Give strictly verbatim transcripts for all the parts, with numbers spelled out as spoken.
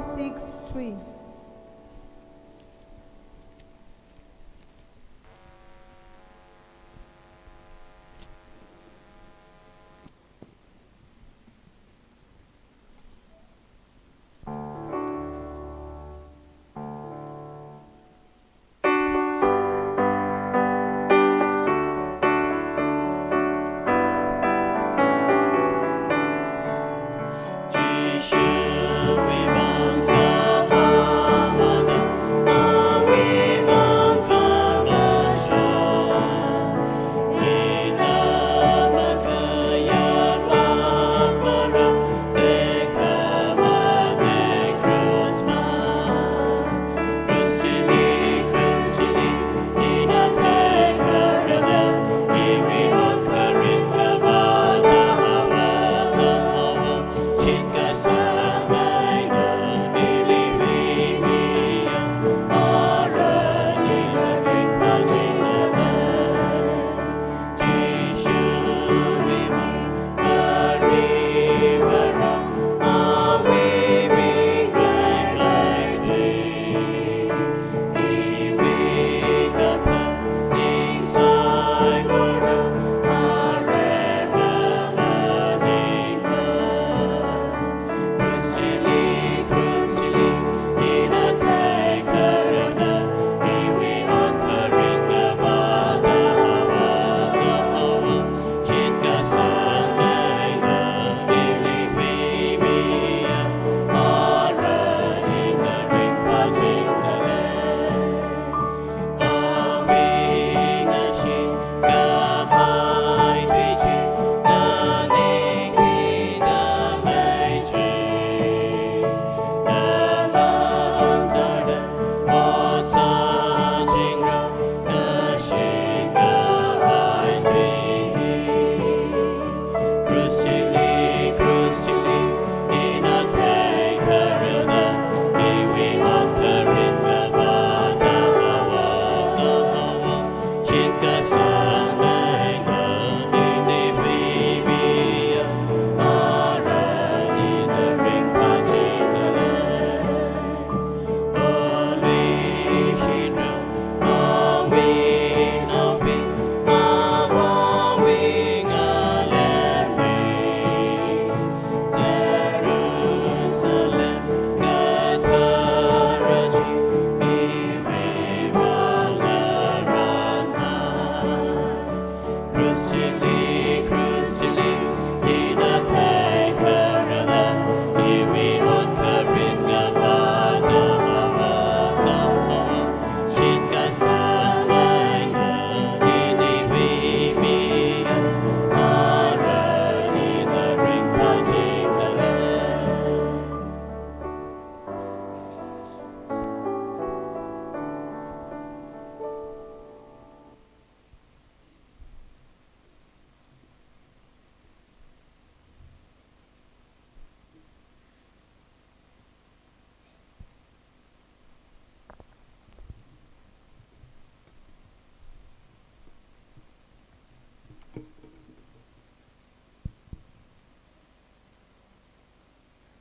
six three.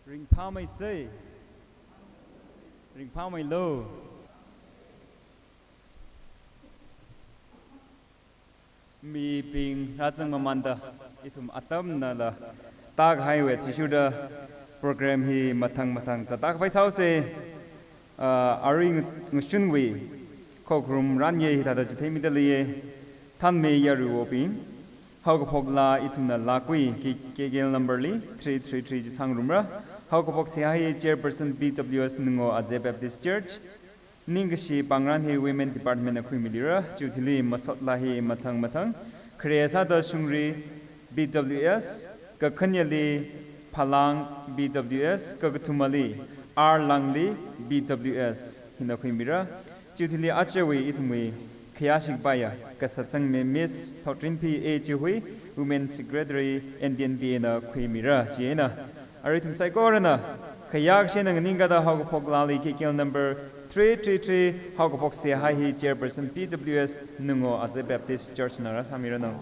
Ringphāmeisei. Ringphāmeilu. Mibing rāzang mamānda, ithum atamnala tākahaiwui athishurda program hi mathang mathang zatkhavai sāusei. Ah, arui ngu-, ngushunwui khokharum ranye hithāda chitheimida leiye. Thanmei yaruiwobing, haokaphokla ithumna lākhui K-, K K L number li three three three chi sāngarumra. Haokaphok seihā hi Chairperson B W S Nungo Ajeh Baptist Church, ningkashi pāngrān hi Women Department na khuimilira, chiwui thili masotla hi mathang mathang. Khare sāda Shungri B W S, kakhaneli Phalang B W S, kakathumali R Langli B W S hina khuimira. Chiwui thili aruiwui ithumwui khayāshi kapaiya kasā changmei Miss Thotrinphi A Chihui, Women Secretary N D N B A na khuimira. Chieina arui ithum saikorana khayākashi eina nganingkada haokaphok lāli K K L number three three three, haokaphok seihā hi Chairperson B W S Nungo Ajeh Baptist Church na rāsāmiranu.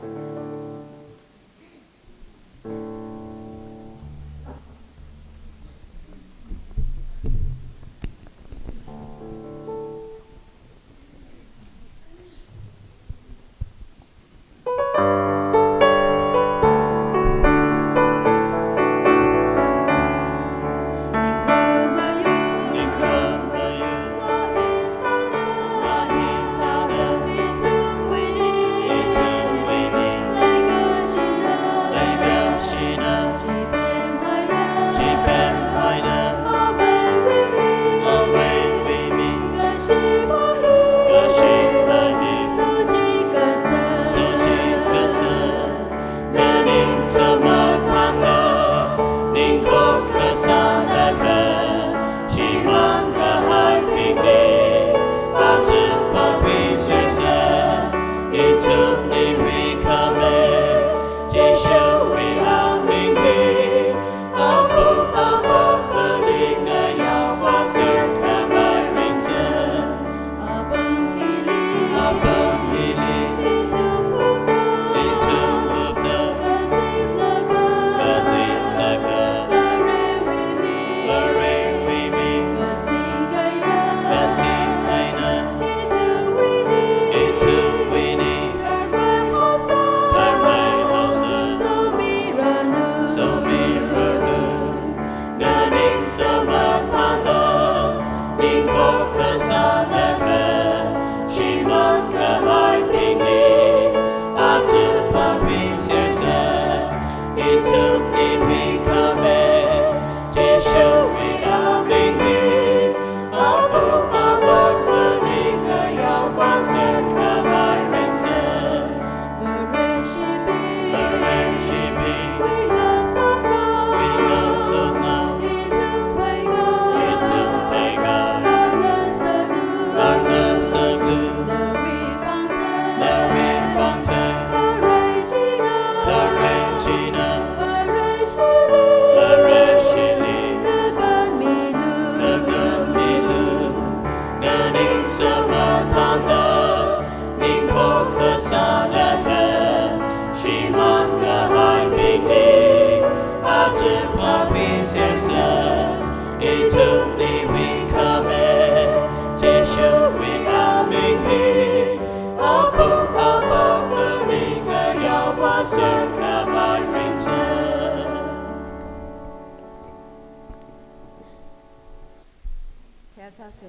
Sāsa.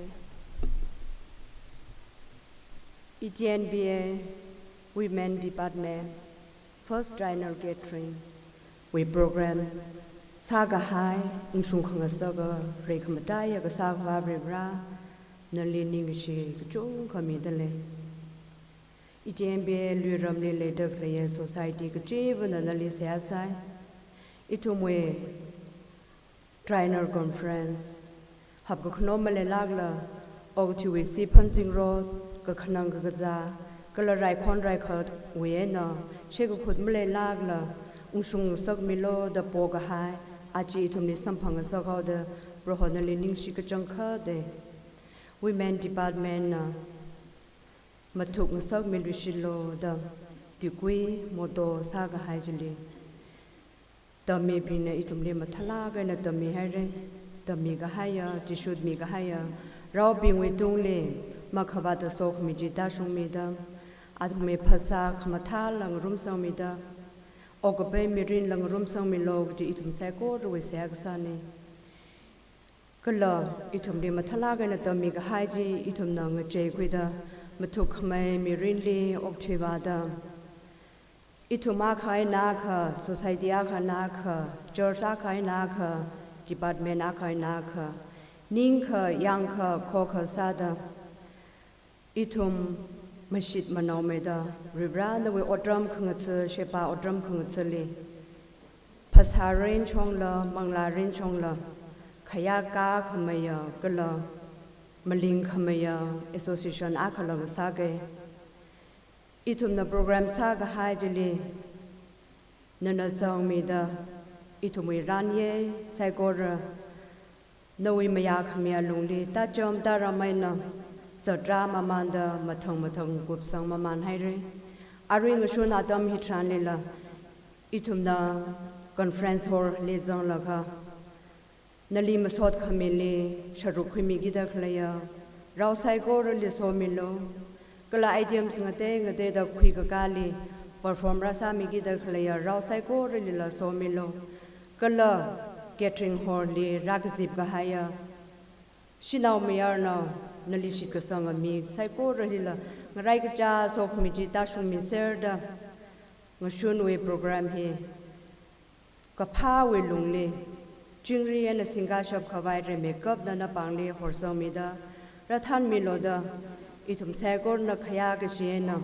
E T N B A Women Department First Triennial Gathering wui program sākahai ungshung khangasaka reikhamataiya kasā Akhava Varivara, nali ningkashi kachungkha midalei. E T N B A lui ramli leida khaleiya society kachivana nali seihā sāi. Ithumwui Triennial Conference hapkakhano maleilākla, okathuiwui siphan zingrot, kakhanang kakazā, kala raikhon raikhartwui eina shekakhut maleilākla, ungshung ngasakmilu da pokahai, aja ithumli samphang ngasakhaoda, Proho nali ningshi kachangkhatta. Women Department na mathuk ngasakmiluishilu da tuikui motto sākahai chili, tammibingna ithumli mathālāk eina tammihaira. Tammikahaiya, chishutmi kahaiya raobingwui tungli makhavāta sokhami chi tāshungmida, athumwui phasā khamathāla ngarumsangmida, okkapai mirinla ngarumsangmilu kaji ithum saikorawui seihā kasāna. Kala ithumli mathālāk eina tammikahai chi ithumna ngacheikhuida, mathuk khamei mirinli okthuivāda, ithum akha eina akha, society akha eina akha, church akha eina akha, department akha eina akha, ningkha, yangkha, khokha sāda, ithum mashit manaomeida, Varivara nawui otram khangatha, sheba otram khangathali, phasā rinchongla, manglā rinchongla, khayākā khameiya kala maling khameiya association akhala ngasaka. Ithumna program sākahai chili nana zangmida, ithumwui ranye saikora nawui mayākhami alungli tācham tāram eina zatrā mamānda mathang mathang kupsang mamānhaira. Arui ngashun atam hitharanlila ithumna conference hall li zanglaga, nali masot khamili sharuk khuimikida khaleiya rao saikorali somilu. Kala items ngatei ngateida khuikakāli perform rāsāmikida khaleiya rao saikoralila somilu. Kala gathering hall li rākazip kahaiya shanao mayarnao, nali shitkasanga mi saikoralila ngarai kachā sokhami chi tāshungmiserda, ngashunwui program hi kaphāwui lungli chingri eina singkashap khavai rimeikapna napāngli horsangmida rāthanmilu da, ithum saikorana khayā kashi eina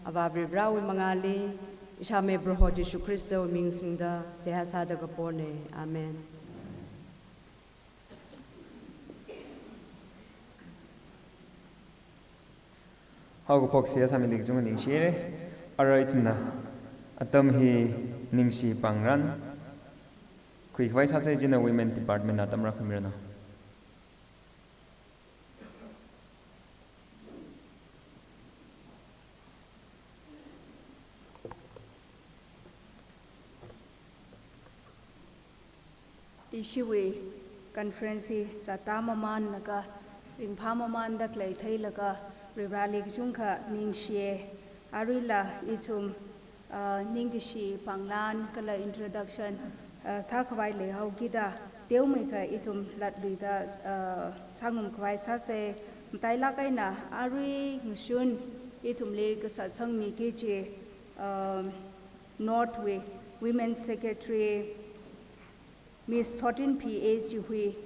Avā Varivarawui mangāli, ishāmei Proho Jishu Khristawui ming singda seihā sāda kapona. Amen. Haokaphok seihā sāmili kachungkha ningshira. Arui ithumna atam hi ningshi pāngran khuikhavai sāsa. Chieina Women Department na atam rākhuimiranu. Ishiwui conference hi zatta mamānlaga, ringphā mamānda khalei theilaga, Varivarali kachungkha ningshiya. Aruila ithum, ah, ningkashi pānglan kala introduction, ah, sākhavai leihaokida, teomeikha ithum latluida, ah, sāngarumkhavai sāsa. Matailāk eina arui ngashun ithumli kasatsangmiki kaji, ah, North wui Women Secretary, Miss Thotrinphi A Chihui,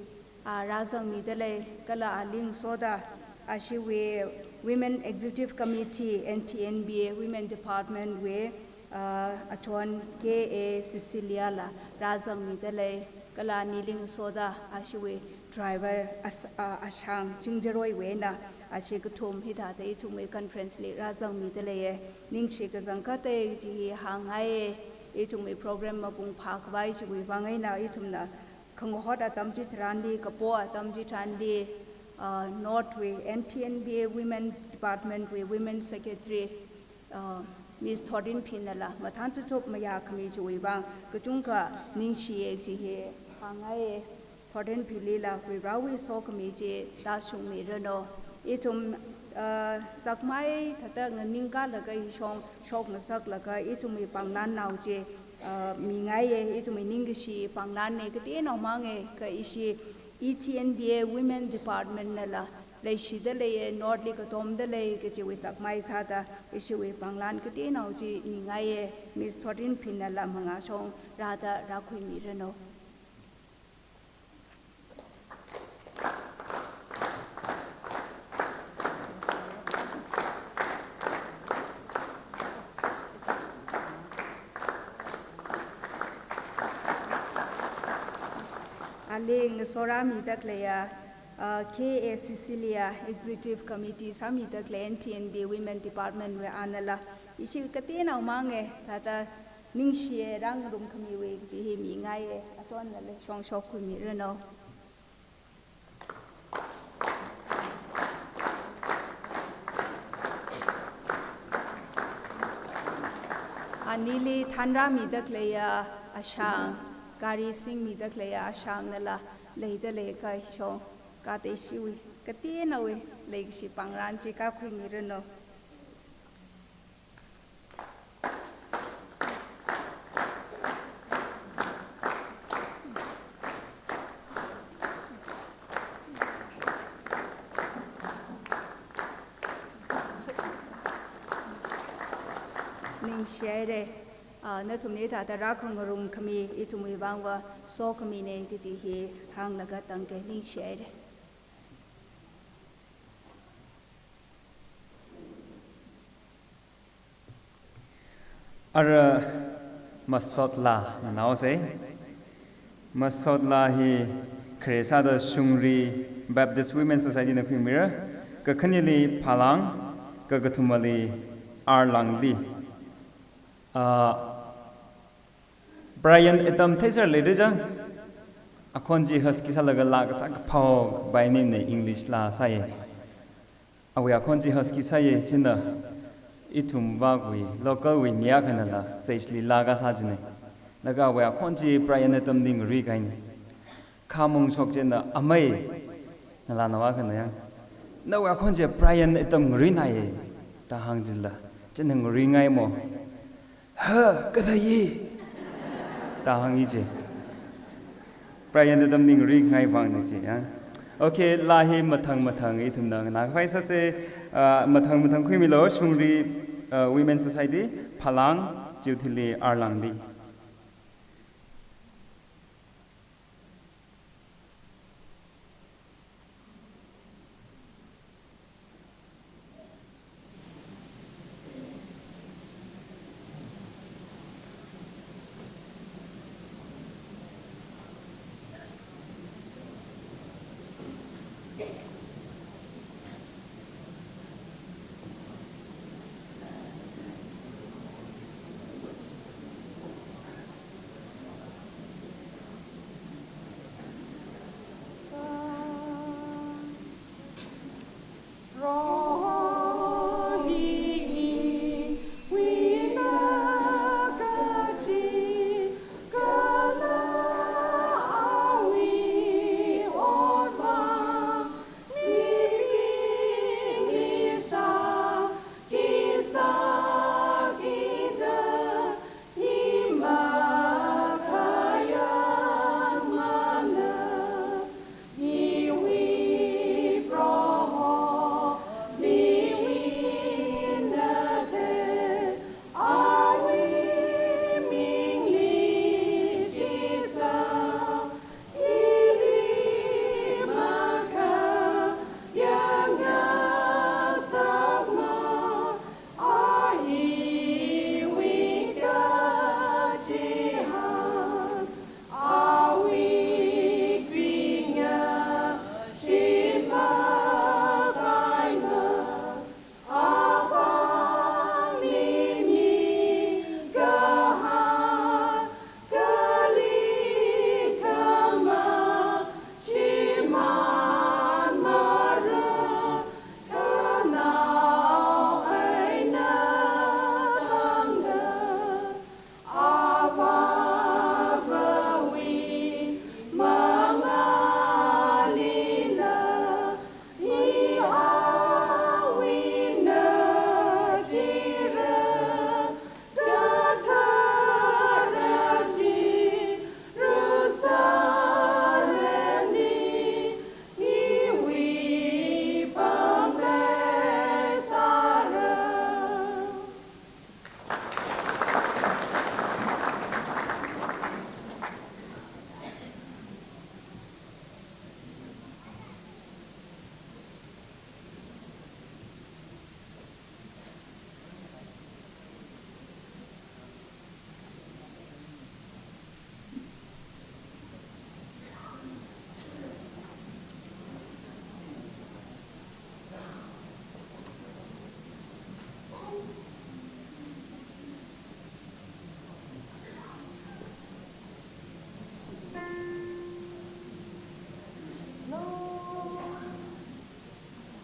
ah, rāzangmidalei, kala ali ngasoda ashiwui Women Executive Committee, N T N B A Women Department wui, ah, achon K A Cecilia la rāzangmidalei, kala anili ngasoda ashiwui driver as-, ah, Ashang Chingjaroiwui eina ashi kathum hithāda ithumwui conference li rāzangmidaleiya. Ningshi kachangkhatta kaji hi hāngngaiya. Ithumwui program mapung phākhavai chiwui vang eina ithumna khangahot atam chitharanli, kapo atam chitharanli, ah, North wui N T N B A Women Department wui Women Secretary, ah, Miss Thotrinphinala mathān tuthup mayākhami chiwui vang kachungkha ningshiya kaji hi hāngngaiya. Thotrinphilila Varivarawui sokhami chi tāshungmiranu. Ithum, ah, zakmai thāda nganingkalaga hishong shokngasaklaga ithumwui pānglannao chi, ah, mingaiya, ithumwui ningkashi pānglanna, kateonaomanga, kha ishi E T N B A Women Department nala leishida leiya, North li katomda lei kajiwui sakmai sāda, ishiwui panglan kateonao chi mingaiya, Miss Thorinphin nala mangāshong rāda rākhuimiranu. Aling sorāmida khaleiya, uh, K A Cecilia Executive Committee sāmida khalei N T N B Women Department wui anala, ishi kateonao mangna, thāda ningshiya rāngarumkhamiwui kaji hi mingaiya, achonnala shongshok khuimiranu. Anili thanrāmida khaleiya Ashang, gari singmida khaleiya Ashang nala leida leikashong, kate ishiwui kateonaowui leikashi panglan chi kākhuimiranu. Ningshihaira, ah, nathumli thāda rākhangarumkhami, ithumwui vangva sokhamina kaji hi hānglaga tangkei, ningshihaira. Ara masot laa nganaosei. Masot laa hi khare sāda Shungri Baptist Women Society na khuimira. Kakhaneli Phalang, kakathumali Arlangli. Ah, Bryan Adams theisāra leida chang. Akhon chi husky sālaga laa kasā kaphao, by name na English laa sāya. Awui akhon chi husky sāya, china ithum vāwui, local wui mi akhanala stage li laa kasā china. Laga awui akhon chi Bryan Adams li ngaruikahaina. Khamong shok china amei, ngalānao akhana yang, "Nawui akhon chi Bryan Adams ngaruinaye," da hāng chila. China ngaruingai mo? "Ha, kathāya?" da hānga chi. Bryan Adams li ngaruingai vangna chi, ya. Okay, laa hi mathang mathang ithumna nganākhavai sāsa, ah, mathang mathang khuimilu, Shungri, ah, Women Society, Phalang, chiwuithili Arlangli.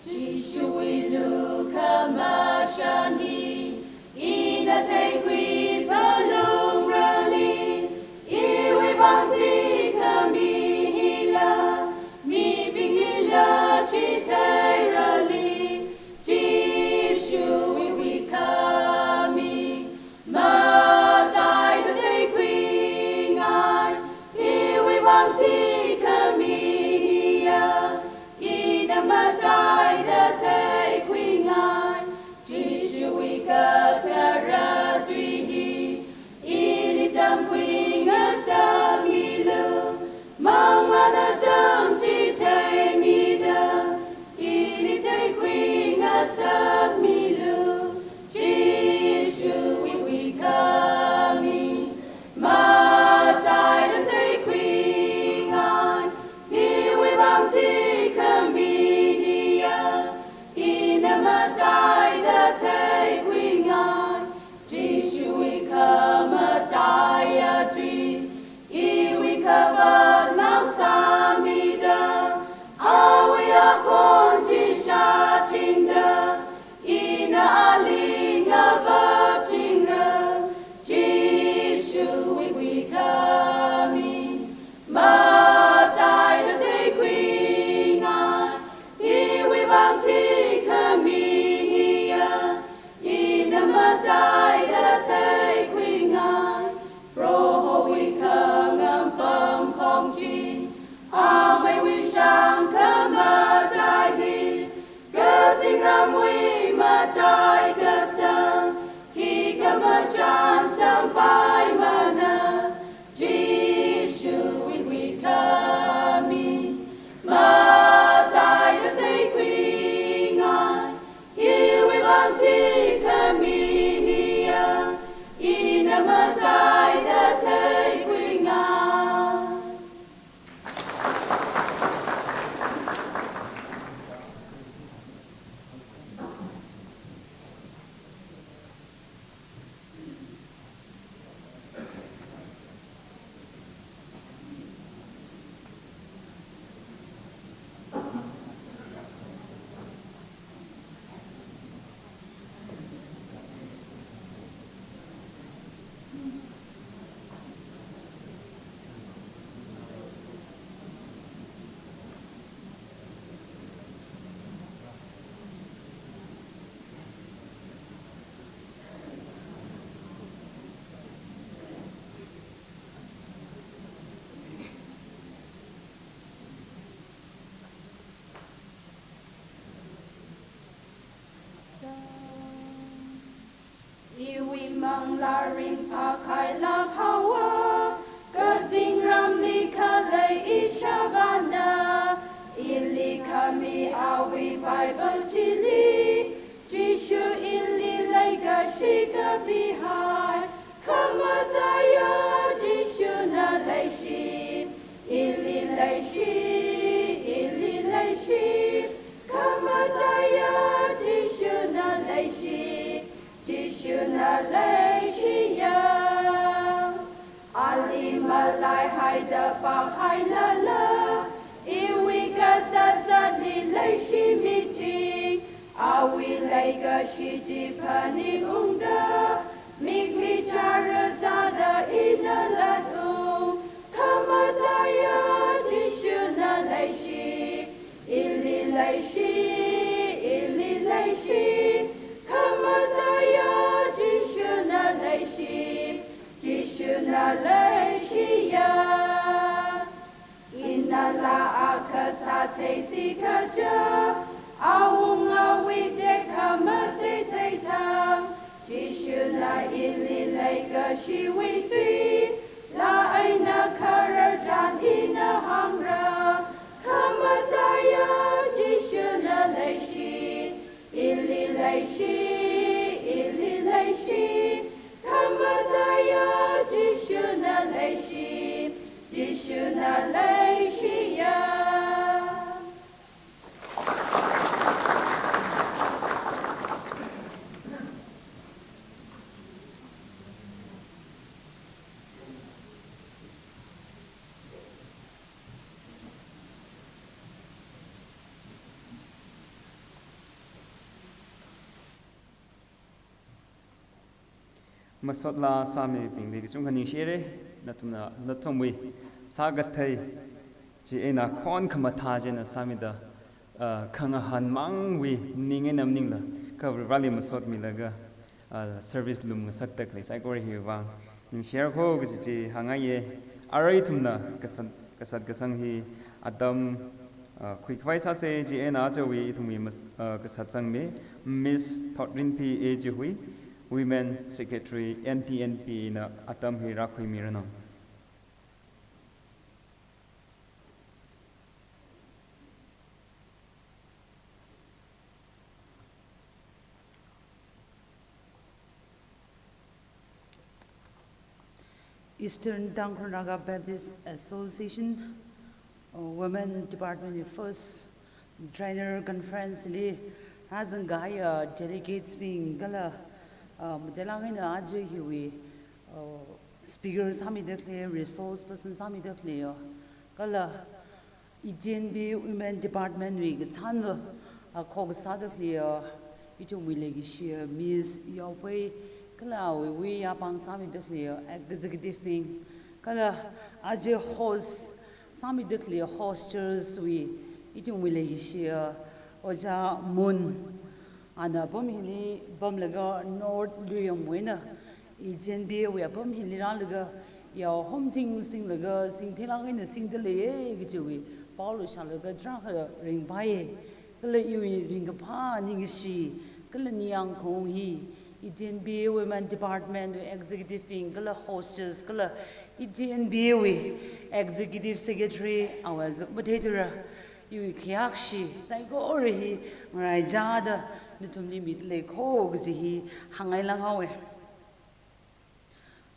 Jishuwui lukhamashan hi ina theikhui phalungrali, iwui vang thikhami hila, mibinglila chitheirali, Jishuwui khami mataida theikhuingai, iwui vang thikhami hiya, ina mataida theikhuingai. Jishuwui kathara tui hi ili tamkhui ngasakmilu, manglāna tamchitheimida, ili theikhui ngasakmilu, Jishuwui khami mataida theikhuingai, iwui vang thikhami hiya, ina mataida theikhuingai. Jishuwui khamataiya tui, iwui khavātnao sāmida, awui akhon chi shāchingda, ina ali ngavāchingra. Jishuwui khami mataida theikhuingai, iwui vang thikhami hiya, ina mataida theikhuingai. Prohowui khangam pamkhong chi, ameiwui shang khamatai hi, kazingramwui matai kasang, khikha machān sampaimana. Jishuwui khami mataida theikhuingai, iwui vang thikhami hiya, ina mataida theikhuingai. Iwui manglā ringphākhailāk haowa, kazingramli khalei ishāvāna. Ili khami awui Bible chili, Jishu ili leikashi kapihai, khamataiya Jishuna leishi, ili leishi, ili leishi, khamataiya Jishuna leishi, Jishuna leishiya. Ali malaihaida pākhailala, iwui kazātzatli leishimiching, awui leikashi chi phaningungda, mikli chara thāda ina latung. Khamataiya Jishuna leishi, ili leishi, ili leishi, khamataiya Jishuna leishi, Jishuna leishiya. Inala akha sātheisi kaja, awungawui tekhamatei theithang, Jishuna ili leikashiwui tuila eina khararchan ina hāngra. Khamataiya Jishuna leishi, ili leishi, ili leishi, khamataiya Jishuna Masot laa sāmibingli kachungkha ningshire, nathumna nathumwui sākathei chi eina khon khamathā china sāmida, ah, khangahān mangwui ning eina maningla, kha Varivarali masot milaga, ah, service lumngasakda khalei saikora hiwui vang ningshire kho kaji chi hāngngaiye. Arui ithumna kasat, kasat kasang hi atam, ah, khuikhavai sāse. Chieina ajawui ithumwui mas-, ah, kasatsangmi Miss Thotrinpi A Jihui, Women Secretary N T N P na atam hi rākhuimiranu. Eastern Tangkhul Naga Baptist Association, uh, Women Department first Trainer Conference li rāzangkahai, uh, delegates bing kala, uh, matelāng eina aja hiwui, uh, speaker sāmida khalei, resource person sāmida khalei, uh, kala E T N P Women Department wui kachānva, ah, khokasāda khalei, ah, ithumwui leikashi, ah, Miss Yaopei, kala awui wui yapāng sāmida khalei, ah, executive bing, kala aja host sāmida khalei hostess wui, ithumwui leikashi, ah, Ojā Mun, ana apam hili pamlaga North Luiyamwui eina E T N P wui apam hili rālaga, yao homting singlaga, singthelāk eina singda leiye kajiwui pao luishālaga tarākha ringphāye. Kala iwui ringkaphā ningshi, kala ningyāng khaung hi, E T N P Women Department wui executive bing, kala hostess, kala E T N P wui executive secretary, awui zuk matheithura, iwui khayākshi saikora hi ngaraichāda nathumli mida lei kho kaji hi hāngngailāk haowe.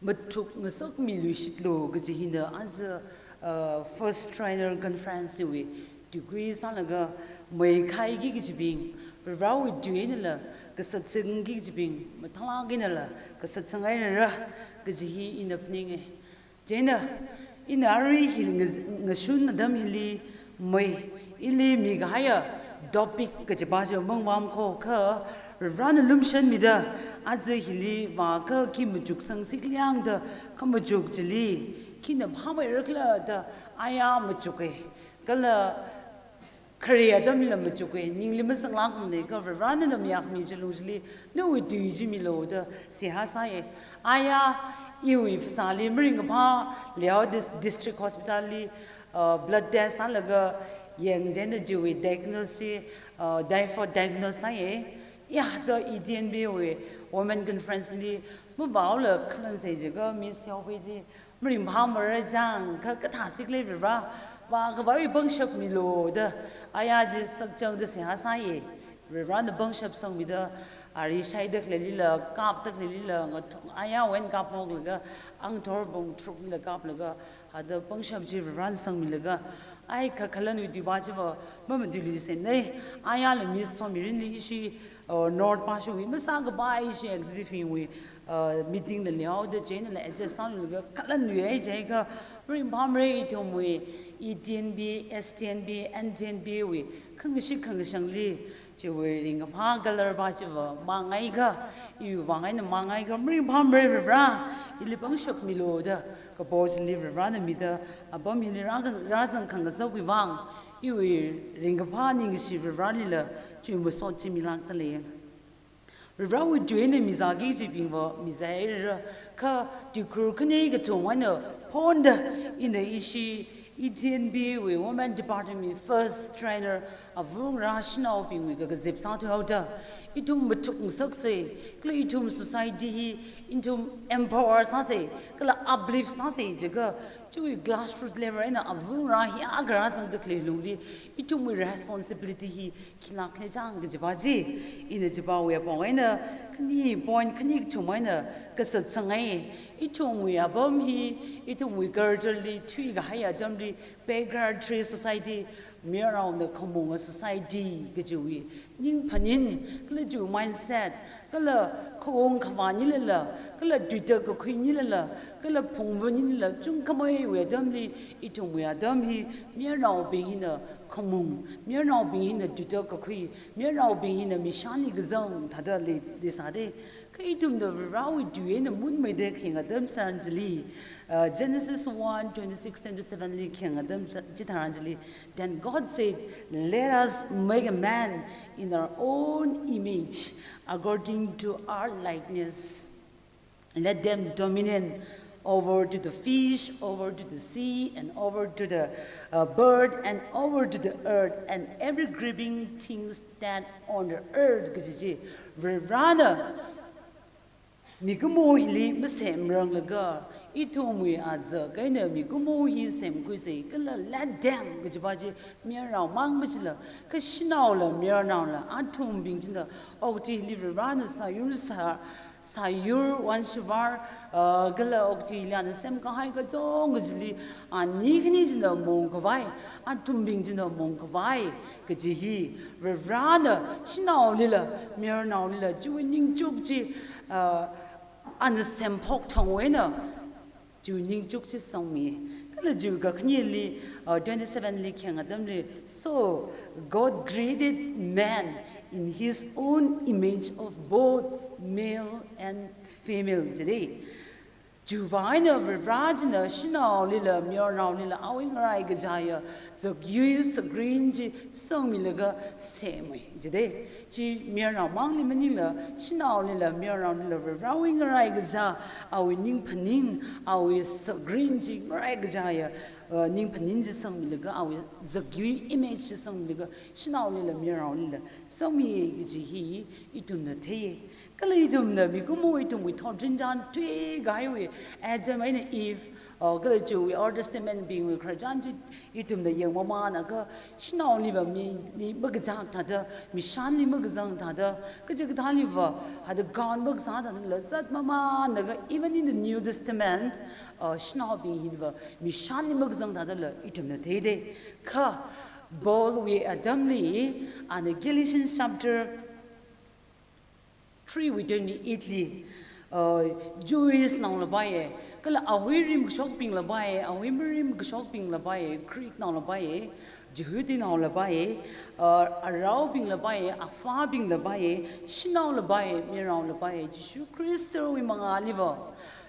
Mathukngasakmiluishitlu kaji hina aja, uh, first trainer conference wui tuikui sālaga meikhaiki kajibing, Varivarawui tui einala kasatsangki kajibing, mathālāk einala kasatsang hairara kaji hi ina phaninge. Chieina, ina arui hili nga-, ngashun atam hili mei, ili mikahaiya topic kajipa chi mangvām kho kha, Varivarana lumashanmida, aja hili vākha khi machuksangsi khala da, khamachuk chili, khina phāmeirakhala da, aya machuke. Kala khare atamlila machuke, ningli mazanglākmane kha Varivarana mayākmi chi lungli, nawui tui chi milu da seihā sāye. Aya, iwui phasāli maringkaphā, Liao Dis-, District Hospital li, uh, blood test sālaga yangchieina chiwui diagnosis, uh, typhoid diagnose sāye. Ya da E T N P wui Women Conference li mavāhaola khalan sai jiakha Miss Yaopei chi maringphāmara chang kha, kathāsi khala Varivara, vākhavaiwui pangshap milu da, aya chi sakchangda seihā sāye. Varivarana pangshap sangmida, ari shaida khaleilila, kapda khaleilila, ngathor, ayawui eina kapngaroklaga, angthor pung tharukla kaplaga, hada pangshap chi Varivarana sangmilaga, ai kakhalanwui tuipa chiva mamatuiluisenne. Ayala Miss Somirinli ishi, uh, North Pashungwui masākapai ishi executive wui, uh, meeting la leoda chieina la adjust sāluilaga khalanwui ai jiakha, maringphāmara ithumwui E T N P, S T N P, N T N P wui khangashit khangashangli, chiwui ringkaphā color pa chiva mangaiakha, iwui vang eina mangaiakha, maringphāmara Varivara, ili pangshap milu da, kapo chili Varivarana mida, apam hili rā-, rāzang khangasakwui vang, iwui ringkaphā ningshi Varivaralila, chiwui masot chi milākda lei. Varivarawui tui eina mizāki kajibingva mizāhairara, kha tuikhur khani kathum eina phonda, ina ishi E T N P wui Women Department wui first trainer, avungarā shanaobingwui kakazip sāthuihaoda, ithum mathukngasakse, kala ithum society hi, ithum empower sāse, kala uplift sāse jiakha, chiwui grassroot level eina avungarā hiyākha rāzangda khalei lungli, ithumwui responsibility hi khilāk khala chang kajipa chi, ina chipawui apong eina, khani point, khani kathum eina kasatsangai, ithumwui apam hi, ithumwui culture li thuikahai atamli, patriarchal society, mayarnaona khamunga society kajiwui ningphanin, kala chiwui mindset, kala khaung khavānilala, kala tuitak kakhuinilala, kala phungvānilala, chungkhameiwui atamli, ithumwui atam hi, mayarnaobing hina khamung, mayarnaobing hina tuitak kakhui, mayarnaobing hina mishanli kazang thāda lei, leisāda. Kha ithumna Varewui tui eina munmeida khayang atam tharan chili, uh, Genesis one twenty-six, twenty-seven li khayang atam tha-, chitharan chili, "Then God said, 'Let us make a man in our own image, according to our likeness. Let them dominion over to the fish, over to the sea, and over to the, uh, bird, and over to the earth, and every creeping things that on the earth,'" kaji chi. Varena mikumo hili masemranglaga, ithumwui azak eina mikumo hi semkhuisa kala "let them" kajipa chi mayarnao mang machila, kha shanaola mayarnaola athumbing china okathui hili Varena sāyur sā, sāyur, wanshuvar, uh, kala okathui hili ana semkahai kachonga chili, ani khani china mongkhavai, athumbing china mongkhavai kaji hi, Varena shanaolila mayarnaolila chiwui ningchuk chi, uh, ana semphok thangwui eina chiwui ningchuk chi sangmi. Kala chiwui kakhaneli, uh, twenty-seven li khayang atamli, "So God created man in his own image, of both male and female," jida. Chiwui vang eina Vare china shanaolila mayarnaolila awui ngarai kachāya zakyui zakrin chi sangmilaga semmi jida. Chi mayarnao mangli maningla, shanaolila mayarnaolila Varewui ngarai kachā, awui ningphaning, awui zakrin chi ngarai kachāya, uh, ningphaning chi sangmilaga, awui zakyui image chi sangmilaga, shanaolila mayarnaolila sangmi kaji hi ithumna thei. Kala ithumna mikumo ithumwui thotrinchān thuikahaiwui Adam eina Eve, uh, kala chiwui Old Testament bingwui khararchān chi ithumna yangmamānakha, shanaoliva mili makazang thāda, mishanli makazang thāda, kachikathāliva hada gan makasā thādala zatmamānakha, even in the New Testament, uh, shanaobing hiva mishanli makazang thādala ithumna theida. Kha Paulwui atamli, ana Galatians chapter three wui twenty-eight li, uh, Jewish naola paiya, kala awui rimkashokbingla paiya, awui marimkashokbingla paiya, Greek naola paiya, Jihudi naola paiya, uh, araobingla paiya, avābingla paiya, shanaola paiya, mayarnaola paiya, Jishu Khristawui mangāliva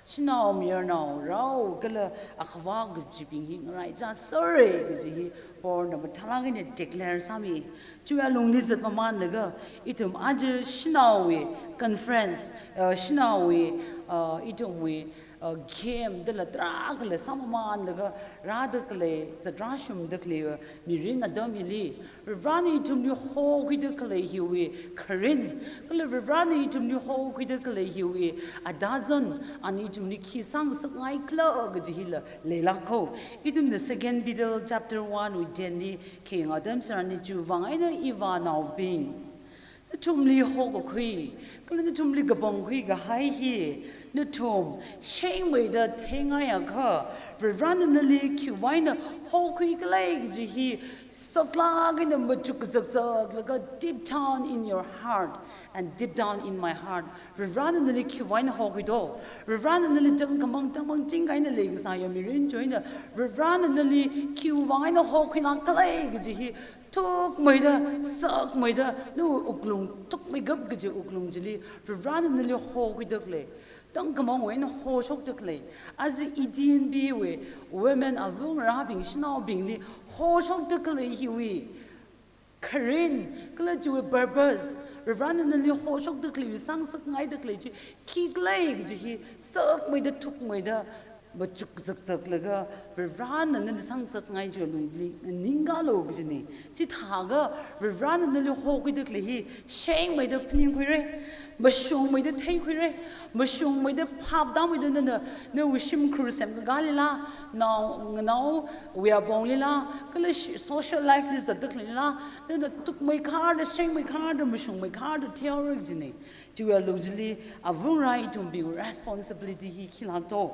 shanao mayarnao rao kala akhavā kachibing hi ngaraichā sāra kaji hi Paulna mathālāk eina declare sāmi. Chiwui alungli zatmamānlaga, ithum aja shanaowui conference, uh, shanaowui, uh, ithumwui, uh, game dala tarākhala sāmamānlaga, rāda khalei, zatrashumda khalei, uh, mirin atam hili, Varena ithumli hokhuida khalei hiwui kharin, kala Varena ithumli hokhuida khalei hiwui adazan, ana ithumli khi sāngasakngaikhala kaji hila leilāka. Ithumna Second Peter chapter one wui ten li khayang atam tharan, chiwui vang eina ivānaobing, nathumli hokakhui kala nathumli kapangkhui kahai hi nathum shengmeida theingai akha, Varena nali khiwui vang eina hokhuikhala kaji hi saklāk eina machuk kazakzaklaga, deep down in your heart and deep down in my heart, Varena nali khiwui vang eina hokhui do? Varena nali tangkhamang tangmangting kahaina leikasāya mirin chi eina, Varena nali khiwui vang eina hokhuilākkhala kaji hi thukmeida, sakmeida, nawui wuklung, thukmeikap kaji wuklung chili Varena nali hokhuida khalei, tangkhamangwui eina hoshokda khalei, aja E T N B wui women avāngarābing shanaobingli hoshokda khalei hiwui kharin, kala chiwui purpose, Varena nali hoshokda khalei, sāngasakngaida khalei chi khikhala kaji hi sakmeida, thukmeida, machuk kazakzaklaga, Varena nali sāngasakngai chi lungli nganingkalo kajina. Chithākha Varena nali hokhuida khalei hi shengmeida phaningkhuira, mashungmeida theikhuira, mashungmeida phaptāmeida nana, nawui shimkhur semkakālila, nao, nganao, wui apong lila, kala shi-, social life li zatda khaleila, nana thukmeikharda, shengmeikharda, mashungmeikharda theihaora kajina. Chiwui alung chili avāngarā ithumbing responsibility hi khilāk do?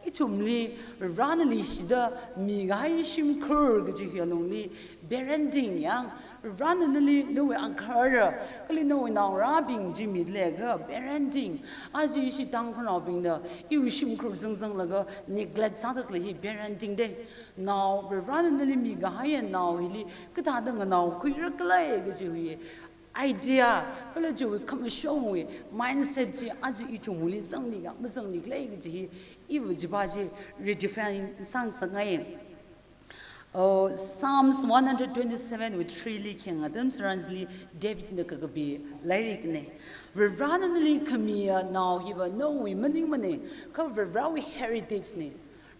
Ithum Li, Varena leishida mikahai shimkhur kaji hi alungli, parenting yang, Varena nali nawui agahara, kala nawui naongarābing chi milaga, parenting. Aja ishi Tangkhulnaobingna, iwui shimkhur zangzanglaga, neglect sāda khalei hi parenting dei. Nao, Varena nali mikahai nao hili, kathāda nganaokhuira khala kaji hi, idea, kala chiwui khamashungwui mindset chi aja ithumli zangli ka, mazangli khala kaji hi, iva chiva chi redefine sāngasakngai. Oh, Psalms one hundred twenty-seven wui three li khayang atam tharanli Davidna kakapi lairikna. Varena nali khamiya nao hiva nawui maningmana, kha Varewui heritage na.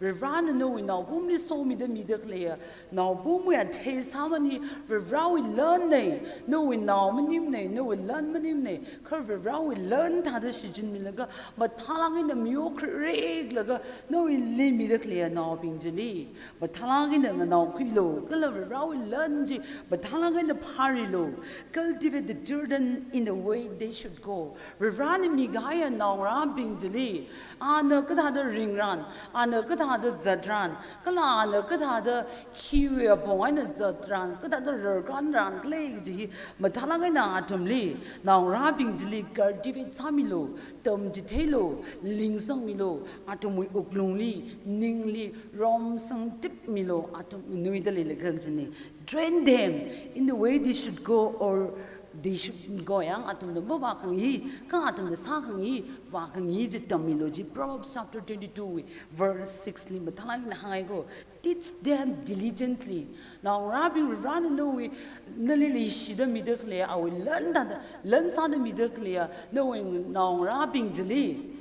Varena nawui naopamli somida mida khaleiya naopamwui athei sāman hi Varewui lanna, nawui nao maningmana, nawui lan maningmana, kha Varewui lan thāda shichinmilaga, mathālāk eina mayokkhuiraklaga, nawuili mida khaleiya naobing chili mathālāk eina nganaokhuilu, kala Varewui lan chi mathālāk eina phārilu. Cultivate the children in the way they should go. Varena mikahai naongarābing chili, ana kathāda ringran, ana kathāda zatran, kala ana kathāda khiwui apong eina zatran, kathāda rarkanran khala kaji hi mathālāk eina athumli, naongarābing chili cultivate sāmilu, tamchitheilu, lingsangmilu, athumwui wuklungli, ningli, romsangtipmilu, athum nganuida leilaga kajina. Train them in the way they should go or they should go yang, athumna mavākhangai, kha athumna sākhangai, vākhangai chi tammilu ji Proverbs chapter twenty-two wui verse six li mathālāk eina hāngai ko. Teach them diligently. Naongarābing Varena nawui, nali leishida mida khalei, awui lan thāda, lan sāda mida khaleiya nawui naongarābing chili,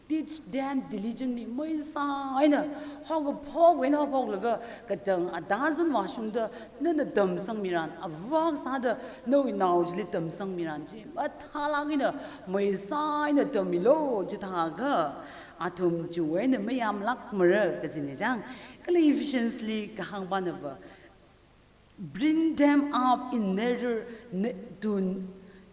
teach them diligently. Maisā eina, haokaphok eina haophoklaga, katang atazan vāshungda nana tamsangmiran, ava akha sāda nawui nao chili tamsangmiran chi mathālāk eina, maisā eina tammilu, chithākha athum chiwui eina mayamlākmara kajina chang. Kala Ephesians li kahāng panava, bring them up in nurture, n-, to,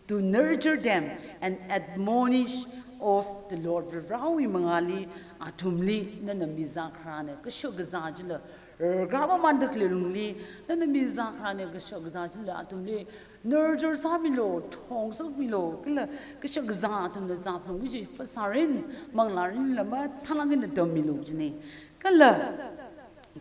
to nurture them and admonish of the Lord. Varewui mangāli, athumli nana mizākharāna kashok kazā chila, rarkā mamanda khalei lungli, nana mizākharāna kashok kazā chila, athumli nurture sāmilu, thongsakmilu, kala kashok kazā athumna zāphalungki kaji phasārin, manglārinla mathālāk eina tammilu kajina. Kala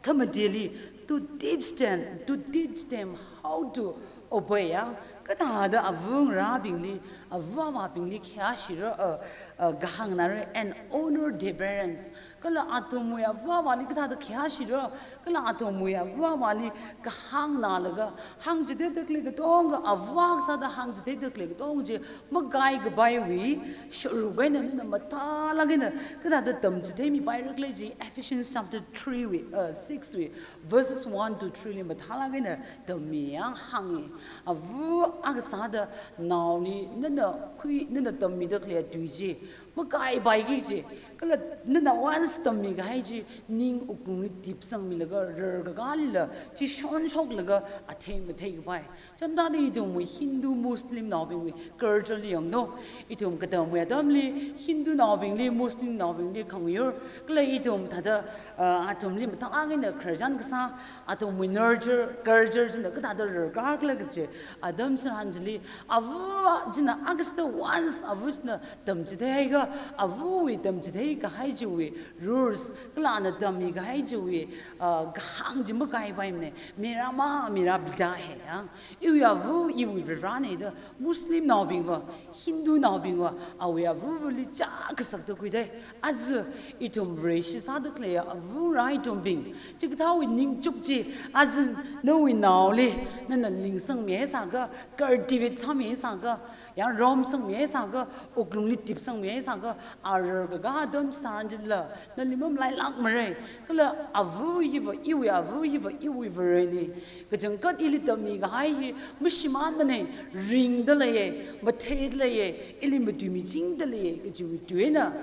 khamateli, to teach them, to teach them how to obey, ya. Kathāda ava ngarābingli, ava avābingli khayāshira, uh, uh, kahāngna re, and honor their parents. Kala athumwui ava avāli kathāda khayāshira, kala athumwui ava avāli kahāng nalaga, hāngchitheida khalei katonga, ava akha sāda hāngchitheida khalei katonga chi makaikapaiwui sharuk eina nana mathālāk eina kathāda tamchitheimipaira khala chi Ephesians chapter three wui, uh, six wui, verses one to three li mathālāk eina tammi ya hānga. Ava akha sāda naoli nana khui, nana tammida khalei tui chi makaipaiki kaji, kala nana once tammikahai chi ning wuklungli tipsangmilaga, rarkakālila chi shonshoklaga athei matheikapai. Chāmda ithumwui Hindu Muslimnaobingwui culture li yanglu. Ithum katamwui atamli Hindunaobingli, Muslimnaobingli khangayur, kala ithum thāda, uh, athumli mathālāk eina khararchan kasā, athumwui nurture, culture china kathāda rarkakhala kaji atam tharan chili, ava china akha sāda once ava china tamchitheiakha, avawui tamchitheikahai chiwui rules, kala ana tammikahai chiwui, uh, kahāng chi makaipaimana. Mera maa, mera pita hai, ya. Iwui ava, iwui Varena da, Muslimnaobingva, Hindunaobingva, awui avavali chā kasakta khuida. Aja ithum Vareshi sāda khalei ava ngarā ithumbing, chikathāwui ningchuk chi, aja nawui naoli nana lingsangmihaisāakha, cultivate sāmihaisāakha, ya, romsangmihaisāakha, wuklungli tipsangmihaisāakha, a rarkakā atam tharan chila nali mamalailākmara. Kala ava hiva, iwui ava hiva, iwui Varena. Kachangkhat ili tammikahai hi mashimānmana, ringda leiya, matheida leiya, ili matuimichingda leiya kajiwui tuina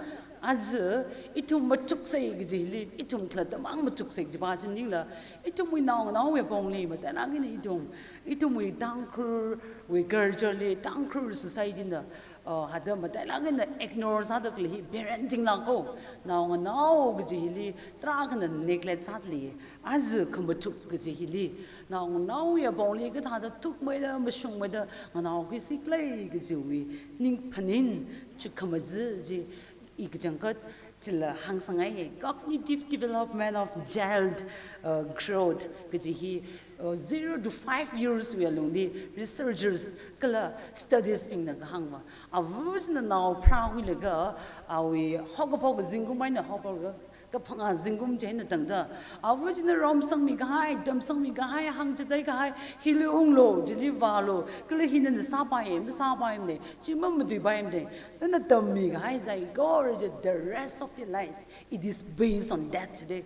Aja ithum machuksei kaji hili, ithum khalatta mang machuksei kaji pa chi maningla, ithumwui naonganao apongli matailāk eina ithum, ithumwui Tangkhulwui culture li, Tangkhul society na, uh, hada matailāk eina ignore sāda khalei hi parenting lāka. Naonganao kaji hili tarākhana neglect sāda lei. Aja khamachuk kaji hili, naonganao apongli kathāda thukmeida mashungmeida nganaokhuisi khala kajiwui ningphanin chukkhamaja chi i kachangkhat chila hāngsangngai. Cognitive development of child, uh, growth kaji hi, uh, zero to five years wui alungli researchers kala studies bingna kahāngva, ava china nao pharākhuilaga, awui haokaphok zingkum eina haophoklaga kaphangā zingkum chieina tangda, ava china romsangmi kahai, tamsangmi kahai, hāngchithei kahai, hili unglu, chili vālu, kala hina na sāpai, masāpaimana, chi mamatuipaimana, nana tammi kahai saikora chi, the rest of their lives, it is based on that today.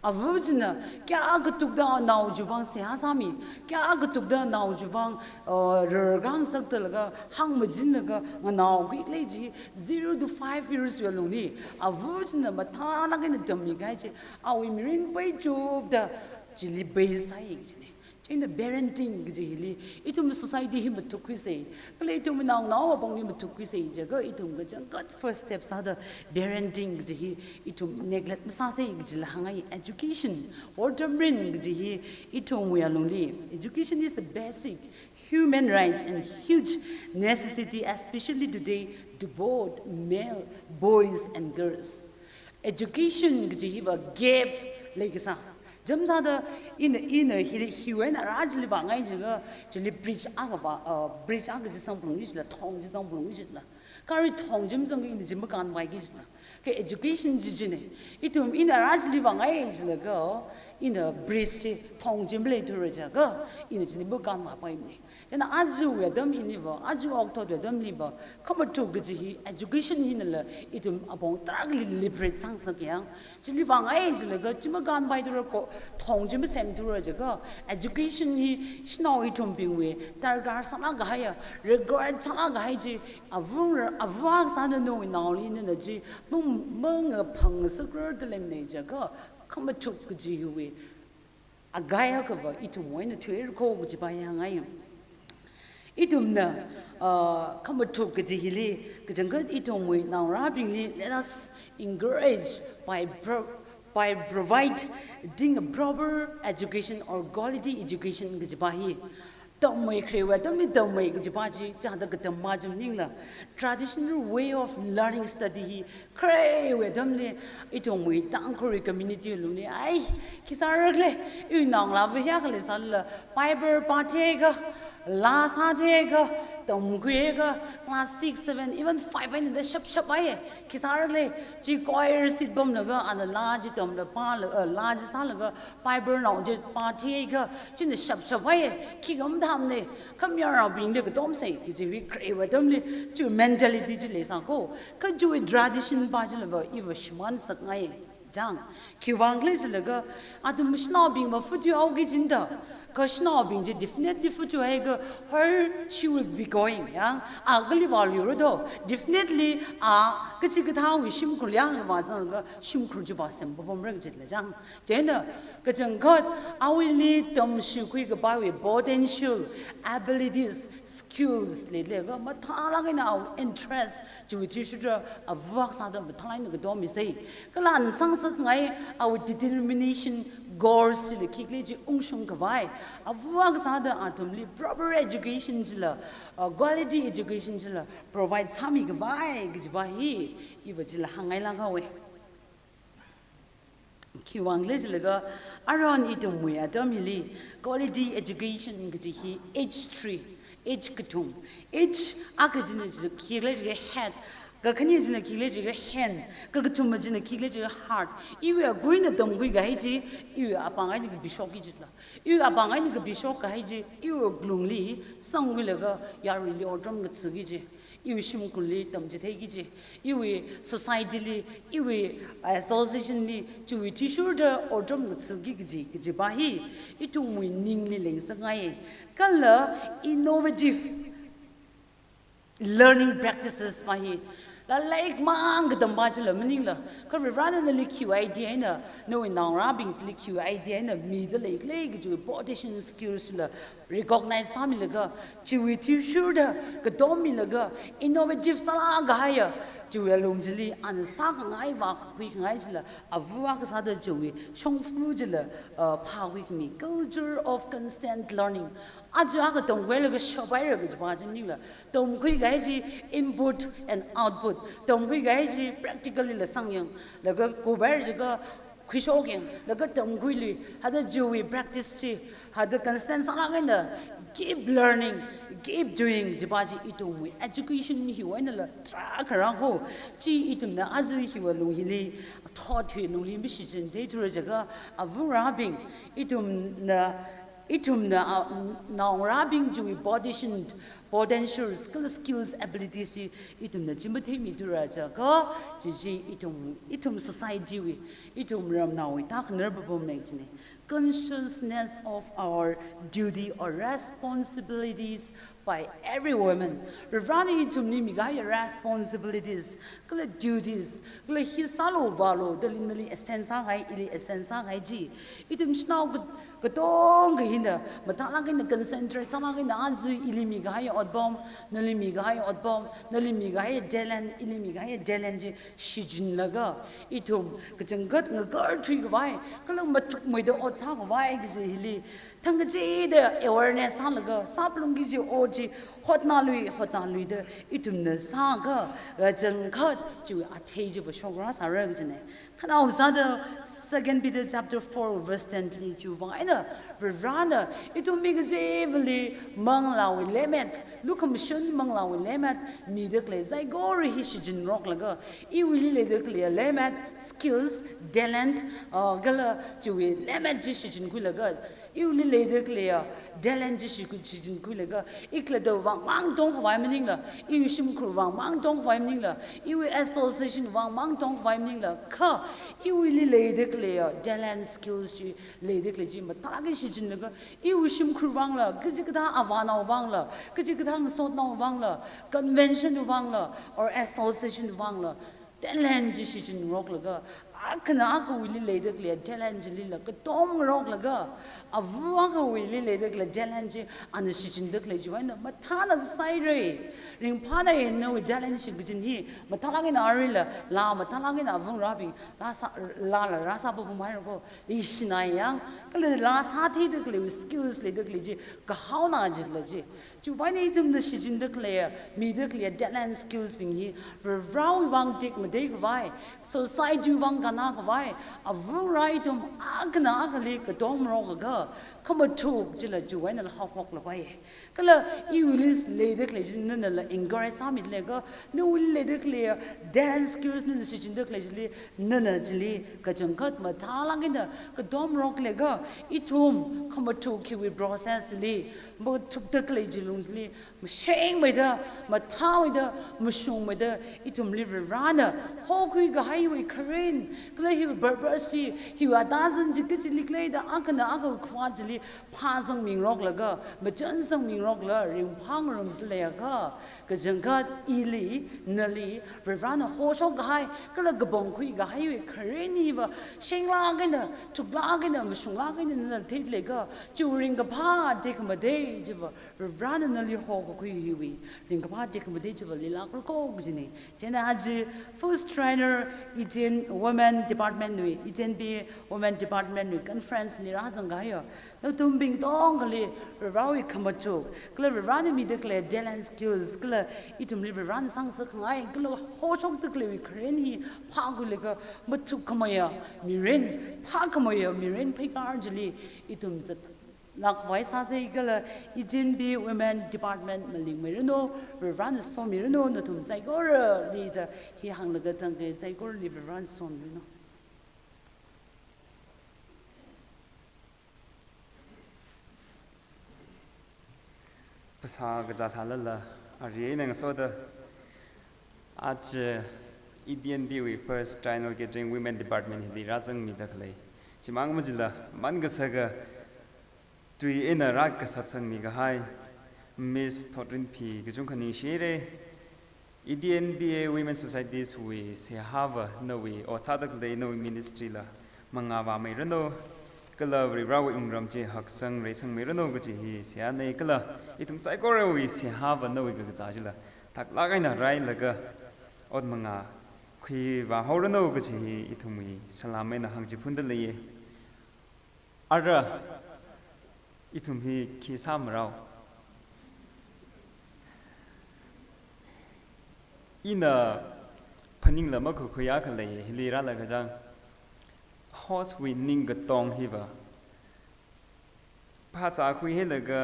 Ava china kayākha tukda nao chiwui vang seihā sāmi, kayākha tukda nao chiwui vang, uh, rarkang sakdalaga, hāngmachinlaga nganaokhui khala chi, zero to five years wui alungli, ava china mathālāk eina tammi kahai chi, awui mirin peichupda chili base sāi kajina. Chieina parenting kaji hili, ithum society hi mathukkhuisei, kala ithum naonganao apongli mathukkhuisei jiakha, ithum kachangkhat first step sāda parenting kaji hi ithum neglect masāsei kajila hāngngai. Education, or tamrin kaji hi ithumwui alungli, education is the basic human rights and huge necessity, especially today, to both male boys and girls. Education kaji hiva gap leikasā. Jamsāda ina, ina hi, hiwui eina rā chili vāngai jiakha, chili bridge akha vā, uh, bridge akha chi sangphalungi jila, thong chi sangphalungi jila. Gari thong chi mazangakha ina chi makānvaiki jila. Kha education chi china. Ithum ina rā chili vāngai jilaga, ina bridge chi, thong chi maleithura jiakha, ina chili makānvāpaimana. Chieina ajawui atam hiliva, aja okathuiwui atamliva, khamachuk kaji hi education hinala ithum apong tarākhali liberate sāngasaka. Chili vāngai jilaga chi makānvaithura ko, thong chi masemthura jiakha, education hi shanao ithumbingwui darkar sālāk kahaiya, required sālāk kahai chi, avāra, avā sāda nawui naoli nana chi mang, mangaphangngasakra da leimana jiakha, khamachuk kaji hiwui akhai akhava ithumwui eina thuirakho kaji pa yāngai. Ithumna, uh, khamachuk kaji hili, kachangkhat ithumwui naongarābingli, let us encourage by pro-, by providing a proper education or quality education kaji pa hi. Tammei khaleiwui atamli tammei kaji pa chi, chāda katam ma chi maningla, traditional way of learning study hi khaleiwui atamli, ithumwui Tangkhulwui community lungli, ai, khi sāra khala, iwui naongalāva hiyākha leisālala, Bible pātheiakha, laa sātheiakha, tamkhuiakha, class six, seven, even five eina da shapshappai. Khi sāra khala, chi choir seat pamlaga, ana laa chi tamla pāla, uh, laa chi sālaga, Bible nao chi pātheiakha, china shapshappai. Khi kamathāmana, khamayarnaobingli katomsei, chiwui khaleiwui atamli, chi mentality chi leisāko. Kha chiwui tradition pa chilava, iva shimānsakngai. Chang, khiwui vang khala jilaga, athum shanaobingva futu haoki jida, kha shanaobing chi definitely futu haiakha, her, she will be going, ya. A kali vāluira do, definitely, a, kachikathāwui shimkhur yangva zanglaga, shimkhur chi vāsem papamra kajila chang. Chieina, kachangkhat, awuili tamshikhui kapaiwui potential, abilities, skills leilaga, mathālāk eina awui interest, chiwui athishurda, avā akha sāda mathālāk eina katommisei. Kala ana sāngasakngai awui determination, goals chila khikhala chi ungshung khavai. Avā akha sāda athumli proper education chila, uh, quality education chila provide sāmi khavai kaji pa hi, iva chila hāngngailāk haowa. Khiwui vang khala jilaga, aruihon ithumwui atam hili, quality education kaji hi H three, H kathum, H akha china chi khikhala jiakha head, kakhane china khikhala jiakha hand, kakathuma china khikhala jiakha heart. Iwui aguina tamkhui kahai chi, iwui apāng eina kapishokki jila. Iwui apāng eina kapishok kahai chi, iwui wuklungli sangkhuilaga yaruili otram kathāki kaji, iwui shimkhurli tamchitheiki kaji, iwui society li, iwui association li, chiwui athishurda otram kathāki kaji, kaji pa hi, ithumwui ningli leingasakngai. Kala innovative learning practices pa hi, Lairik mang katampa chila maningla, kha Varivarana nali khiwui idea eina, nawui naongarābing chili khiwui idea eina mida leikhala kajiwui potential skills chila recognize sāmilaga, chiwui athishurda katom milaga, innovative sālāk kahaiya, chiwui alung chili ana sākhangai vākakhui khangai chila, ava akha sāda chiwui shongfa chila, uh, phākhui khami, culture of constant learning. Aja akha tamkhuilaga shaphaira kajipa chi maningla, tamkhui kahai chi input and output. Tamkhui kahai chi practically la sangyang, laga kuphaira jiakha khuishokyang, laga tamkhuilui, hithāda chiwui practice chi, hithāda constant sālāk eina keep learning, keep doing, jipa chi ithumwui education hiwui einala tarākha rākho, chi ithumna aja hiwui alung hili, thot hiwui alungli mashichin theithura jiakha, avungrābing, ithumna, ithumna, ah, naongarābing chiwui potential, potentials, kala skills, abilities hi ithumna chi matheimithura jiakha, chi chi ithum, ithum society wui, ithum ramnaowui tākhanar papam lei chine. Consciousness of our duty or responsibilities by every woman. Varivarana ithumli mikahai responsibilities, kala duties, kala hi sālu vālu, dali nali assign sākahai, ili assign sākahai chi, ithum shanao ka-, katongkha hina, mathālāk eina concentrate sālāk eina aja ili mikahai otpam, nali mikahai otpam, nali mikahai talent, ili mikahai talent chi shichinlaga, ithum kachangkhat ngakarthui khavai, kala mathukmeida ot sākhavai kaji hili, thangkachida awareness sālaga, sāphalungki kaji ot chi hotnālui, hotnāluida, ithumna sākha, kachangkhat chiwui athei chiva shokra sāra kajine. Khanaowa sāda Second Peter chapter four verse ten li chiwui vang eina, Varivarana ithum mi kachivali manglāwui lemmet, lukhamashan manglāwui lemmet mida khalei saikora hi shichinroklaga, iwuili leida khalei lemmet, skills, talent, ah, kala chiwui lemmet chi shichinkhuilaga, iwuili leida khaleiya talent chi shiku-, shichinkhuilaga, i khalattawui vang mang tongkhavai maningla, iwui shimkhurwui vang mang tongkhavai maningla, iwui association vang mang tongkhavai maningla, kha iwuili leida khaleiya talent, skills chi, leida khalei chi mathālāk eina shichinlaga, iwui shimkhurwui vangla, kachikathā avānaowui vangla, kachikathā ngasotnaowui vangla, convention wui vangla, or association wui vangla, talent chi shichinroklaga, akhana akhawuili leida khalei talent chilila katom ngaroklaga, ava akhawuili leida khalei talent chi ana shichinda khalei chiwui eina mathāna sāhaira. Ringphāna, nawui talent shichin hi mathālāk eina aruila, laa mathālāk eina avungrābing, laa sā, laala rāsā papam hairako, leishina yang, kala laa sātheida khalei skills leida khalei chi, kahaona jila chi. Chiwui vang eina ithumna shichinda khaleiya, mida khaleiya talent, skills bing hi, Varivarawui vang tekmatei khavai, society wui vang kannā khavai, avungrā ithum akhana akhali katomrok akha, khamathuk chila chiwui einala haophok lapai. Kala iwuili leida khalei chi nanala encourage sāmida leiakha, nawuili leida khaleiya talent, skills nana shichinda khalei chili, nana chili kachangkhat mathālāk eina katomrok leiakha, ithum khamathuk hiwui process li, mathukda khalei chi lung chili, mashengmeida, mathāmeida, mashungmeida, ithumli Varivarana hokhui kahaiwui kharing, kala hiwui purpose chi, hiwui atazan chi kachili khaleida, akhana akha khavā chili phāsangmingroklaga, machansangmingrokla, ringphāngarumda leiakha, kachangkhat ili, nali, Varivarana hoshok kahai, kala kapangkhui kahaiwui kharing hiva, shenglāk eina, thuklāk eina, mashunglāk eina nana theida leiakha, chiwui ringkaphā tekhamatei chiva, Varivarana nali hokakhui hiwui ringkaphā tekhamatei chiva leilākrako kajina. Chieina aja First Trainer Eden Women Department wui, Eden P Women Department wui conference li rāzang kahaiya nathumbing katongali Varivarawui khamathuk, kala Varivarana mida khalei talent, skills, kala ithumli Varivarana sāngasakkhangai, kala hoshokda khaleiwui kharing hi phākhuilaga mathuk khameiya mirin, phākhameiya mirin pheikar chili ithum zat lākkhavai sāsa kala Eden P Women Department malingmeiranu, Varivarana somiranu, nathum saikorali da hi hānglaga thangkha, saikorali Varivarana somiranu. Phasā kazā sālala, ari eina ngasoda, aja Eden P wui First Trainer Catering Women Department hili rāzangmida khalei. Chimang machila, man kasaka, tui eina rākasat sangmi kahai Miss Thotrinphi kachungkha ningshire. E T N B A Women Societies wui seihāva nawui ot sāda khalei nawui ministry la mangā vāmeiranu, kala Varivarawui wungram chi haksang reisangmeiranu kaji hi seihānei, kala ithum saikorawui seihāva nawui kakazā chila thaklāk eina rālaga ot mangā khuivāhaoranu kaji hi ithumwui salām eina hāngchiphunda leiye. Ara, ithum hi khi sāmarao? Ina phaningla makhuikhuiya khalei hili rālaga chang, host wui ningkatong hiva, phāzā khuihailaga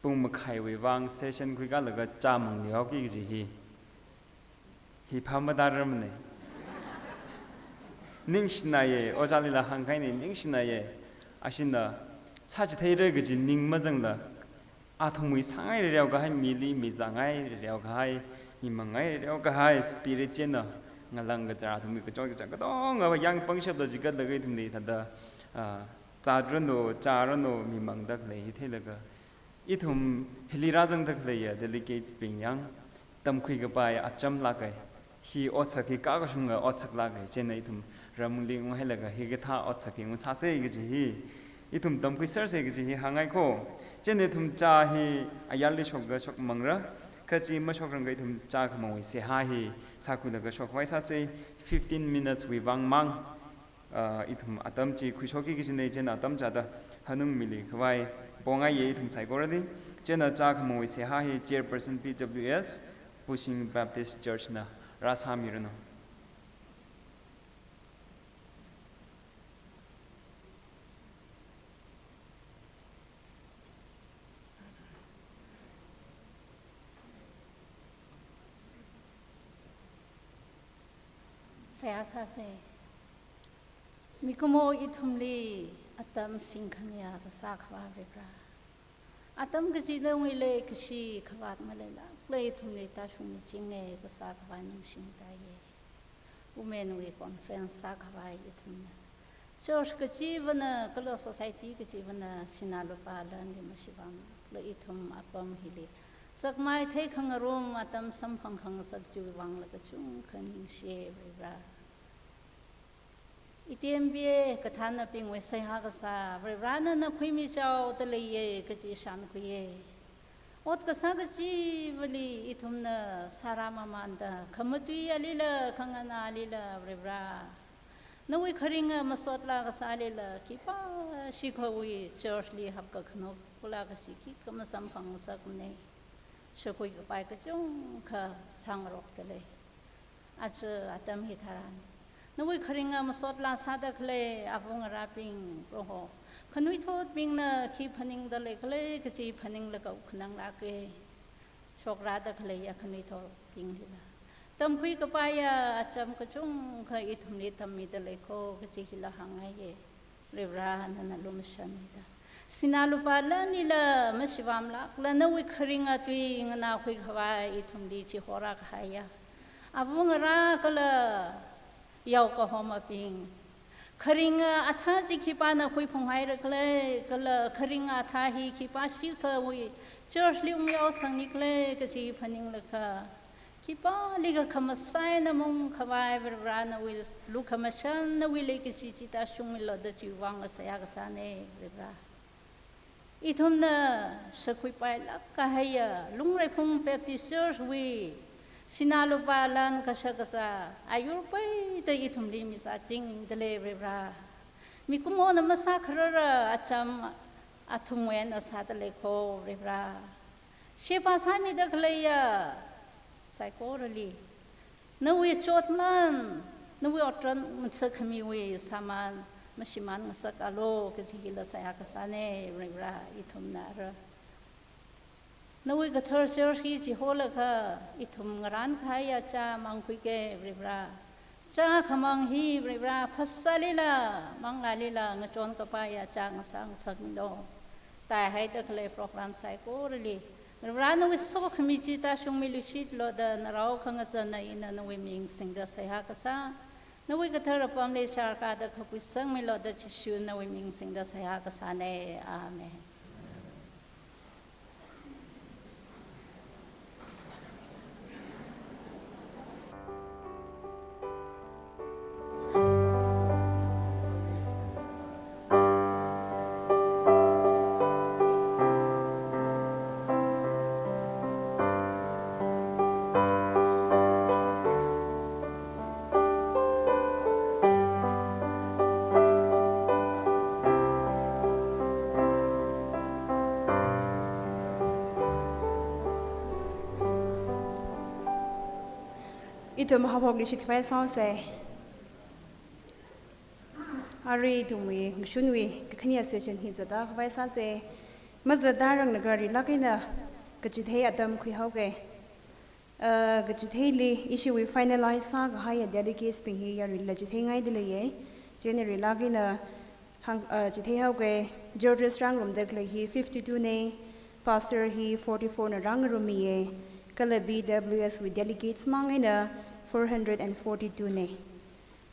pung makhaiwui vang session khuikālaga chāmang nihaoki kaji hi, hi phāmatāramane. Ningshinaiye, ojālila hāngkahaine, ningshinaiye. Ashina, sāchitheira kaji ning mazangla, athumwui sāngai rereokahai, mili mizāngai rereokahai, mimangngai rereokahai spirit china ngalāng kachara athumwui kachot kachāng katongava yāng pangshapla chigatlaga ithumli thāda, ah, zātranu, chāranu, mimangda khalei hi theilaga, ithum hili rāzangda khaleiya delegates bing yang, tamkhui kapai acham lākai. Hi otsak hi kakashunga otsak lākai. Chieina ithum ramli unghailaga hikathā otsak hi ngasāsei kaji hi, ithum tamkhuiserse kaji hi hāngngai ko. Chieina ithum chā hi ayarli shoka shokmangra. Kha chi mashokrangakha ithum chākhamongwui seihā hi sākhuilaga shokkhavai sāsei. Fifteen minutes wui vang mang, ah, ithum atam chi khuishokki kajinei. Chieina atam chāda hanungmili khavai pongaiye ithum saikorali. Chieina chākhamongwui seihā hi Chairperson P W S, Bushing Baptist Church na rāsāmiranu. Seihā sāsei. Mikumo ithumli atam singkhamiya kasā Akhava Varivara, atam kachida nawui leikashi khavāt maleilākla ithumli tāshungmichinge kasā Akhava ningshingtaiye. Women wui conference sākhavai ithumna, church kachivana kala society kachivana sinā lupā lanli mashivāmlākla ithum apam hili sakmai theikhangarum atam samphang khangasak chiwui vangla kachungkha ningshiye Varivara. E T N B A kathānabingwui seihā kasā Varivara nana khuimichaoda leiye kaji shānkhuiye. Ot kasā kachivali ithumna sārāmamānda, khamatuiyalila khanganālila Varivara, nawui kharinga masotlā kasālila khipāshikhawui church li hapkakhanuk pulā kashi khikha masamphang ngasakmanei. Shakhui kapai kachungkha sāngarokda lei. Aja atam hitharan, nawui kharinga masotlā sāda khalei āva ngarābing Proho, khanuithotbingna khi phaningda leikhala kaji phaninglaga khananglāke. Shokrada khaleiya khanuithotbinglila tamkhui kapaiya acham kachungkha ithumli tammida leiko kaji hila hāngngaiye. Varivara nana lumashanmida, sinā lupā lanlila mashivāmlākla nawui kharinga tui nganākhui khavai ithumli chihorā kahaiya āva ngarā kala yaokahomabing, kharinga athā chi khipāna khuiphunghaira khala, kala kharinga athā hi khipāshikhawui church li ungyaosangni khala kaji phaninglaga, khipālikha khamasai namung khavai Varivara nawui lukhamashan nawui leikashi chi tāshungmilu da chiwui vang seihā kasānei Varivara. Ithumna shakhuipailāk kahaiya Lungreiphung Baptist Church wui sinā lupā lan kashak kazā ayur peida ithumli mizāchingda lei Varivara. Mikumona masākharara acham athumwui eina sāda leiko Varivara. Sheba sāmida khaleiya saikorali nawui chotman, nawui otran ngasakkhamiwui sāman mashimān ngasakalu kaji hila seihā kasānei Varivara. Ithumna ara nawui kathar church hi chiholaga ithum ngarān kahaiya chā mangkhuike Varivara. Chākhamang hi Varivara phasālila, manglālila ngachon kapaiya chā ngasā ngasakmilu. Taihaida khalei program saikorali Varivara nawui sokhami chi tāshungmiluishitlu da narao khangachāna ina nawui ming singda seihā kasā, nawui kathar apamli sharkada khuisangmilu da Jishu nawui ming singda seihā kasānei. Amen. Ithum haophokluishit khavai sāsa. Arui ithumwui ngashunwui kakhane session hi zatda khavai sāsa. Mazatda ranglakha rilāk eina kachithei atam khuihaoga. Uh, kachitheili ishiwui finalize sākahaiya delegates bing hi yaruila chitheingaida leiya. Chieina rilāk eina hāng, uh, chitheihaoga. George's rāngarumda khalei hi fifty-two na, pastor hi forty-four na rāngarummiya, kala B W S wui delegates mang eina four hundred and forty-two na.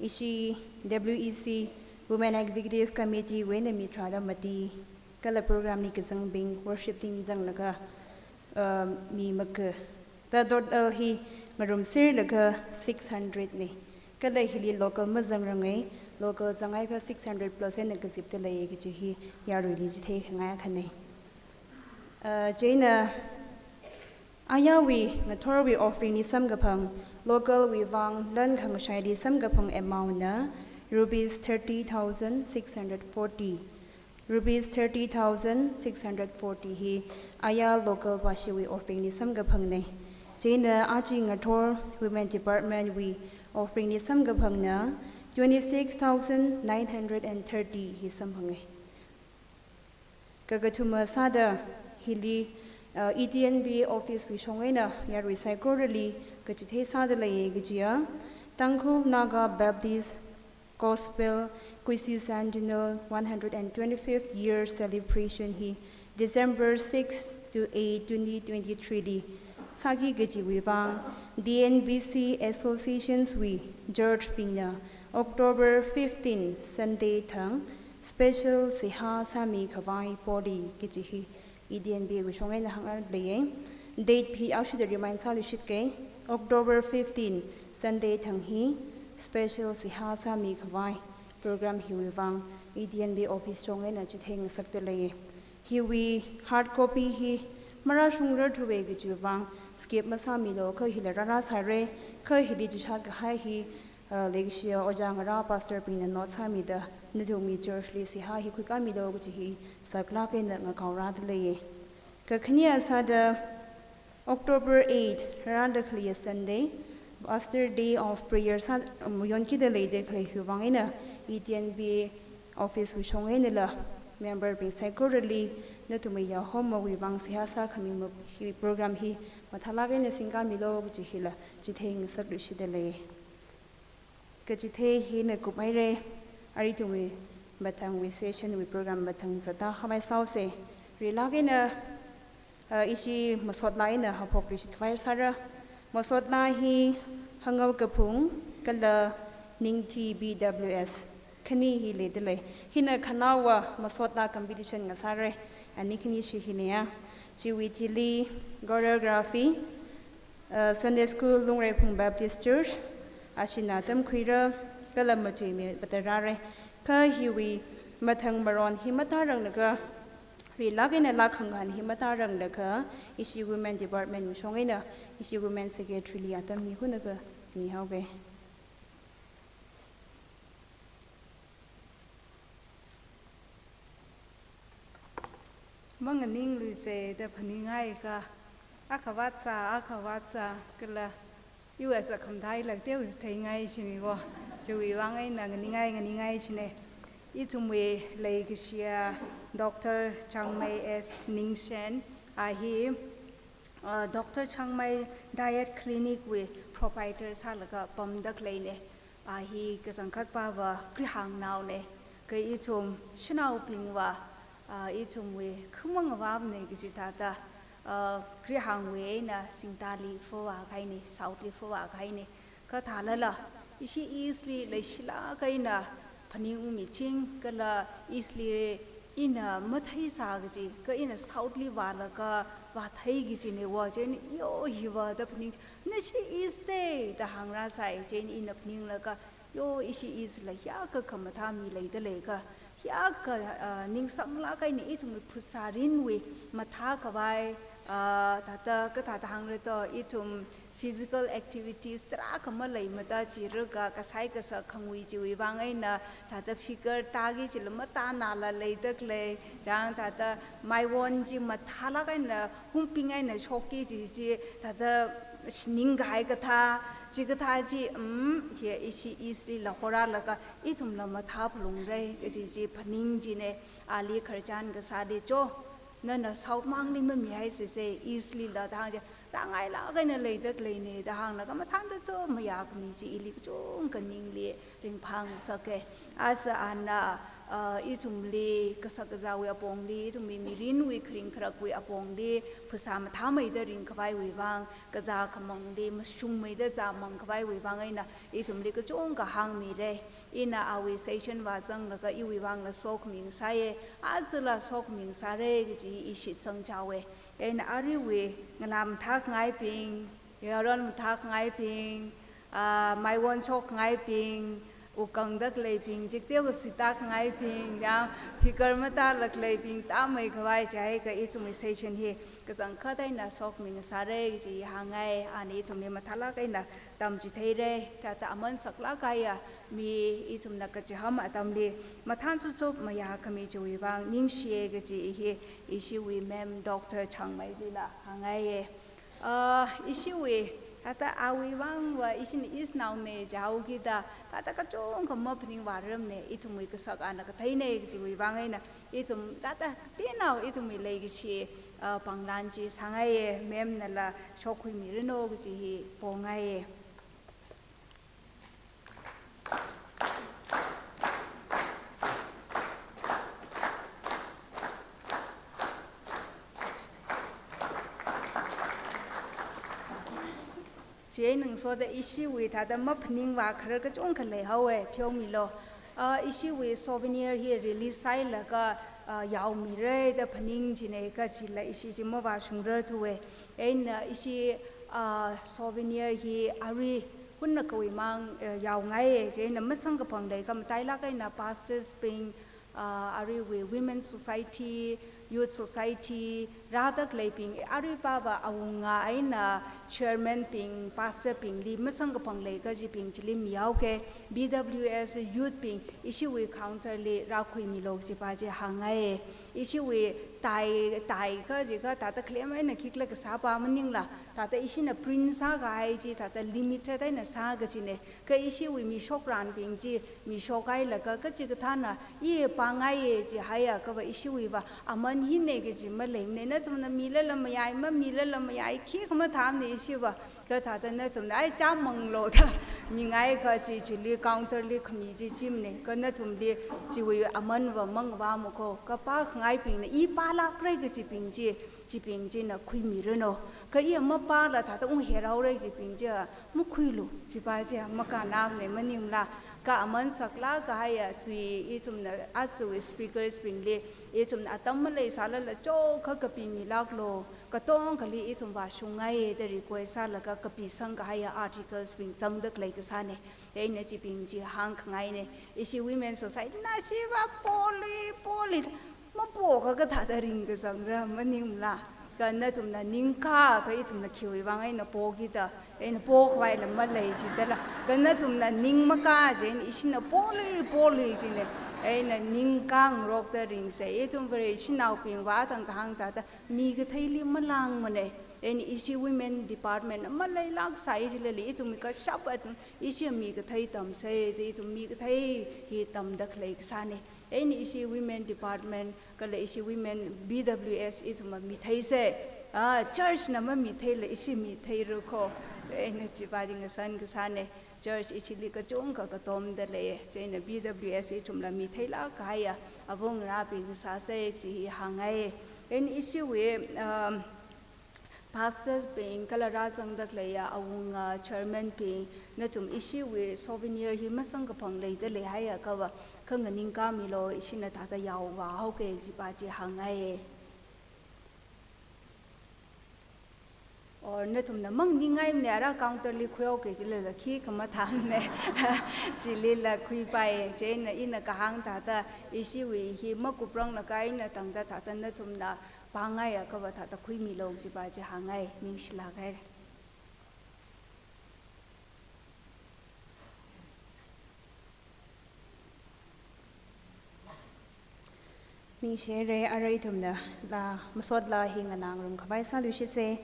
Ishi W E C Women Executive Committee wui eina mi tharāda mati, kala program li kazangbing worship team zanglaga, uh, mi maka. Kha total hi ngarumserlaga six hundred na. Kala hili local mazangranga, local zanghaiakha six hundred plus eina kazipda leiya kaji hi yaruili chitheikhangai akhana. Uh, chieina ayarwui ngathorwui offering li samkaphang, local wui vang lan khangashaili samkaphang amount na rupees thirty thousand six hundred forty. Rupees thirty thousand six hundred forty hi ayar local pashiwui offering li samkaphangna. Chieina aja ngathor Women Department wui offering li samkaphangna twenty-six thousand nine hundred and thirty hi samphanga. Kakathuma sāda hili, uh, E T N B office wui shong eina yarui saikorali kachithei sāda leiya kajiya, Tangkhul Naga Baptist Gospel Quinticentennial one hundred and twenty-fifth year celebration hi December six to eight, twenty twenty-three li sāki kajiwui vang D N B C associations wui church bingna October fifteen Sunday thang special seihā sāmi khavai poli kaji hi E T N B wui shong eina hāngra leiya. Date hi aruishida remind sāluishitga, October fifteen Sunday thang hi special seihā sāmi khavai program hiwui vang E T N B office shong eina chitheingasakda leiya. Hiwui hard copy hi marāshungrarthuwa kajiwui vang skip masāmilu, kha hila rārāsāra, kha hili chishat kahai hi, uh, leikashiya ojā ngarā pastor bingna note sāmida nathumwui church li seihā hi khuikāmilu kaji hi saklāk eina ngakaorāda leiya. Kakhane sāda October eight, rārāda khaleiya Sunday, Pastor Day of Prayer sā, um, yonkida leida khalei hiwui vang eina E T N B office wui shong einala member bing saikorali nathumwui yahomawui vang seihā sākhami ma-, hi program hi mathālāk eina singkāmilu kaji hila chitheingasakluishitda lei. Kachithei hina kuphaira, arui ithumwui mathangwui session wui program mathang zatda khavai sāsa. Rilāk eina, uh, ishi masot laa eina haophokluishit khavai sāra. Masot laa hi Hangao Kaphung kala Ningthi B W S khani hi leida lei. Hina khanaowa masot laa competition ngasāra. Ani khani chi hina ya. Chiwui thili choreography, uh, Sunday School Lungreiphung Baptist Church ashina tamkhuira, kala matuimi pata rāra. Kha hiwui mathang maron hi matāranglakha, rilāk eina laa khangahān hi matāranglakha, ishi Women Department wui shong eina ishi Women Secretary li atam mikhuilaga mihaoga. Manganingluisa da phaningngai kha, akhavāt sā, akhavāt sā, kala U S akhamdai lak teo is theingai chini ko. Chiwui vang eina nganingai, nganingai chine. Ithumwui leikashiya Doctor Changmei S Ningshen, a hi, uh, Doctor Changmei Diet Clinic wui proprietor sālaga pamda khaleina. A hi kachangkhat pava Krihangnao ne, kha ithum shanaobingva, a, ithumwui khamang avāvana kaji thāda, a, Krihangwui eina Singtali fava kahaina, South li fava kahaina. Kha thālala, ishi East li leishilāk eina phaningungmiching, kala East li ina matheisā kaji, kha ina South li vālaga vāthei kajina wo, chieina yo hiva da phaning, nashi East te da hāngrāsai, chieina ina phaninglaga, yo ishi East la hiyākha khamathā mi leida lei kha, hiyākha, ah, ningsanglāk eina ithumwui phutsārinwui mathā khavai, ah, thāda, kathāda hāngra to, ithum physical activities tarākha maleimada chiraka kasai kasak khangui chiwui vang eina thāda figure tāki chila matānala leidalei, chang thāda maiwon chi mathālāk eina humping eina shokki chi chi thāda ningkahai kathā, chikathā chi, um, hi ishi East lila horālaga ithumla mathāphalungra kaji chi phaning china. Ali khararchan kasāli cho, nana South mangli mamihaisese, East lila da hāng chi, rāngailāk eina leidaleina da hānglaga mathānda to mayākhami chi ili kachungkha ningli ringphāngasaka. Aja ana, uh, ithumli kashak kazāwui apongli, ithumwui mirinwui kharing kharakwui apongli, phasā mathāmeida ringkhavaiwui vang, kazā khamangli mashungmeida zāmang khavaiwui vang eina ithumli kachungkha hāngmira. Ina awui session vāzanglaga iwui vangla sokhami ngasāya, ajala sokhami ngasāra kaji i shitsang chaowa. Eina aruiwui ngalā mathākhangaibing, yaron mathākhangaibing, ah, maiwon shokkhangaibing, wukkangda khaleibing, chikateo kasita khangaibing, ya figure matāla khaleibing, tāmeikhavai chihaiakha ithumwui session hi kachangkhat eina sokhami ngasāra kaji hāngngai. Ana ithumli mathālāk eina tamchitheira, thāda aman saklāk kahaiya mi ithumna kachiham atamli mathān chuchup mayākhami chiwui vang ningshiya kaji hi ishiwui ma'am Doctor Changmeilila hāngngaiya. Ah, ishiwui, thāda awui vangva ishina East naona jihaokida, thāda kachungkha maphaningvārarmana, ithumwui kasak ana katheina kajiwui vang eina, ithum thāda tinao ithumwui leikashi, ah, panglan chi sāngaiya, ma'am nala shokkhuimiranu kaji hi pongaiya. Chieina ngasoda ishiwui thāda maphaningvā kharar kachungkha leihaowa, pheomilu. Ah, ishiwui souvenir hi release sāhailaga, ah, yaomira da phaning china, kha chila ishi chi mavāshungrarthuwa. Eina ishi, ah, souvenir hi arui hunnakhawui mang, eh, yaongaiya, chieina masangkaphang leiakha matailāk eina pastors bing, ah, aruiwui women society, youth society, rāda khaleibing, aruipava awunga eina chairman bing, pastor bingli masangkaphang leiakha chibing chili mihaoki, B W S youth bing, ishiwui counter li rākhuimilu kajipa chi hāngngaiya. Ishiwui tai, tai kaji kha thāda claim eina khikhala kasāpa maningla, thāda ishina print sākahai chi thāda limited eina sā kajina. Kha ishiwui mi shokranbing chi, mi shokhailaga kachikathāna i pāngaiya jihaiakhava ishiwuiva aman hina kaji maleimana. Nathumna milala mayai, mamilala mayai, khikha mathāmana ishiva. Kha thāda nathumna, ai, chāmanglu da mingaiakha chi chili counter li khami chi chimana. Kha nathumli chiwui amanva mangavāmako. Kha pākhangaibingna i pālākra kajibing chi, chibing china khuimiranu. Kha i mapāla thāda ungherhaora kajibing chi makhuilu, chipa chi makānamana maningla. Kha aman saklāk kahaiya tui ithumna aja speakers bingli ithumna atam maleisālala chokha kapimilāklu, katongkhali ithum vāshungngaiya da request sālaga kapisang kahaiya articles bing zangda khalei kasāna. Eina chibing chi hāngkhangaina. Ishi women society na shiva polui, polui, mapoakha kathāda ringkazangra maningla. Kha nathumna ningkā, kha ithumna khiwui vang eina pokida, eina pokhavaila malei jidala. Kha nathumna ning makā jin, ishina polui, polui jina. Eina ningkāngarokda ringsa. Ithum Vareshinaobingva tangkahāng thāda mi katheili malāngmana. Eina ishi women department maleilāksai jilala, ithum kashap athum ishi mi kathei tamsa da, ithum mi kathei hi tamda khalei kasāna. Eina ishi women department, kala ishi women B W S ithumva mitheisa. Ah, church na mamitheila ishi mitheira kho. Eina chipa chi ngasan kasāna. Church ishili kachungkha katomda lei. Chieina B W S ithumla mitheilāk kahaiya avung ngarābing sāsa chi hi hāngngai. Eina ishiwui, um, pastors bing kala rāzangda khaleiya awunga chairman bing, nathum ishiwui souvenir hi masangkaphang leida leihaiakhava kha nganingkāmilu, ishina thāda yaovāhaoki jipa chi hāngngai. Or nathumna manganingngaimana, ara counter li khuihaoki jilala khikha mathāmana. Chilila khuipai, chieina ina kahāng thāda ishiwui hi makupranglakha eina tangda thāda nathumna pāngaiakhava thāda khuimilu jipa chi hāngngai, ningshilāk haira. Ningshire, arui ithumna laa, masot laa hi nganāngarum khavai sāluishitse.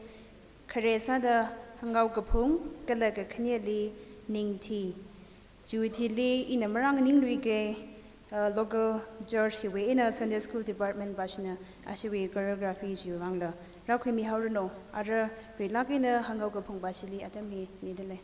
Khare sāda Hangao Kaphung, kala kakhaneli Ningthi. Chiwui thili ina marānganingluike, uh, local church hiwui eina Sunday School Department vāshina ashiwui choreography chiwui vangla rākhuimihaoranu. Ara rilāk eina Hangao Kaphung vāshili atam hi midalei.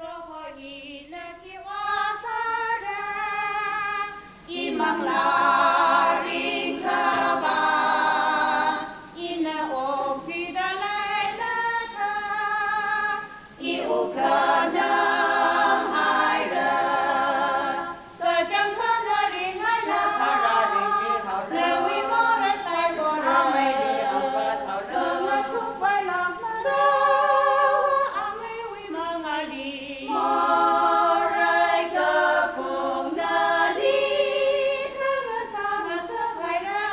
Proho ina khi vāsāra, imanglā ringkhavā, ina okthuida leilakha, i wukkhanang haira. Kachangkhat nali ngailāk, nawui morei saikora, ngathup pailāk mara, ameiwui mangāli. Morei kaphung nali tharngasak ngasak haira,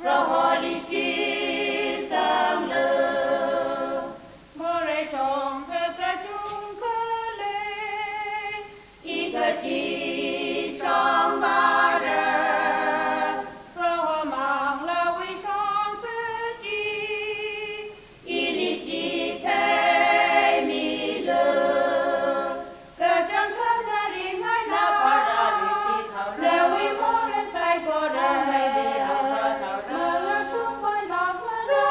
Proholi shitsanglu. Morei shongfa kachungkha lei, i kachi shongvāra, Proho manglāwui shongfa chi, ili chitheimilu. Kachangkhat nali ngailāk, nawui morei saikora, ngathup pailāk mara,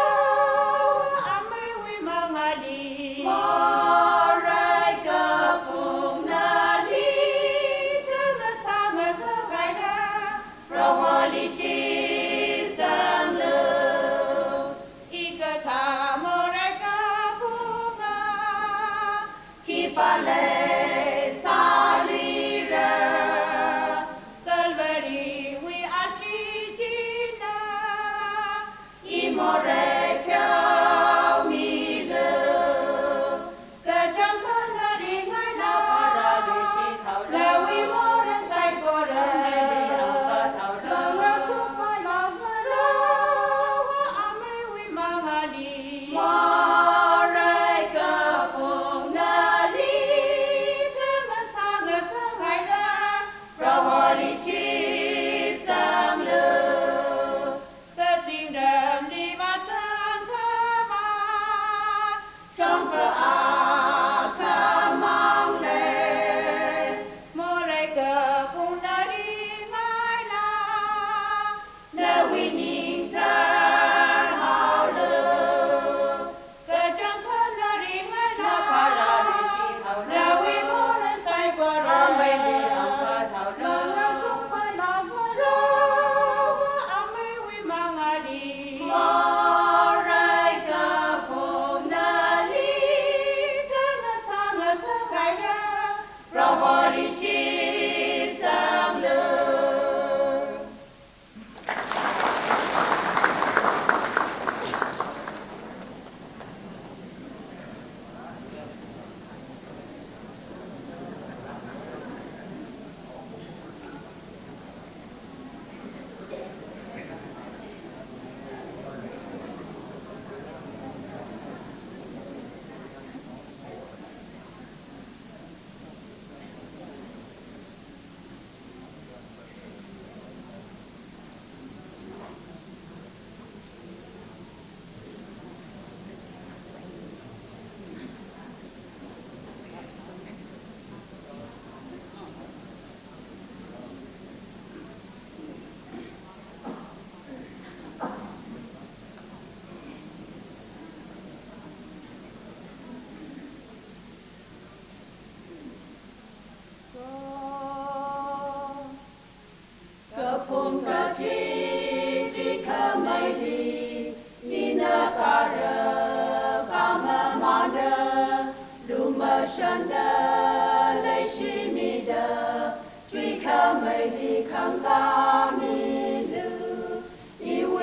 ameiwui mangāli. Morei kaphung nali tharngasak ngasak haira, Proholi shitsanglu. Hikathā morei kaphunga khipā leisāluira, Calvary wui ashee china i morei pheomilu. Kachangkhat nali ngailāk, nawui morei saikora, ngathup pailāk mara, ameiwui mangāli. Morei kaphung nali tharngasak ngasak haira, Proholi shitsanglu. Kazingramli vāzangkhavai shongfa akhamang lei, morei kaphung nali ngailāk, nawui ning tharhaolu. Kachangkhat nali ngailāk, nawui morei saikora, ngathup pailāk mara, ameiwui mangāli. Morei kaphung nali tharngasak ngasak haira, Proholi shitsanglu. So, kaphung kachi, chi khamei hi, ina kara khamamānra, lumashanda leishimida, chi khamei hi khangkāmilu. Iwui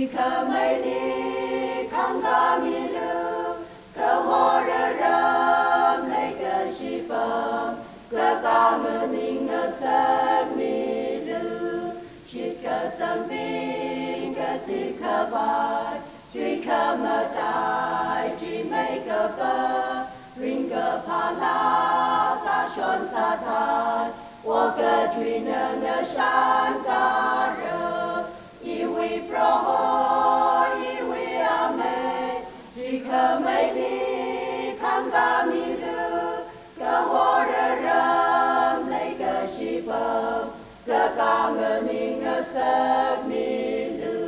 Khamaili khangkāmilu, kahor aram leikashipam, kakā nganing ngasakmilu, shitkasangping kazip khavai, chui khamatai, chui meikapa, ringkaphā laa sāshon sāthai, okathuina ngashan kara, iwui Proho, iwui Amei, chui khamaili khangkāmilu, kahor aram leikashipam, kakā nganing ngasakmilu.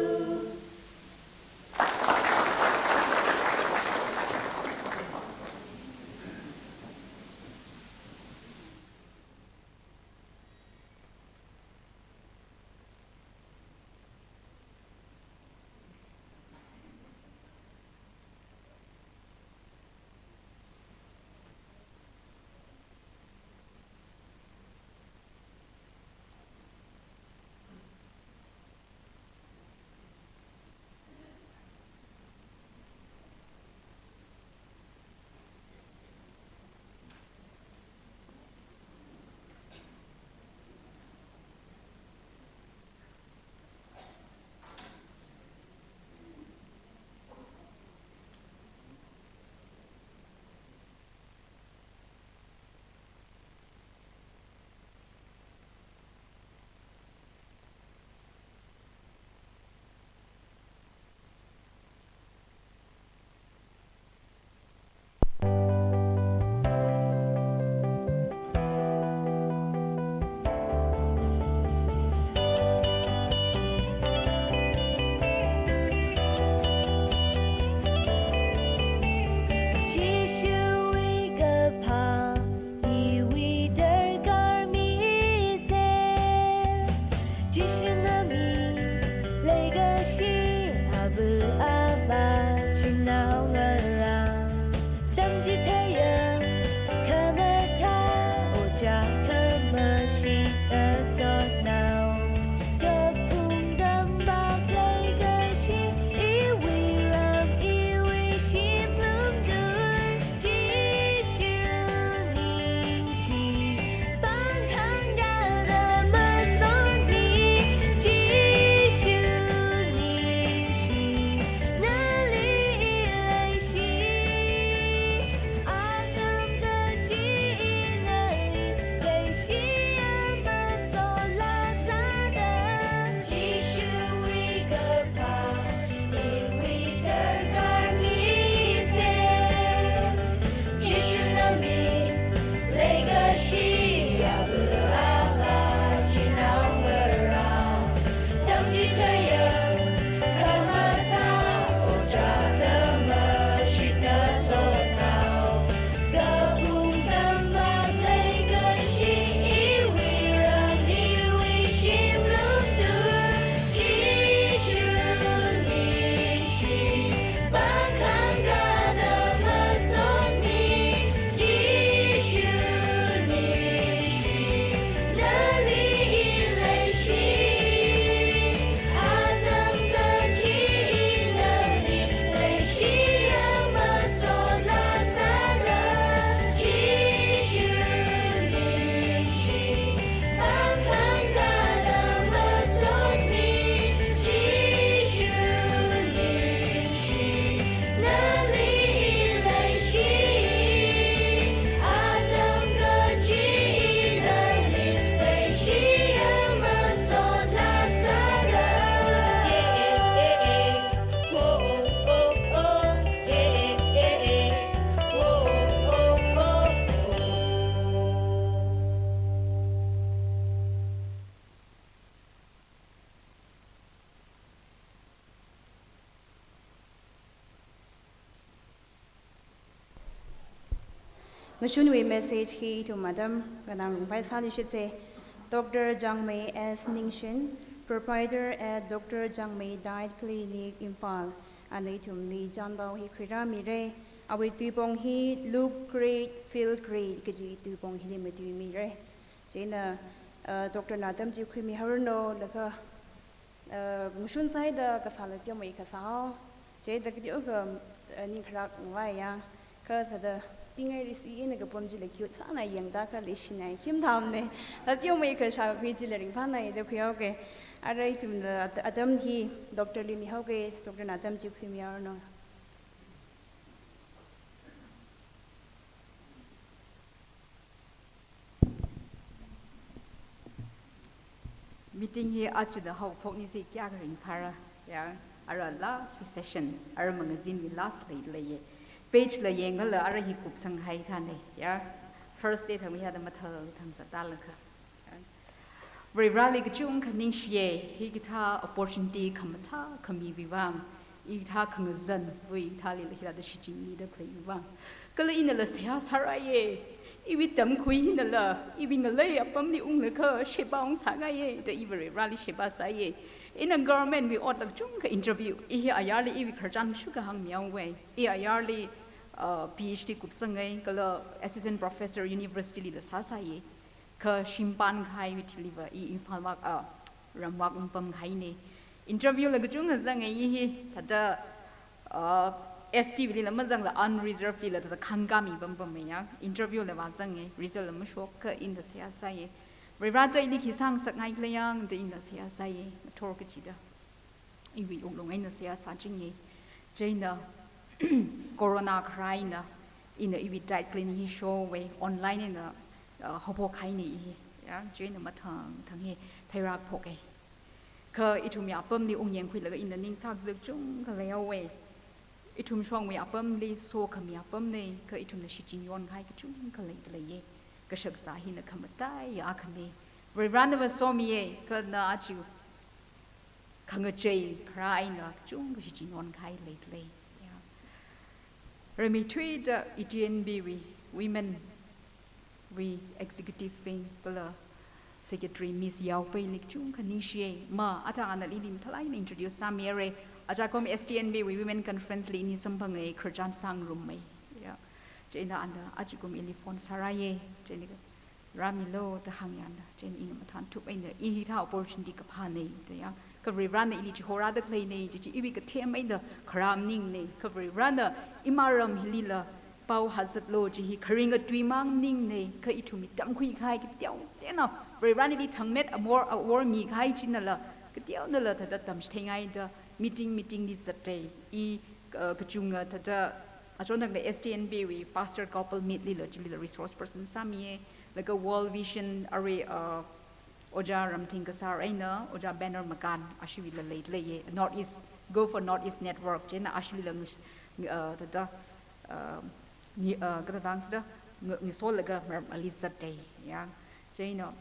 Jishuwui kaphā, iwui darkar misa. Jishuna mi leikashi, ava avā, chinaongarā, tamchitheiya, khamathā, ojā khamashit ngasotnao. Kaphung tampak leikashi, iwui ram, iwui shim lumtur, Jishu ningshi, pāng khangkāda masotmi. Jishu ningshi, nali i leishi, atam kaji i nali leishi, amasot laa sāda. Jishuwui kaphā, iwui darkar misa. Jishuna mi leikashi, ava avā, chinaongarā, tamchitheiya, khamathā, ojā khamashit ngasotnao. Kaphung tampak leikashi, iwui ram, iwui shim lumtur, Jishu ningshi, pāng khangkāda masotmi. Jishu ningshi, nali i leishi, atam kaji i nali leishi, amasot laa sāda. Jishu ningshi, pāng khangkāda masotmi. Jishu ningshi, nali i leishi, atam kaji i nali leishi, amasot laa sāda. Ngashunwui message hi ithum atam kanang rungpai sāluishitse. Doctor Jangmei S Ningshin, proprietor at Doctor Jangmei Diet Clinic, Imphal, ana ithumli chānpao hi khuirāmira. Awui tuipong hi Look Great, Feel Great kaji tuipong hili matuimira. Chieina, uh, Doctor na atam chi khuimihaoranu, laga Uh, mashun sāhaida kasāla teomeikha sāhao. Chieina kateokha, uh, ningkharak ngavaiya. Kha thāda pingai risi ina kapam chili cute sāna yangda kha leishinai khim thamne. Thāda teomeikha shākhui chili ringphānai da khuihaoke. Ara ithumna at-, atam hi doctor li mihaoke, doctor na atam chi khuimihaoranu. Meeting hi aja da haophok nisi kayākha ringphāra, ya, ara last session, ara magazine wui last lei leiye. Page la yangkhala ara hi kupsanghai thāne, ya. First day thang mi hada mathal thang sātālakha. Varivarali kachungkha ningshiye, hikathā opportunity khamathā khamiwui vang, hikathā khangazanwui hithāli hithāda shichinmida khaleiwui vang. Kala inala seihā sārāye, iwui tamkhui hinala, iwui ngalei apamli unglakha sheba ungsāngaiye, da i Varivarali sheba sāye. Ina government wui otla kachungkha interview, i hi ayarli iwui khararchan shuka hāngmihaowe. I ayarli, uh, PhD kupsangai, kala assistant professor university lila sāsāye. Kha shimpān kahaiwui thiliva i Imphal vak, ah, ramvak ungpamkahaine. Interview la kachungkha zangai i hi, thāda, ah, ST wuilila mazangla unreserved lila thāda khangkami pampamya. Interview la vāzangai, result la mashokkha ina seihā sāye. Varivara ili khi sāngasakngai khala yang da ina seihā sāye, ngathor kachida. Iwui wuklung eina seihā sāchinge. Chieina corona kharā eina, ina iwui diet clean hi showe, online eina, uh, haophokhaine i hi. Ya, chieina mathang thang hi theirak phoke. Kha ithumwui apamli ungyangkhuilaga ina ningsak zuk kachungkha leihaowe. Ithum shongwui apamli sokhami apamne, kha ithumna shichin yonkahai kachungkha lei leiye. Kashakazā hina khamataiya akhane. Varivarana va somiye, kha na aja khangachei kharā eina kachungkha shichin yonkahai lei lei. Ya. Rimeithuida ETNB wui women wui executive bing kala secretary Miss Yaopeili kachungkha ningshiye. Ma, athang ana ili mathālāk eina introduce sāmire. Ajakum STNB wui women conference li ini samphangai khararchan sāngarumme. Ya. Chieina ana ajakum ili phone sārāye. Chieina rāmilu da hāngyāna, chieina ina mathānthup eina, i hithā opportunity kaphāne da yang. Kha Varivarana ili chihorāda khaleine, chi chi iwui kathem eina kharā maningne, kha Varivarana imaram hilila pao hāzatlu chi hi kharinga tui mang maningne, kha ithumwui tamkhui kahai kateoteona, Varivarana ili thangmet amor awor mikahai chinala, kateonala thāda tamchitheingaida, meeting, meeting li zatte, i, uh, kachunga thāda, achon thangda STNB wui pastor couple meet lila, chilila resource person sāmiye, laga World Vision arui, uh, Ojā Ramthing Kasar eina, Ojā Banner Makan, ashiwuila lei leiye, North East, Go for North East Network, chieina ashilila ngi, uh, thāda, uh, ngi, uh, kathāda sāda, ngi, ngisolaga maram ali zatte, ya. Chieina,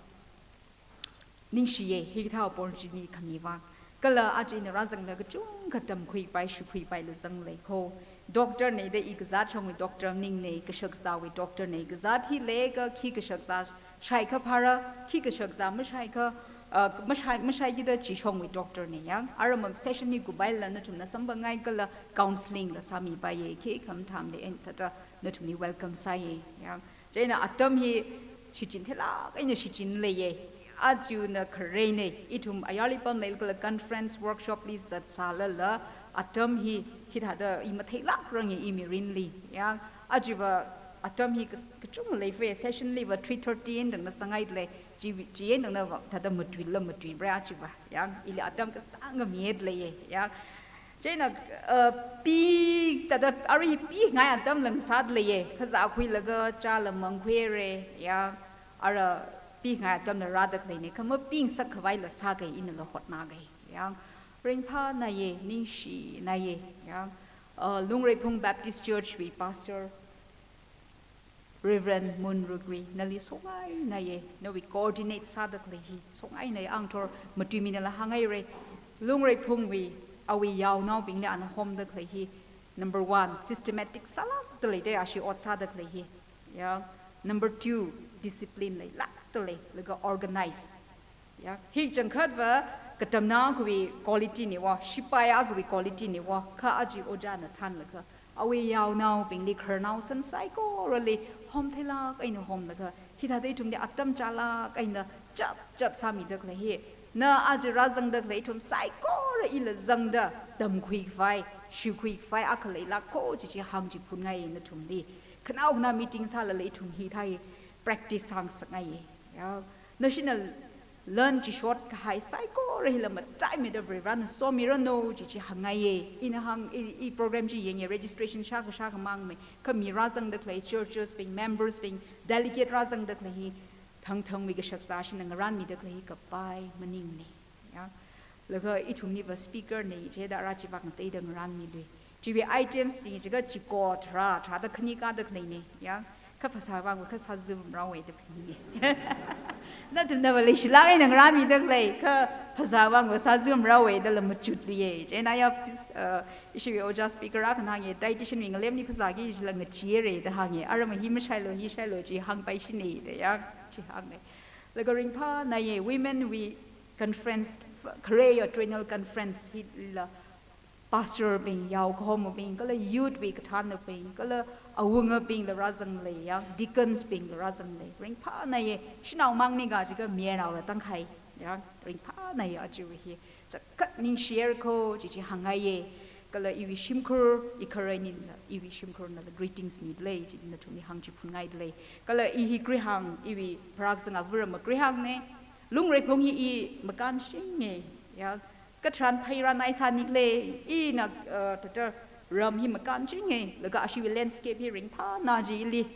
ningshiye, hikathā opportunity khami vang. Kala aja ina rāzangla kachungkha tamkhuipai, shukhuipaila zanglei kho. Doctor ne da i kazāt shongwui doctor maningne, kashakazāwui doctor ne. Kazāt hi leiakha khi kashakazā shaikha phāra, khi kashakazā mashaikha, uh, mashai, mashaikida chi shongwui doctor ne yang. Aram session hi kupaila nathumna samphangngai kala counseling la sāmipaiye, khi khamathāmane, eina thāda nathumli welcome sāye yang. Chieina atam hi shichin theilāk eina shichin leiye. Ajana kharei ne, ithum ayarli pamlei kala conference workshop li zatsālala, atam hi, hithāda i matheilāk range i mirinli. Yang, ajava atam hi kas-, kachungkha leife, session liva three thirty eina tangda sāngaile, chi, chi eina tangda va, thāda matuila matuibre ajava. Yang, ili atam kasāngami leiye. Yang, chieina, uh, pi, thāda, arui hi pingai atamla ngasāda leiye, kazā khuilaga chāla mangkhuire, ya, ara pingai atamla rāda khaleine, kha mapingsakkhavaila sākei inala hotnakei, ya, ringphānaiye, ningshinaiye, ya, uh, Lungreiphung Baptist Church wui pastor, Reverend Munrukwi, nali songainaiye, nawui coordinate sāda khalei hi, songainai angthor matuiminala hānghaire. Lungreiphungwui, awui yaonaobingli ana homda khalei hi, number one, systematic sālākda lei da ashi ot sāda khalei hi. Ya, number two, discipline leilākda lei, laga organize. Ya, hi changkhatva katamnao akhawui quality ne wo, shipai akhawui quality ne wo, kha aja ojāna thānlaga, awui yaonaobingli khararnao san saikorali homtheilāk eina homlaga, hithāda ithumli atam chālāk eina chap chap sāmida khalei hi, Na aja rāzangda khalei ithum saikora ila zangda tamkhui khavai, shikhui khavai akha leilāka kaji chi hāngchiphun ngaiya nathumli. Khanaokhana meeting sālala ithum hithāi practice sāngasak ngaiya. Ya. Nashina learn chishot kahai saikora hila mataimeida Varivarana somiranu kaji chi hāngngaiya. Ina hāng, i, i program chi yangya, registration shākha shākha mangmei. Kha mi rāzangda khalei churches bing, members bing, delegate rāzangda khalei hi thangthangwui kashakazā shina ngarānmida khalei hi kapai maningne. Ya. Laga ithumniva speaker nei, chida ara chivak ngateida ngarānmilui. Chiwui items ni chiakha chiko tharā, tharāda khani kāda khaleine. Ya. Kha phasāwui vang kha sāzumrao wei da khaneine. Nathumnava leishilāk eina ngarānmida khalei, kha phasāwui vang sāzumrao wei dala machutluiye. Chieina ya, uh, ishiwui ojā speaker akhana hānge, dietitian wui ngalemli phasāki jila ngachee re da hānge. Arama hi mashailu, hi shailu chi hāngpaishine da ya, chi hāngne. Laga ringphānaiye, women wui conference, khare ya triennial conference hila pastor bing, yao kahomabing, kala youth wui kathānnabing, kala awungabingla rāzanglei ya, deacons bingla rāzanglei. Ringphānaiye, shanao mangni kajiakha mayarnaola tangkhai. Ya, ringphānaiye aja hi. Chakhat ningshiyar ko, chi chi hāngngaiye. Kala iwui shimkhur, i kharei nina, iwui shimkhurnala greetings midalei, chi nathumli hāngchiphun ngaidalei. Kala i hi Grihang, iwui pharak zanga vura ma Grihangne. Lungreiphung hi i makānchinge, ya. Katharan phairan ai sānikle, ina, uh, tata ram hi makānchinge, laga ashiwui landscape hi ringphāna ji ili.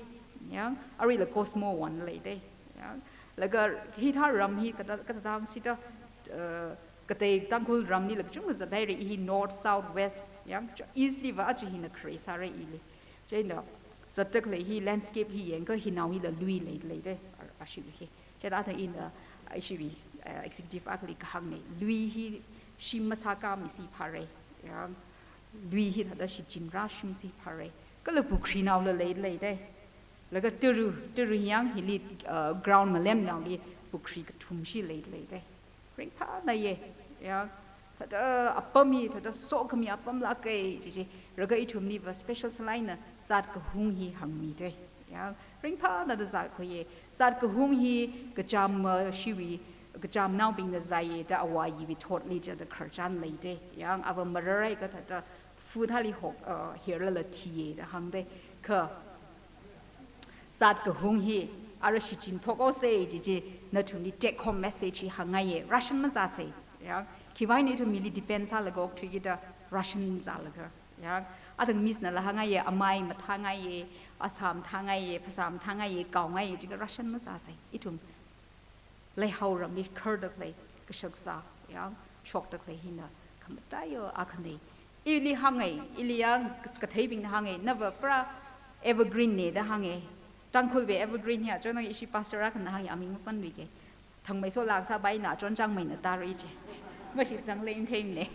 Ya, aruila Cosmo One leidei. Ya, laga hithā ram hi kata, kata tang sida, uh, katei Tangkhul ramli laga chungkha zathaire, i hi north, south, west, ya, east liva aja hina khare sāre ili. Chieina zatda khalei hi landscape hi yangakha hinao hila lui lei, leidei, a-, ashiwui hi. Chieina ina, uh, ishiwui, uh, executive akhali kahāngne, lui hi shim masākāmisi phāre, ya, lui hi thāda shichin rāshungsi phāre. Kala pukhrinaola lei, leidei. Laga tara, tara hi yang hili, uh, ground ngalemnaoli pukhri kathum shi lei, leidei. Ringphānaiye, ya, thāda apam hi, thāda sokhami apam lāke, chi chi, laga ithumniva special sālāk eina zat kahung hi hāngmidei. Ya, ringphānada zat khuiye, zat kahung hi kacham, uh, shiwui, kachamnaobingna zaiye da awui yiwui thotli chida khararchan leidei. Ya, ava mararai kha thāda fu thāli hok, uh, hirlala thiye da hāngdei. Kha zat kahung hi, ara shichin phok haosei chi chi, nathumli take home message hi hāngngaiye, ration mazāsei, ya. Khiwuivang ithum mili depend sālaga okthuiki da ration zālaga, ya. Athang misnala hāngngaiye, amai mathāngaiye, asā mathāngaiye, phasā mathāngaiye, kaongaiye, chiakha ration mazāsei. Ithum leihao ramli kharda khalei, kashakazā, ya, shokda khalei hina khamataiya akhane. Ili hānge, ili yang katheibingna hānge, nava pura evergreen ne da hānge. Tangkhulwui evergreen hi achon ishi pastor akhana hānge, aming mapanluike. Thangmeiso lang sāpaina achon changmeina tara chi. Mashitsang lei theimne.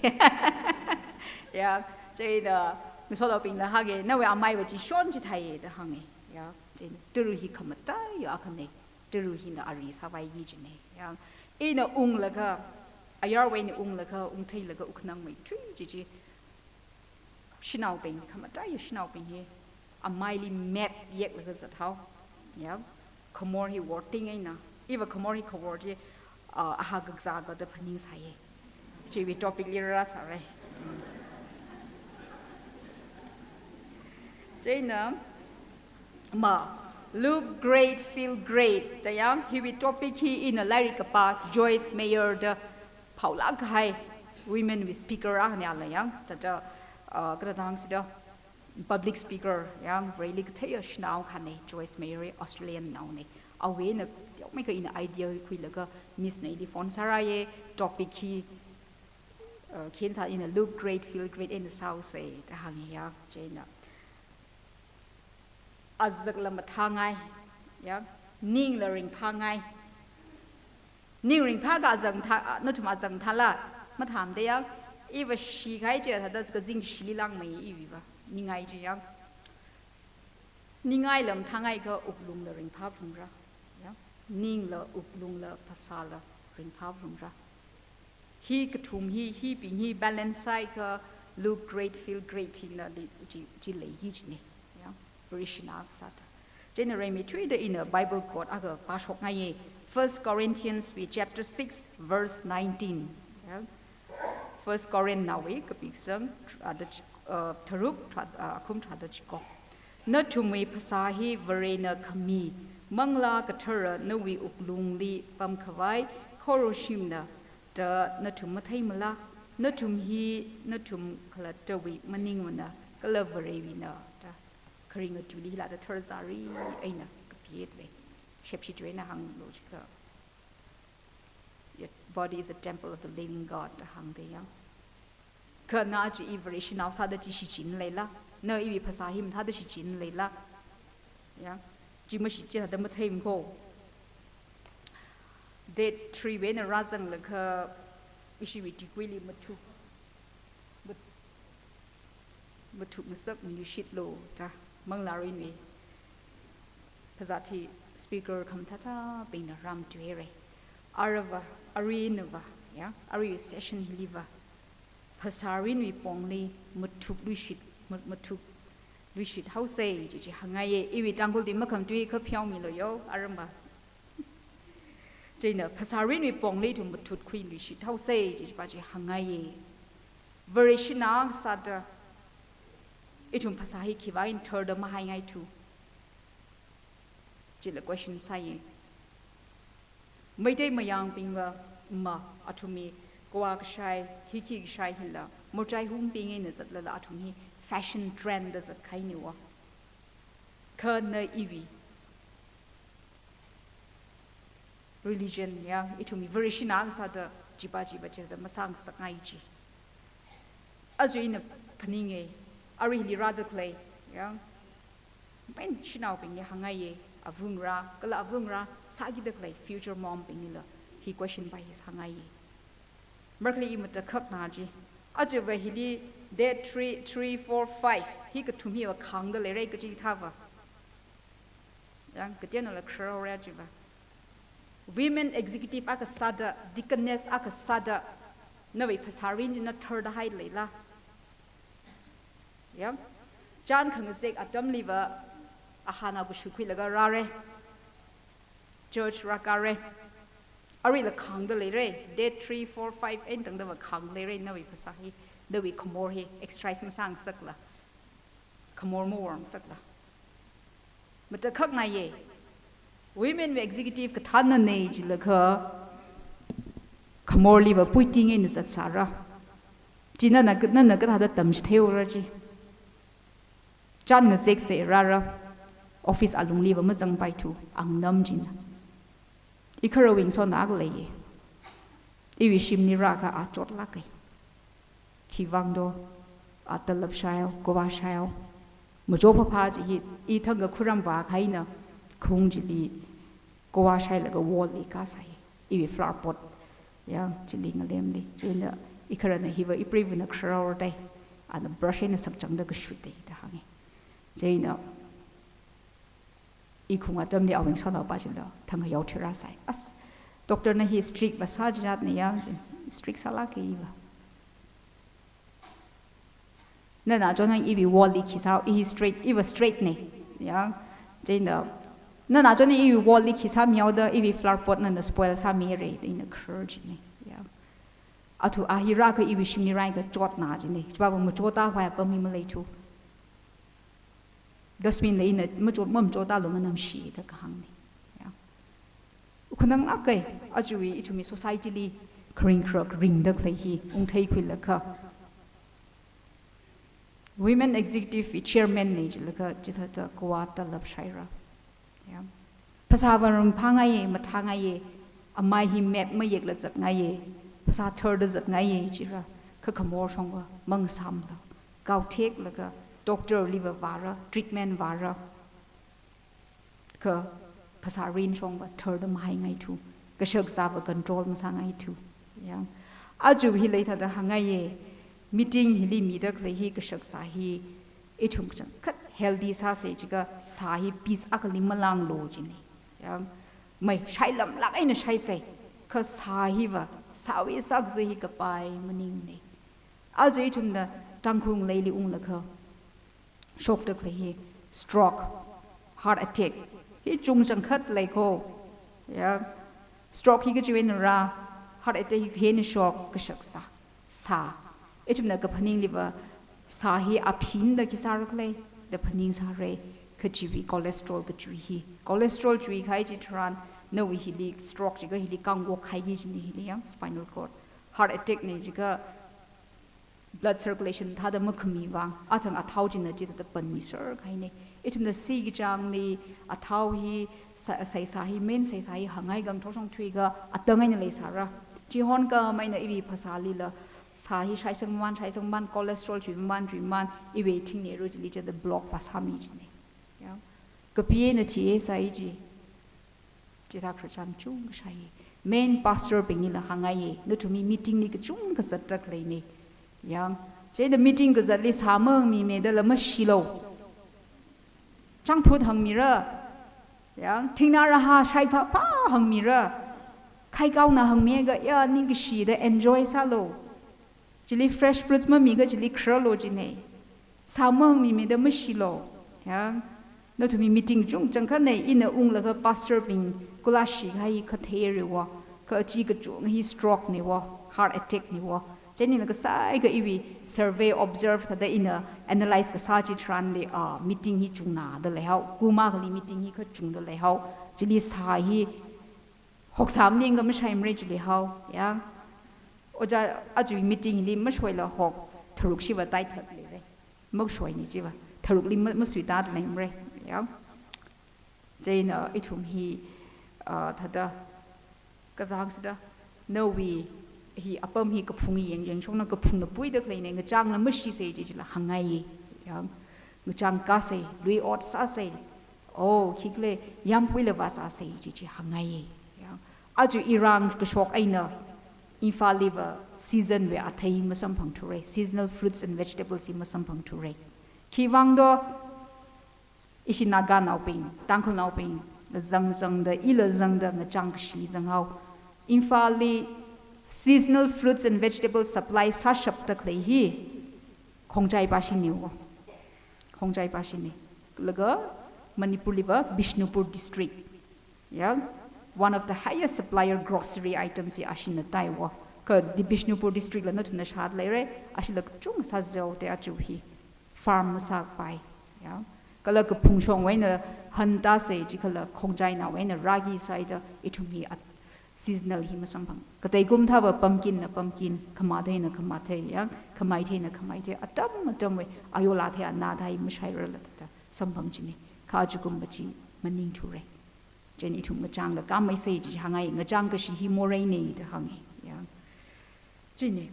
Ya, chieina ngasolaobingna hānge, nawui amaiva chi shon chithāiye da hānge. Ya, chieina tara hi khamataiya akhane. Tara hina ari sāpaiki jine. Ya, ina unglaga, ayarwui eina unglaga, ungtheilaga, ukhanang meithui chi chi. Shanaobing, khamataiya shanaobing hi, amaili map yeklaga zathao. Ya, khamor hi worthing eina. Iva khamor hi kawor chi, ah, aha kakazā kha da phaningsāye. Chiwui topic li rāsāre. Chieina, ma, look great, feel great. Da yang, hiwui topic hi ina lairik kapā Joyce Meyer da phaolāk kahai women wui speaker akhane ala yang. Thāda, uh, kha thāda hāngsida public speaker yang Vareli katheiya shanao akhane, Joyce Meyer hi Australian naone. Awui eina teomeikha ina idea khuilaga Miss Neili phone sārāye, topic hi, uh, khi eina sā ina look great, feel great eina sāhaosei da hānge ya, chieina. Azakla mathāngai, ya, ningla ringphāngai. Ning ringphākha azak mathā, nathum azak mathāla, mathāmada ya, iva shikahai chi thāda kazingshili langmei iwuiva, ningai chi ya. Ningaila mathāngaikha wuklungla ringphāphalungra, ya. Ningla, wuklungla, phasāla ringphāphalungra. Hi kathum hi, hibing hi balance sāakha look great, feel great hinali chi, chi lei hi jine. Ya, Vareshina kasāda. Chieina rimeithuida ina Bible quote akha pāshokngaiye, First Corinthians wui chapter six, verse nineteen. Yeah. First Corinth nawui kapi kasang, tharāda chi-, uh, tharuk, tharā-, uh, akhum tharāda chiko. Nathumwui phasā hi Varena khami, Manglā Kathara nawui wuklungli pamkhavai khorumshimna da nathum matheimala? Nathum hi nathum khalattawui maningmana, kala Varewuina da. Kharinga tuili hithāda tharzari eina kapi lei. Shepshi tui eina hānglu jiakha, "Your body is a temple of the living God," da hāngda ya. Kha na chi i Vareshinao sāda chi shichin leila? Na iwui phasā hi mathāda shichin leila? Ya. Chi mashi chithāda matheimana ko. Date three wui eina rāzanglaga ishiwui degree li mathuk, mat-, mathukngasak mayuishitlu da Manglārinwui phazat hi speaker khamathāthābingna rāmatuira. Aruiva, aruinava, ya, arui session hiliva phasārinwui pongli mathukluishit, ma-, mathukluishithaosei chi chi hāngngaiya. Iwui Tangkhul tui makhamatui kha pheomilu yo, aramba. Chieina phasārinwui pongli ithum mathutkhuiluishithaosei chi chi pa chi hāngngaiya. Vareshinao sāda ithum phasā hi khiwui vang eina tharda mahaingaithu? Chila question sāya. Meitei mayangbingva ma, athumwui kavā kashai, hi khi kashai hila, morchai hungbing eina zatlala athum hi fashion trend da zatkahai niwa. Kha na iwui religion ya, ithumwui Vareshinao sāda chipa chipa chithāda masāngasakngai chi. Aja ina phaninga, arui hili rāda khalei, ya, main shanaobingli hāngngaiya, avā ngarā, kala avā ngarā sākida khalei future mom binglila hi question pa hi sāngaiya. Marākhali i matakhakna chi. Ajava hili date three, three, four, five hi kathum hiva khāngda leira kachikathāva. Ya, kateonala kharāra chiva. Women executive akha sāda, deaconess akha sāda, nawui phasārin chi na tharda hai leila? Ya. Chān khangazek atamliva ahānao kashu khuilaga rāra. Church rākara. Aruila khāngda leira. Date three, four, five eina tangdava khāngda leira, nawui phasā hi, nawui khamor hi exercise masāngasakla, khamor maworngasakla. Matakhakngaiya. Women wui executive kathānana jilakha khamorliva puiting eina zatsāra. Chi nana, nana kathāda tamchitheiura chi. Chān ngazek sā rāra, office alungliva mazangpaithu, angnam china. I kharawui ngasotna akha leiya. Iwui shimli rākha a chotlāka. Khiwuivang do, a talap shāhao, kavā shāhao. Macho phapha chi hi, i thangkha khuram vākahai eina, khung chili kavā shāhailaga wall li kasāya. Iwui flower pot, ya, chili ngalemli. Chieina i kharana hiva, i preivana kharāra dai. Ana brush eina sakchangda kashut dai da hānga. Chieina i khung atamli awui ngasotnaopa chila thangkha yaothui rāsai. As, doctor na hi strict va sā jijatna ya, strict sālāka iva. Nana chonang iwui wall li khi sāhao, i hi straight, iva straight na. Ya. Chieina, nana chonang iwui wall li khi sāmihaoda, iwui flower pot nana spoil sāmira, da ina kharā china. Ya. Athu a hi rākha iwui shimli rākha chotna china. Chipāva machotā hoi apam hi maleithu. Dustbin la ina machot, mamachotā lo manamshi da kahāngna. Ya. Ukhanang lāka, ajawui ithumwui society li kharing kharak ringda khalei hi ungtheikhuilaga. Women executive wui chairman na jilakha chithāda kavā talap shāhaira. Ya. Phasāva ringphāngaiya, mathāngaiya, amai hi map mayeklā zatngaiya, phasā tharda zatngaiya jira, kha khamor shongva mangasāmala, kaotheklaga doctor liva vāra, treatment vāra, kha phasārin shongva tharda mahaingaithu, kashakazāva control masāngaithu. Ya. Aja hili thāda hāngngaiya, meeting hili mida khalei hi kashakazā hi ithum kachangkhat healthy sāsa jiakha sā hi piece akhali malānglu jina. Ya. Mai shailamlāk eina shaisa, kha sā hiva, sāwui sākazā hi kapai maningna. Aja ithumna Tangkhul ngaleili unglaga shokda khalei hi stroke, heart attack hi chungchangkhat lei ko. Ya. Stroke hi kachiwui eina rā, heart attack hi kachi eina shok, kashak sā. Sā. Ithumna kaphaningliva sā hi aphinda khi sāra khala da phaning sāra, kachiwui cholesterol kachiwui hi. Cholesterol chiwui kahai chitharan, nawui hili stroke jiakha hili kangwok kahai hi jina hili yang, spinal cord. Heart attack na jiakha blood circulation thāda makhami vang, athang athao china chithāda panmiser kahaina. Ithumna si kachangli athao hi, sa-, saisa hi, main saisa hi hāngngai khangathor shongthuiakha atang eina leisāra. Chihon khamei eina iwui phasālila, sā hi shaisang man, shaisang man, cholesterol chiwui man, chiwui man, iwui thingneru chili chithāda block vāsāmi jina. Ya. Kapi eina thihaisai ji. Chithā khararchan chungkha shāi. Main pastor bingli la hāngngaiya. Nathumwui meeting li kachungkha zatda khaleina. Yang, chieina meeting kazatli sā mahāngmimana dala mashilu. Changphut hāngmira. Yang, thingnā rahā shaiphāphā hāngmira. Khaikaona hāngmiakha ya ningkashi da enjoy sālu. Chili fresh fruits mamiakha chili khararlu jina. Sā mahāngmimana da mashilu. Yang, nathumwui meeting chungchang khanei, ina unglaga pastor bing kula shikahai khathei riwo, kha chi kachung hi stroke niwo, heart attack niwo. Chieina kasāi ka iwui survey observe thāda ina analyze kasā chitharanli, ah, meeting hi chungna da leihao, kuma kali meeting hi kachungda leihao, chili sā hi hoksā maningakha mashaimara chili hao, yang. Oja, aja meeting li mashoila hok, tharuk shiva taithat leira. Mashoina chiva, tharukli ma-, masuitat leimara, yang. Chieina ithum hi, ah, thāda, kathang sāda, nawui hi apam hi kaphung yang, yangshokna kaphungna puida khaleina, ngachangla mashisei ji chila hāngngaiya, yang. Ngachang kasei, lui ot sāsei, oh, khikhala yampuila vāsāsei ji chi hāngngaiya. Yang, aja irang kashok eina Imphal liva season wui athei masamphangthura, seasonal fruits and vegetables hi masamphangthura. Khiwuivang do, ishi Naganaobing, Tangkhulnaobing, la zangzangda, ila zangda, ngachang kashi zanghao. Imphal li seasonal fruits and vegetables supply sāshapda khalei hi Khongjai pashiniwo. Khongjai pashini. Laga Manipur liva Bishnupur district. Ya, one of the highest supplier grocery items hi ashina taiwo. Kha di Bishnupur district la nathumna shāda leira, ashila kachung sāzao te aja hi. Farm masāpai. Ya. Kala kaphung shongwui eina hanta sei, chikala Khongjainaowui eina ragi saida ithum hi at-, seasonal hi masamphang. Kateikum thāva pumpkin na pumpkin, khamathei na khamathei, ya, khamaithei na khamaithei, atam atamwui, ayola thei ana thei mashairala thāda samphang jina. Kha ajakumva chi maningthura. Chieina ithum ngachangla kameisei ji hāngngai, ngachang kashi hi moreina da hāngngai, ya. Chieina,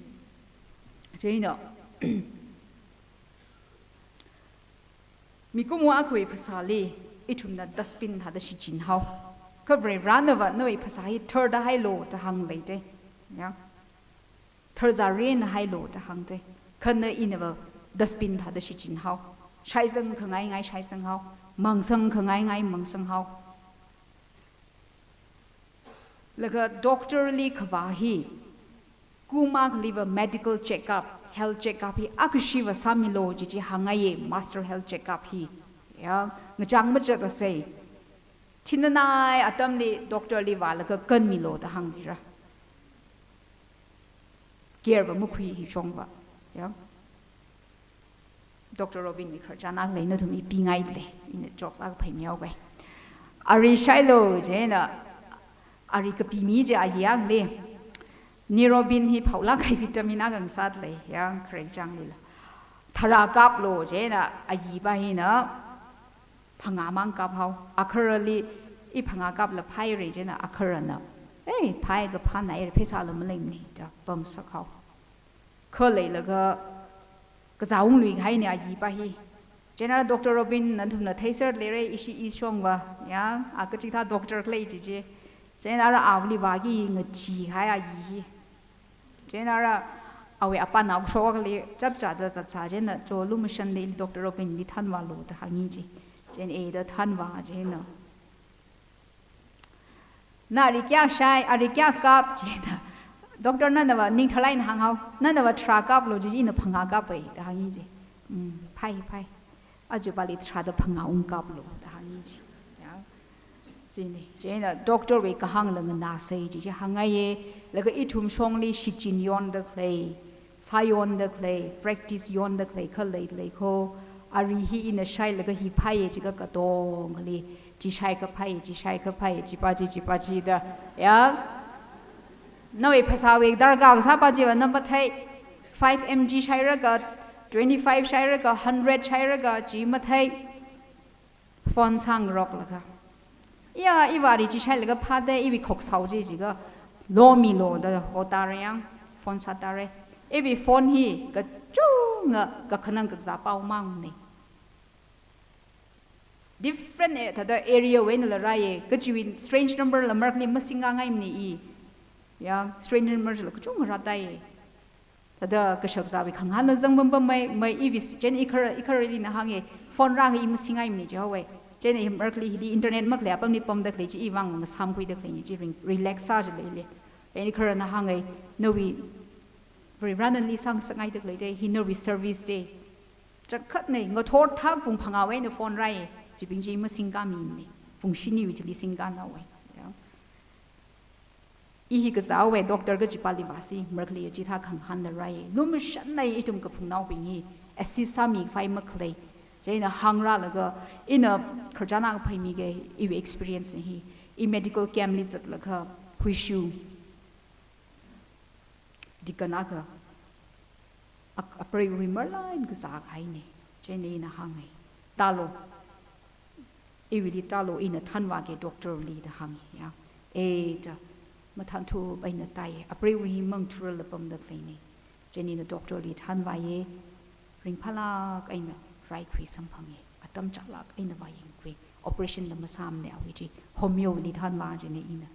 chieina, mikumo akhawui phasāli ithumna dustbin thāda shichinhao. Kha Varivarānava nawui phasā hi tharda hailu da hāngleida. Ya. Tharzarina hailu da hāngda. Kha na inava dustbin thāda shichinhao. Shaizang khangaingai shaizanghao. Mangsang khangaingai mangsanghao. Laga doctor li kavā hi, kuma kaliva medical checkup, health checkup hi akashiva sāmilu ji chi hāngngaiya, master health checkup hi. Ya, ngachang machatasei. Thinanai atamli doctor li vālaga kanmilu da hāngmira. Care va makhui hi shongva. Ya. Doctor Robin wui khararchan akha lei, nathumli pingaile, ina jokes akha phaimeoga. Ari shailu jina, ari kapimi ji ayi akhali. Ni Robin hi phaolak kahai vitamin akha ngasāda lei, ya, kharei changlila. Tharā kaplu jina, ayipa hina, phangā mang kaphao. Akharali, i phangā kapla phaira jina, akharana, "Ei, phai kaphā naira, pheisāla maleimana," da pamsakhao. Kha leilaga, kazā ungluihaina ayipa hi. Chieina doctor Robin nathumna theiser leira, ishi i shongva, ya, a kachikathā doctor khalei ji chi. Chieina ara awuili vāki ngachee kahai ayi hi. Chieina ara awui apānao kashok akhali chapchāda zatsā, chieina cho lumashan de ili doctor Robin li thanvālu da hāngi ji. Chieina eina thanvā jina. "Na ari kayākha shai, ari kayākha kap?" jina. "Doctor, nanava ning tharlāk eina hānghao. Nanava tharā kaplu," ji, ina phangā kapai da hāngi ji. "Mm, phai, phai. Ajapali tharāda phangā ungkaplu," da hāngi ji. Ya. Chini, chieina doctor wui kahāngla nganāsei chi chi hāngngaiye, laga ithum shongli shichin yonda khalei, sā yonda khalei, practice yonda khalei khalei lei kho, ari hi ina shailaga hi phāye chi kha katongli, chi shai kaphāye, chi shai kaphāye, chi pa chi, chi pa chi da, ya. Nawui phasāwui darkar kasā pa chiva na mathei, five M G shailaga, twenty-five shailaga, hundred shailaga, chi mathei. Phone sāngaroklaga, ya, iva ari chi shailaga phāda, iwui khoksao chi chi kha lomilu da hotare yang, phone sātare. Iwui phone hi kachunga kakhanang kakazā pao mangmane. Different e, thāda area wui einala rāye, kachiwui strange number la markli masingngai mane i. Ya, strange number la kachunga rātaiye. Thāda kashak kazāwui khangahānla zangpampam mei, mei iwui s-, chieina ikhar, ikharli na hānge, phone rāngai i masingngai mane jihaowe. Chieina i markli hili internet makhalei apamli pamda khalei chi iwui vang ngasāmkhuida khaleine chi ring, relax sā chi leile. Chieina ikharna hānge, nawui Varivarana nali sāngasakngaida khalei de, hi nawui service de. Chakhatne, ngathor thak pung phangāwui eina phone rāye, chibing chi masingkāmimane, pung shiniwui chili singkānaowe. Ya. I hi kazāwe, doctor kachipali vāsi, markli chithā khangahānla rāye. Lumashanna ithum kaphungnaobing hi assist sāmi khavai makhalei. Chieina hāngrālaga, ina khararchan akha phaimige, iwui experience hi. I medical camp li zatlaga, Huishu, deacon akha, a, apreiwui hi marlāk eina kazā kahaine. Chieina ina hānge, tālu. Iwuili tālu, ina thanvāge doctor li da hānge, ya. E da, mathanthup eina tāye, apreiwui hi mangthurala pamda khaleine. Chieina ina doctor li thanvāye, ringphālāk eina raikhui samphange, atam chālāk eina vāyangkhui, operation la masāmane awui chi, homeo li thanvā chieina ina.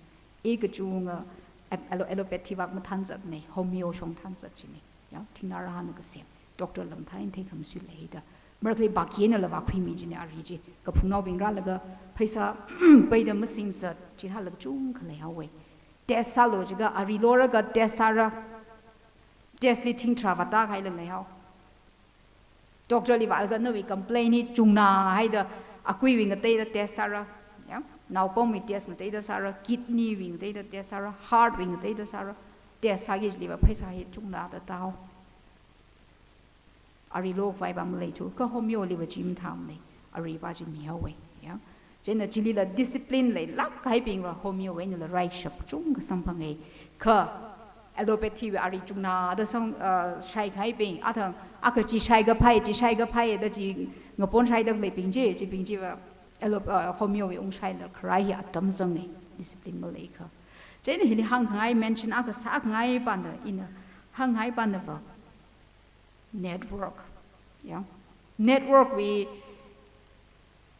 I kachunga ap-, allo-, allopathy vak mathanzatne, homeo shong thanzat chine. Ya, thingnā rahāna kasem. Doctor la mathāi thei khamsui leida. Markli baki einala vākhuimi chine ari chi. Kaphungnaobing rālaga pheisā peida masingzat, chithāla kachungkha leihaowe. Test sālu jiakha ari lolaga test sāra. Test li thingtharā vātākahaila leihao. Doctor li vālaga nawui complaint hi chungnahaida, akuiwui ngateida test sāra. Ya, naopamwui test ngateida sāra, kidney wui ngateida test sāra, heart wui ngateida sāra. Test sāki chiliva pheisā hi chungnāda tāhao. Ari lokhavai pa maleithu, kha homeo liva chi mathāmane, ari pa chi mihaowe, ya. Chieina chilila discipline leilāk kahaibingva homeo wui einala raishap chungkha samphange, kha allopathy wui ari chungnāda sam, uh, shai kahaibing, athang, akha chi shai kaphāye, chi shai kaphāye da chi ngapon shaida khaleibing chi, chibing chiva allo-, uh, homeo wui ungshaila kharai hi atam zange, discipline maleikha. Chieina hili hāngkhangai, mention akha sākhangai pana, ina hāngngai panava network. Ya. Network wui,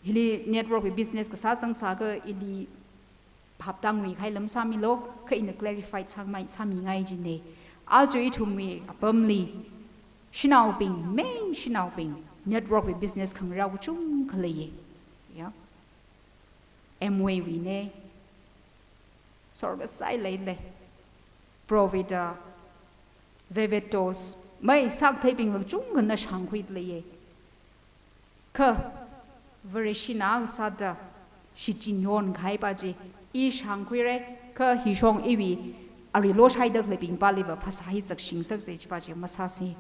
hili network wui business kasā zangsākha ili phaptāngui kahai lam sāmilu, kha ina clarify sāmai, sāmingai chine. Aja ithumwui apamli, shanaobing, main shanaobing, network wui business khangareo kachungkha leiye. Ya. Amway wuine, Sorgasai leile. Provida, Vivitos, mei sākatheibingva kachungkhana shāngkhuida leiye. Kha, Vareshina sāda, shichin yonkahai pa chi, i shāngkhuire, kha hishong iwui, ari loshaida khaleibing paliva phasā hi zakshing sakze chi pa chi masāsi.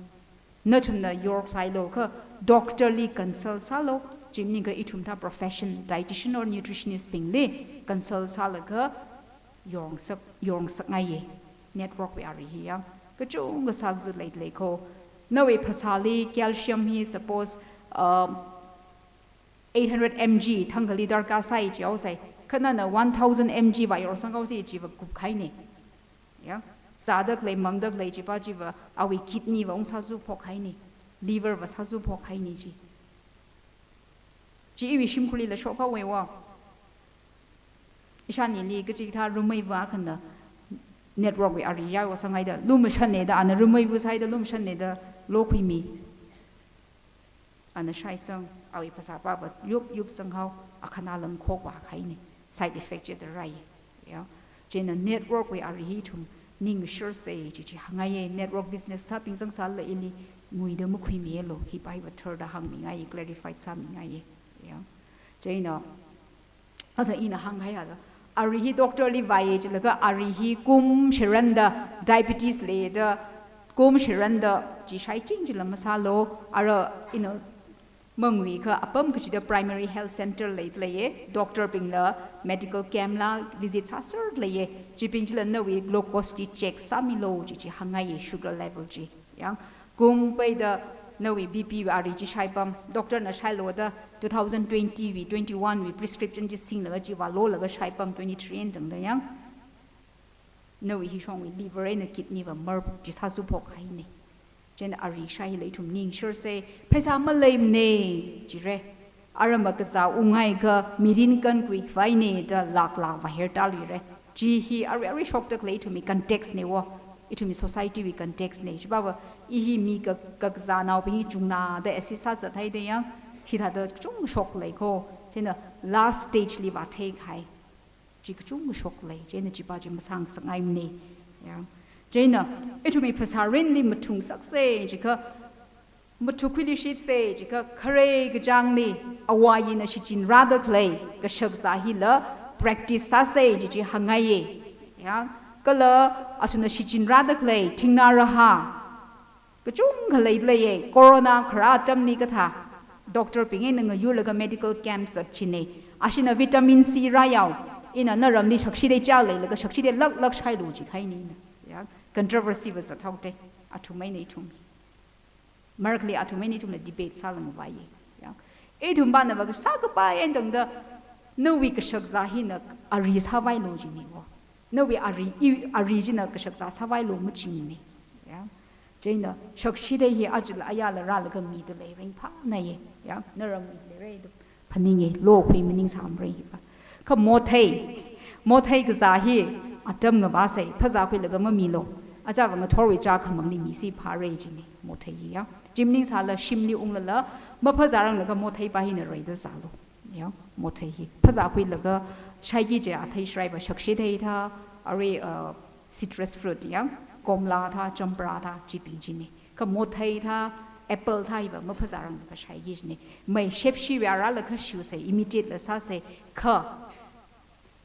Nathumna yorkhalailu kha doctor li consult sālu, chi maningakha ithum thā profession, dietitian or nutritionist bingli consult sālaga yorngsak, yorngsakngaiye. Network wui ari hi ya. Kachungkha sākazat leilei kho. Nawui phasāli calcium hi suppose, um, eight hundred M G thangkhali darkar sai chihaosai. Kha nana one thousand M G vāyorsang haosi chiva kupkahaine. Ya. Zāda khalei, mangda khalei chi pa chiva, awui kidney va ungsāzu phokhaine. Liver va sāzu phokhaine chi. Chi iwui shimkhurlila shokhaowe wa. Ishanili kachikathā rumeiva akhana network wui ari yaosangaida, lumashanne da, ana rumeiva sāhaida lumashanne da lokhuimi. Ana shaisang, awui phasā pava yup yup sanghao, akhana lam khokva kahaine, side effect chi da rai. Ya. Chieina network wui ari hi ithum ningshirse chi chi hāngngaiye, network business sābing zangsāla ili nguida makhuimilu, hi pa hiva tharda hāngmingaiye, clarify sāmingaiye. Ya. Chieina Ada ina hānghai ada. Ari hi doctor li vāya jilaga ari hi kum shiranda diabetes leida, kum shiranda chi shaiching jila masālu, ara ina mangui kha apam kachida primary health center lei leiya, doctor bingla medical camp la visit sāser leiya, chibing chila nawui glucose chi check sāmilu chi chi hāngngaiya, sugar level chi. Yang, kum peida nawui B P wui ari chi shaipam, doctor na shailu da two thousand twenty wui, twenty-one wui prescription chi singlaga chi vālolaga shaipam twenty-three eina tangda yang. Nawui hi shongwui liver eina kidney va mar chi sāsuphok haina. Chieina ari shai hila ithum ningshirsa, pheisā maleimana, jira. Ara makazā unghaiakha mirin kankhui khavai eina da lakh lakh vāher tāluira. Chi hi ari ari shokda khalei ithumwui context na wo, ithumwui society wui context na. Chipava i hi mi ka, kakazānaobing hi chungna da assist sāzat haida yang, hithāda chung shok lei ko. Chieina last stage li vāthei kahai chi kachungkha shok lei, chieina chipa chi masāngasakngaimana. Ya. Chieina, ithumwui phasārinli mathungsaksa, chikha mathukhuiluishitsa, chikha khare kachāngli, awayina shichinrāda khalei kashakzā hila practice sāsa, chi chi hāngngaiya. Ya. Kala athumna shichinrāda khalei thingnā rahā kachungkha lei leiya, corona kharā atamli kathā, doctor bing eina ngayurlaga medical camp zat china. Ashina vitamin C rāyao, ina naramli shakshida chā leilaga shakshida laklak shailu chi kahaina. Ya, controversy va zathaoda, athum eina ithum. Markli athum eina ithumla debate sāla mavāya. Ya. Ithum pana va kasā kapai eina tangda, nawui kashakzā hina ari sāvailu china wo. Nawui ari, i, ari china kashakzā sāvailu machingna. Ya. Chieina, shakshida hi ajala ayala rālaga mida lei ringphānaya. Ya. Naramli leira da phaninga, lokhui maningsāmara hiva. Kha mothei, mothei kazā hi atam ngavāsa, phazākhuilaga mamilu. Achāva ngathorwui chā khamangli misi phāra china, mothei hi ya. Chi maningsāla shimli unglala, maphazāranglaga mothei pa hina reida zālu. Ya, mothei hi. Phazākhuilaga shaiki kaji athei sharaiva shakshithei thā, arui, uh, citrus fruit ya, komla thā, champra thā, chibing china. Kha mothei thā, apple thā hiva maphazāranglaga shaiki kajina. Mai shepshi vāra lakha shiusa, imitate la sāsa, kha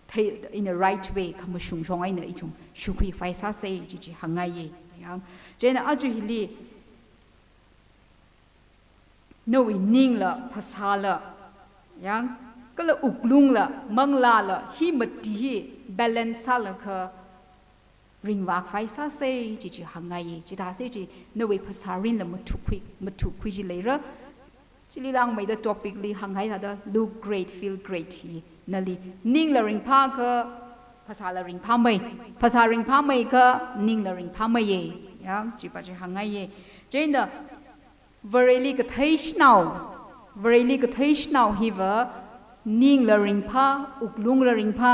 thei, in a right way, khamashung shong eina ithum shukhui khavai sāsa, chi chi hāngngaiya. Ya. Chieina aja hili, nawui ningla, phasāla, ya, kala wuklungla, manglāla, hi mati hi balance sālaga ringvā khavai sāsa, chi chi hāngngaiya. Chithāsa chi nawui phasārinla mathukkhui, mathukkhui chi leira. Chili langmeida topic li hāngngai thāda look great, feel great hi nali. Ningla ringphāakha, phasāla ringphāmei. Phasā ringphāmeikha, ningla ringphāmeiya. Ya, chipa chi hāngngaiya. Chieina, Vareli kathei shanao, Vareli kathei shanao hiva, ningla ringphā, wuklungla ringphā,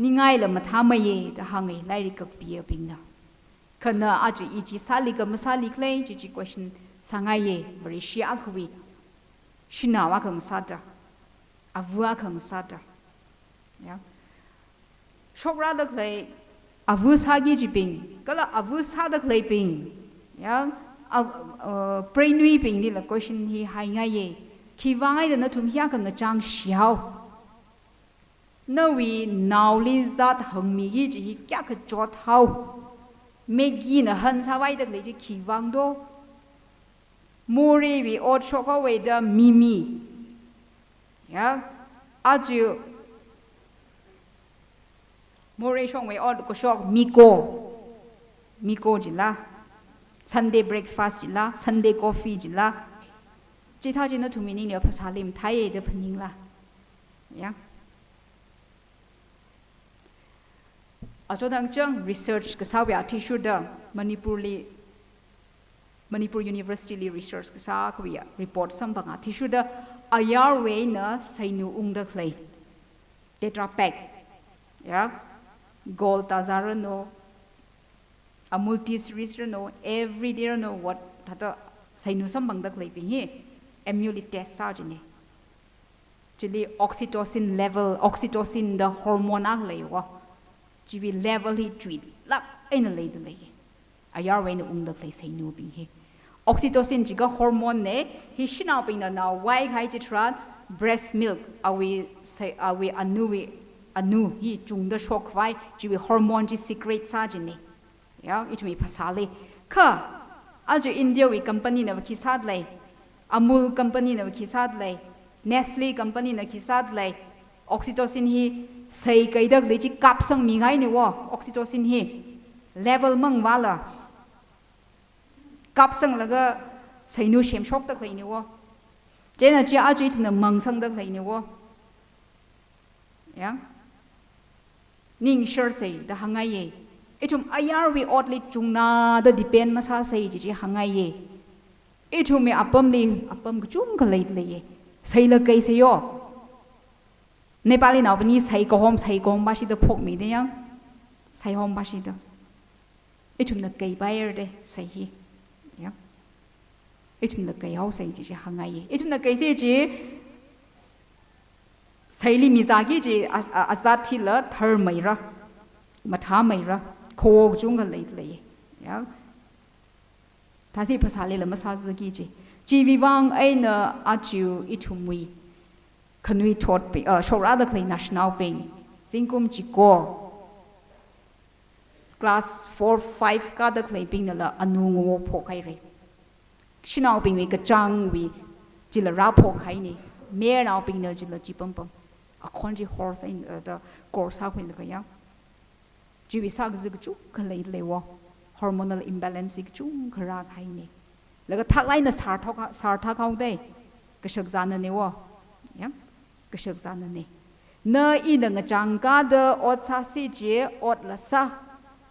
ningaila mathāmeiya da hānga lairik kakapibingna. Kha na aja i chi sāli kha masāli khala, chi chi question sāngaiya, Vareshi akhawui shanao akha ngasāda, ava akha ngasāda. Ya. Shokrada khalei, ava sāki kajibing, kala ava sāda khaleibing, ya, a, uh, preinwuibinglila question hi haingaiya. Khiwuivang eina nathum hi akha ngachang shihao? Nawui naoli zat hāngmiki kaji hi kayākha chothao? Maggi na han sāvaida khalei chi khiwuivang do? Moreiwui ot shokhaowa da mimi. Ya, aja morei shongwui ot kashok miko. Miko jila. Sunday breakfast jila, Sunday coffee jila. Chithā chi nathumwui ningli phasāli mathāya da phaningla. Ya. Achonang chang research kasāwui athishurda Manipurli, Manipur University li research kasā akhawui report samphanga athishurda ayarwui eina seinu ungda khalei Tetra Pak, ya, Gold Taza ranu, Amul Tea Series ranu, Everyday ranu, what, thāda seinu samphangda khaleibing hi, M U li test sā kajina. Chili oxytocin level, oxytocin da hormone akha leiya. Chiwui level hi chuilāk eina leida lei. Ayarwui eina ungda khalei seinubing hi. Oxytocin jiakha hormone na, hi shanaobingna nao vaikahai chitharan, breast milk, awui sei, awui anuwui, anu hi chungda shokkhavai, chiwui hormone chi secrete sā jina. Ya, ithumwui phasāli. Kha, aja India wui company na khi sādalei, Amul company na khi sādalei, Nestle company na khi sādalei, oxytocin hi sei kaida khalei chi kapsangmi ngai ni wo, oxytocin hi. Level mangvāla. Kapsanglaga seinu semshokda khalei ni wo. Chieina chi aja ithumna mangsangda khalei ni wo. Ya. Ningshar sei da hāngngaiya. Ithum ayarwui otli chungna da depend masā sei chi chi hāngngaiya. Ithumwui apamli, apam kachungkha leilei. Seila kei sāyo. Nepali naobingli sei kahom, sei kahom bashi da phokmi da yang. Sei hom bashi da. Ithumna kei bayar de sei hi. Ya. Ithumna kei hao sei chi chi hāngngaiya. Ithumna kei sei chi seili mizāki chi a, a, azat hila tharmeira, mathāmeira, kho kachungkha leilei. Ya. Thasi phasālila masāzaki chi. Chiwui vang eina aja ithumwui khanuithotbing, uh, shokrāda khalei naoshinaobing, zingkum chiko, class four, five kāda khaleibingnala anu ngawo phokhaira. Shanaobingwui kachāngwui chila rāphokhaina. Mayarnaobingna chila chi pampam. Akhon chi horse in, uh, the course ha khuilaga ya. Chiwui sākazā kachungkha leilei wo. Hormonal imbalance kachungkha rākahaina. Laga thaklāk eina sārthok, sārthak haoda. Kashakazāna ni wo. Ya. Kashakazāna ni. Na ina ngachang kāda ot sāsi chi, otla sā,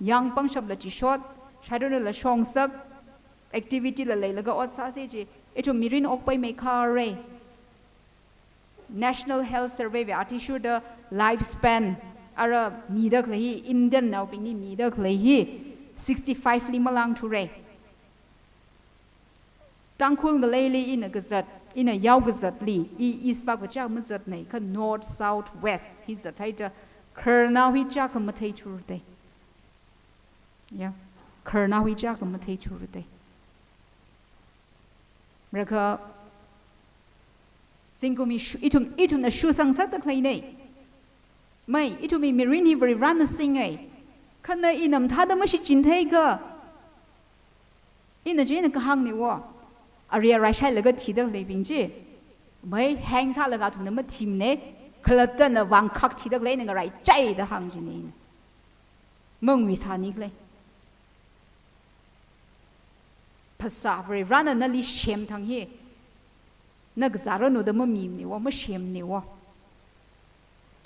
yang pangshapla chishot, shairunla shongsak, activity la leilaga ot sāsi chi, ithum mirin okpai meikhare. National Health Survey wui athishurda lifespan, ara mida khalei hi, Indian naobingli mida khalei hi, sixty-five li malāngthura. Tangkhul ngaleili ina kazat, ina yao kazatli, i East Park va chāk mazatna, kha North, South, West hi zathaida, khararnao hi chāk kamathei thurda. Ya, khararnao hi chāk kamathei thurda. Rākha, zingkum hi shu, ithum, ithumna shusang sāda khaleina. Mei, ithumwui mirin hi Varivarana singa. Kha na ina mathāda mashichin theiakha, ina chieina kahāngna wo. Ari arai shailaga thida khaleibing chi. Mei, heng sālaga athumna mathimana. Khalattana vāngkhak thida khaleina ngaraichai da hāng jina ina. Mangui sāni khalei. Phasā Varivarana nali semthang hi. Na kazāranu da mamimana wo, masemna wo.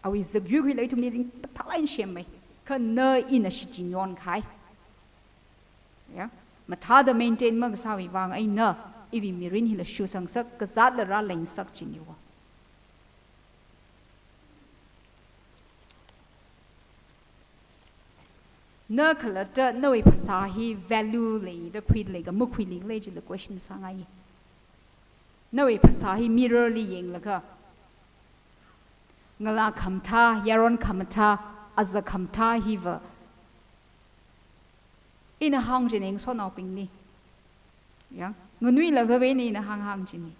Awui zakyui khuila ithumli ringphālāk eina semmei. Kha na ina shichin yonkahai. Ya, mathāda maintain makasāwui vang eina, iwui mirin hila shusangsak, kazatla rāleingasak china wo. Na khalatta nawui phasā hi value leida khuilaga makhuili khala chila question sāngai. Nawui phasā hi mirror li yanglaga, ngalā khamathā, yaron khamathā, aza khamathā hiva ina hāng jina ngasotnaobingli. Ya, nganuilaga va ina hāng hāng jina.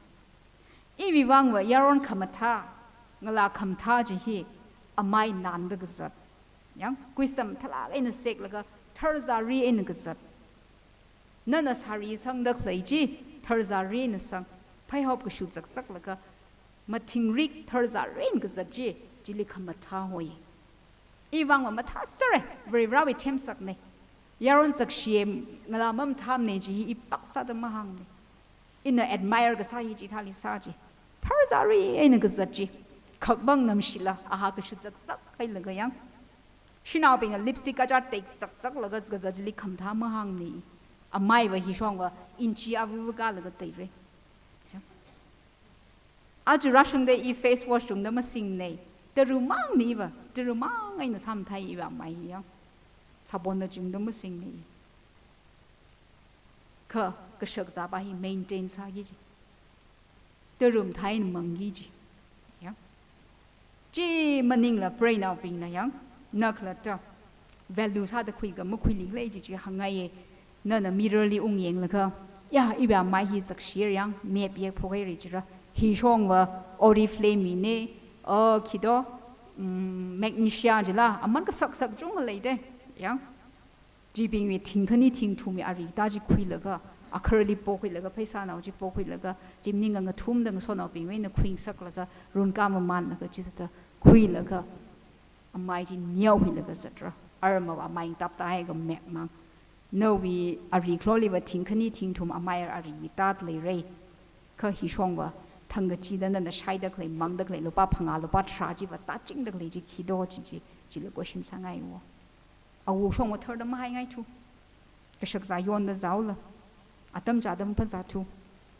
Iwui vangva yaron khamathā, ngalā khamathā chi hi amai nanda kazat. Ya, kuisam thalāk eina seklaga tharzari eina kazat. Nana sari sangda khalei chi tharzari eina sang. Phaihop kashu zaksaklaga mathingrik tharzari eina kazat chi, chili khamathā hoi. Iwui vangva mathāsera, Varivarawui themsakna. Yaron zakshi ngalā mamathāmana chi hi i pāksāda mahāngna. Ina admire kasā hi chithāli sā chi. Tharzari eina kazat chi. Khakbang namshila, aha kashu zaksak hailaga yang. Shanaobingna lipstick kachā teizakzaklaga kazat chili khamathā mahāngna. Amaiva hishongva inchi avu kalaga teira. Aja rāshungda i face wash chungda masingna. Tarumangna iva, tarumang eina sāmathāi iva amai hi yang. Sabonna chungda masingna. Kha, kashakazā pa hi maintain sāki chi. Tarum thai eina mangki chi. Ya. Chi maningla preinaobingna yang, na khalatta value sāda khuiakha makhuili khala chi chi hāngngaiya. Nana mirror li ungyanglaga, ya, iva amai hi zakshira yang, map yek phokhaira chira. Hi shongva oriflamme ne, uh, khi do, mm, magnesia jila, aman kasak sak chungkha leida. Yang. Chibingwui thingkhani thingthumwui ari ta chi khuilaga, akharli pokhuilaga, pheisanao chi pokhuilaga, chimning ngangathumda ngasotnaobingwui eina khuingasaklaga, runkā mamanlaga, chithāda khuilaga, amai chi neohuilaga zatra. Armava amai tapta haiga mekmang. Nawui ari khaloliva thingkhani thingthum amai ariwui tat leira. Kha hi shongva thangkachida nana shaida khalei, mangda khalei, lupā phangā, lupā tharā chiva tatchingda khalei chi khi do chi chi, chila question sāngaiwo. Awo shongva tharda mahaingaithu. Kashakazā yonda zāula. Atam chāda maphāzāthu.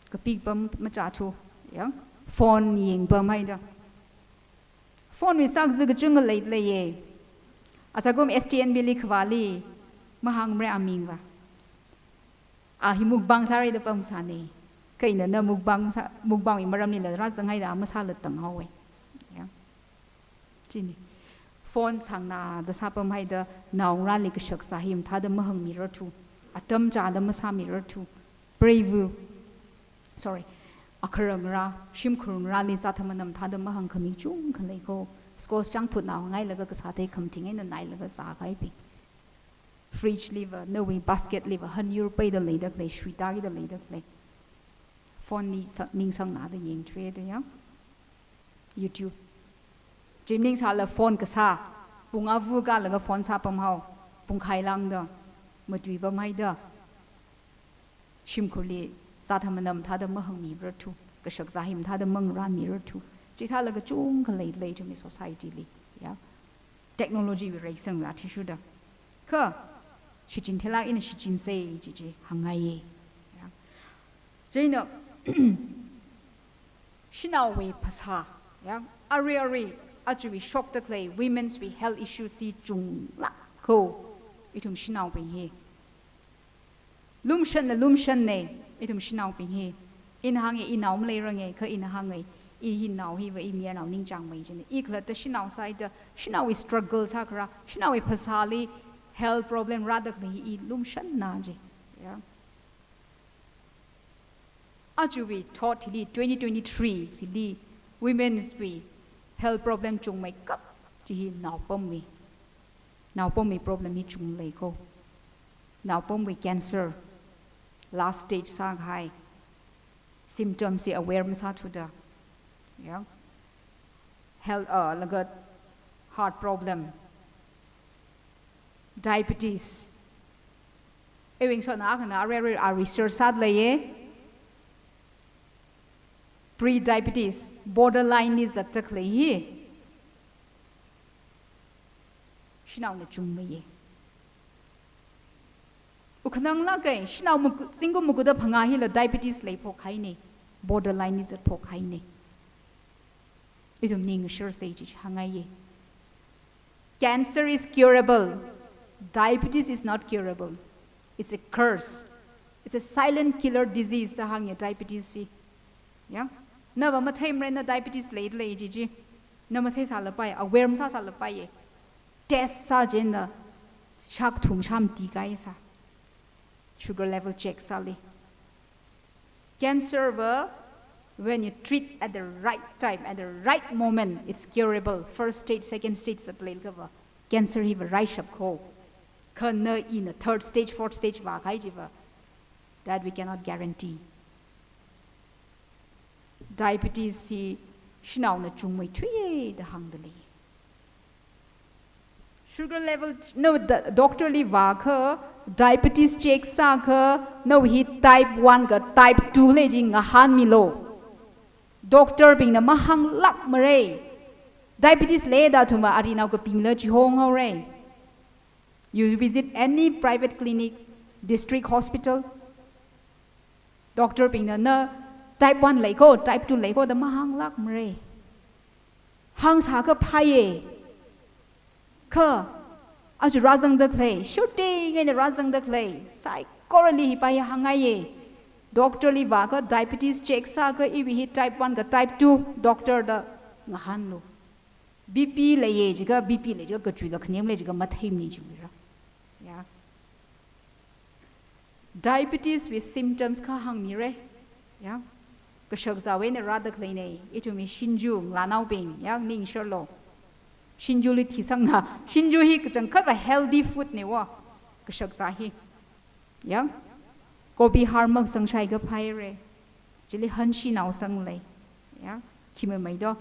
Kapikpam machāthu. Yang, phone yangpam haida. Phone wui sākazā kachungkha leileiye. Achakum S T N B li khavāli mahāngmara amingva. A hi mukbang sāra da pamsāne. Kha ina na mukbang sā, mukbangwui maramlila rāzanghaida masāla tanghaowe. Ya. Chini. Phone sāngnada sāpam haida naongarāli kashakazā hi mathāda mahāngmirarthu. Atam chāda masāmirarthu. Preiva. Sorry. Akharangarā, shimkhurngarāli zat atam mathāda mahāngkhami chungkha leiko. School chang phutnao ngailaga kasā theikhamathinga eina nailaga zākahaibing. Fridge liva, nawui basket liva, hanyur peida leida khalei, shuita kida leida khalei. Phone li sa-, ningsangnada yangthuida yang. YouTube. Chimning sāla phone kasā, pung ava kālaga phone sāpamhao, pungkhai lāngda, matuipam haida. Shimkhurli zat atam mathāda mahāngmirarthu, kashakazā hi mathāda mangarānmirarthu. Chithālaga chungkha leilei ithumwui society li, ya. Technology wui reisangla athishurda. Kha, shichin thilak eina shichinsei chi chi hāngngaiye. Ya. Chieina, shanaowui phasā, ya, arui arui, aja wui shokda khalei, women's wui health issues hi chunglāk ko, ithum shanaobing hi. Lumshanna lumshanne, ithum shanaobing hi. Ina hānge, inao maleiranga, kha ina hānge, i hi nao hiva, i mayarnao ningchāngmei jine. I khalatta shanao sāhaida, shanaowui struggle sākharā, shanaowui phasāli health problem rāda khalei hi i lumshanna ji. Ya. Aja wui thot hili twenty twenty-three hili women's wui health problem chungmeikap chi hi naopamwui. Naopamwui problem hi chungleiko. Naopamwui cancer last stage sākahai. Symptoms hi aware masāthuda. Ya. Health, uh, laga heart problem, diabetes. Iwui ngasotna akhana arui arui a research sāda leiye. Pre-diabetes, borderline li zatda khalei hi shanaona chungmeiye. Ukhanang lāka, shanao maku-, zingkum makuda phangā hila diabetes leiphok haine, borderline li zatphok haine. Ithum ningshārsei chi hāngngaiye. Cancer is curable. Diabetes is not curable. It's a curse. It's a silent killer disease da hānge diabetes hi. Ya? Nava matheimara na diabetes leilei chi chi. Na matheisālapai, aware masāsālapaiye. Test sā chieina shākathum shāmati kaisa. Sugar level check sāli. Cancer va, when you treat at the right time, at the right moment, it's curable. First stage, second stage zatleilakha va, cancer hiva raishap ko. Kha na ina third stage, fourth stage vākahai chiva, that we cannot guarantee. Diabetes hi shanaona chungmeithuiye da hāngda lei. Sugar level, na do-, doctor li vākha, diabetes check sākha, nawui hi type one ka type two lei chi ngahānmilu. Doctor bingna mahānglākmara. Diabetes leida thuma arinao kapingla chihong haora. You visit any private clinic, district hospital, doctor bingna na type one leiko, type two leiko da mahānglākmara. Hāngsākha phāye. Kha, aja rāzangda khalei, shooting eina rāzangda khalei, saikorali hi pa hi hāngngaiye. Doctor li vākha diabetes check sākha iwui hi type one ka type two, doctor da ngahānlu. B P leiye jiakha, B P lei jiakha, kachui kakhanem lei jiakha, matheimane chiwuira. Ya. Diabetes wui symptoms kha hāngmira. Ya. Kashakzāwui eina rāda khaleina, ithumwui shinju, ngalānaobing, ya, ningshilo. Shinjuli thisangna, shinju hi kachangkhatva healthy food na wo, kashakzā hi. Ya, kobi har maksangshai kaphāra. Chili hanshi nao sanglei. Ya, khimamei do.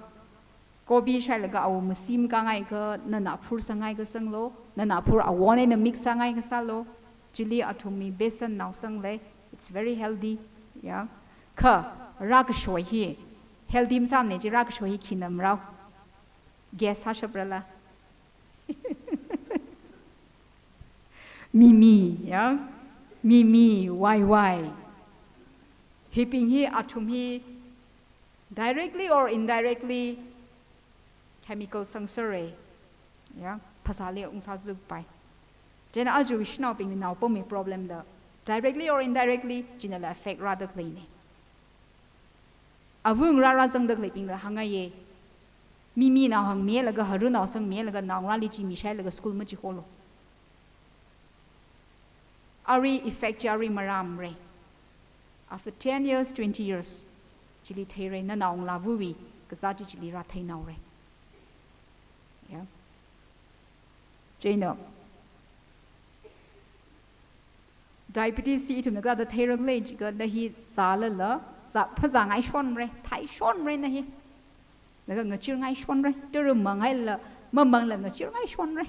Kobi shailaga awo masim kangai kha, nana phur sangai kasanglo, nana phur awon eina mix sangai kasālo. Chili athumwui besan nao sanglei. It's very healthy. Ya. Kha, rākashoi hi. Healthy masāmana chi rākashoi hi khina marao. Guess sāshapra la? Mimi, ya. Mimi, waiwai. Hibing hi, athum hi directly or indirectly chemical sangserra. Ya, phasāli ungsāzukpai. Chieina aja shanaobing naopamwui problem da directly or indirectly chinala affect rāda khaleina. Awui ngarā rāzangda khaleibingla hāngngaiya. Mimi nao hāngmilaga, haru nao sangmilaga, naongarāli chi mishailaga school machiholo. Arui effect chi arui marāmara. After ten years, twenty years, chili theira, nanao ngalāva̱wui kazāt chi chili rāthei naora. Ya. Chieina diabetes hi ithumna kathāda theira khala jiakha, na hi zālala, zā, phazāngaishonra, theishonra na hi. Laga ngachirngaishonra, tara mangaila, mamangla ngachirngaishonra.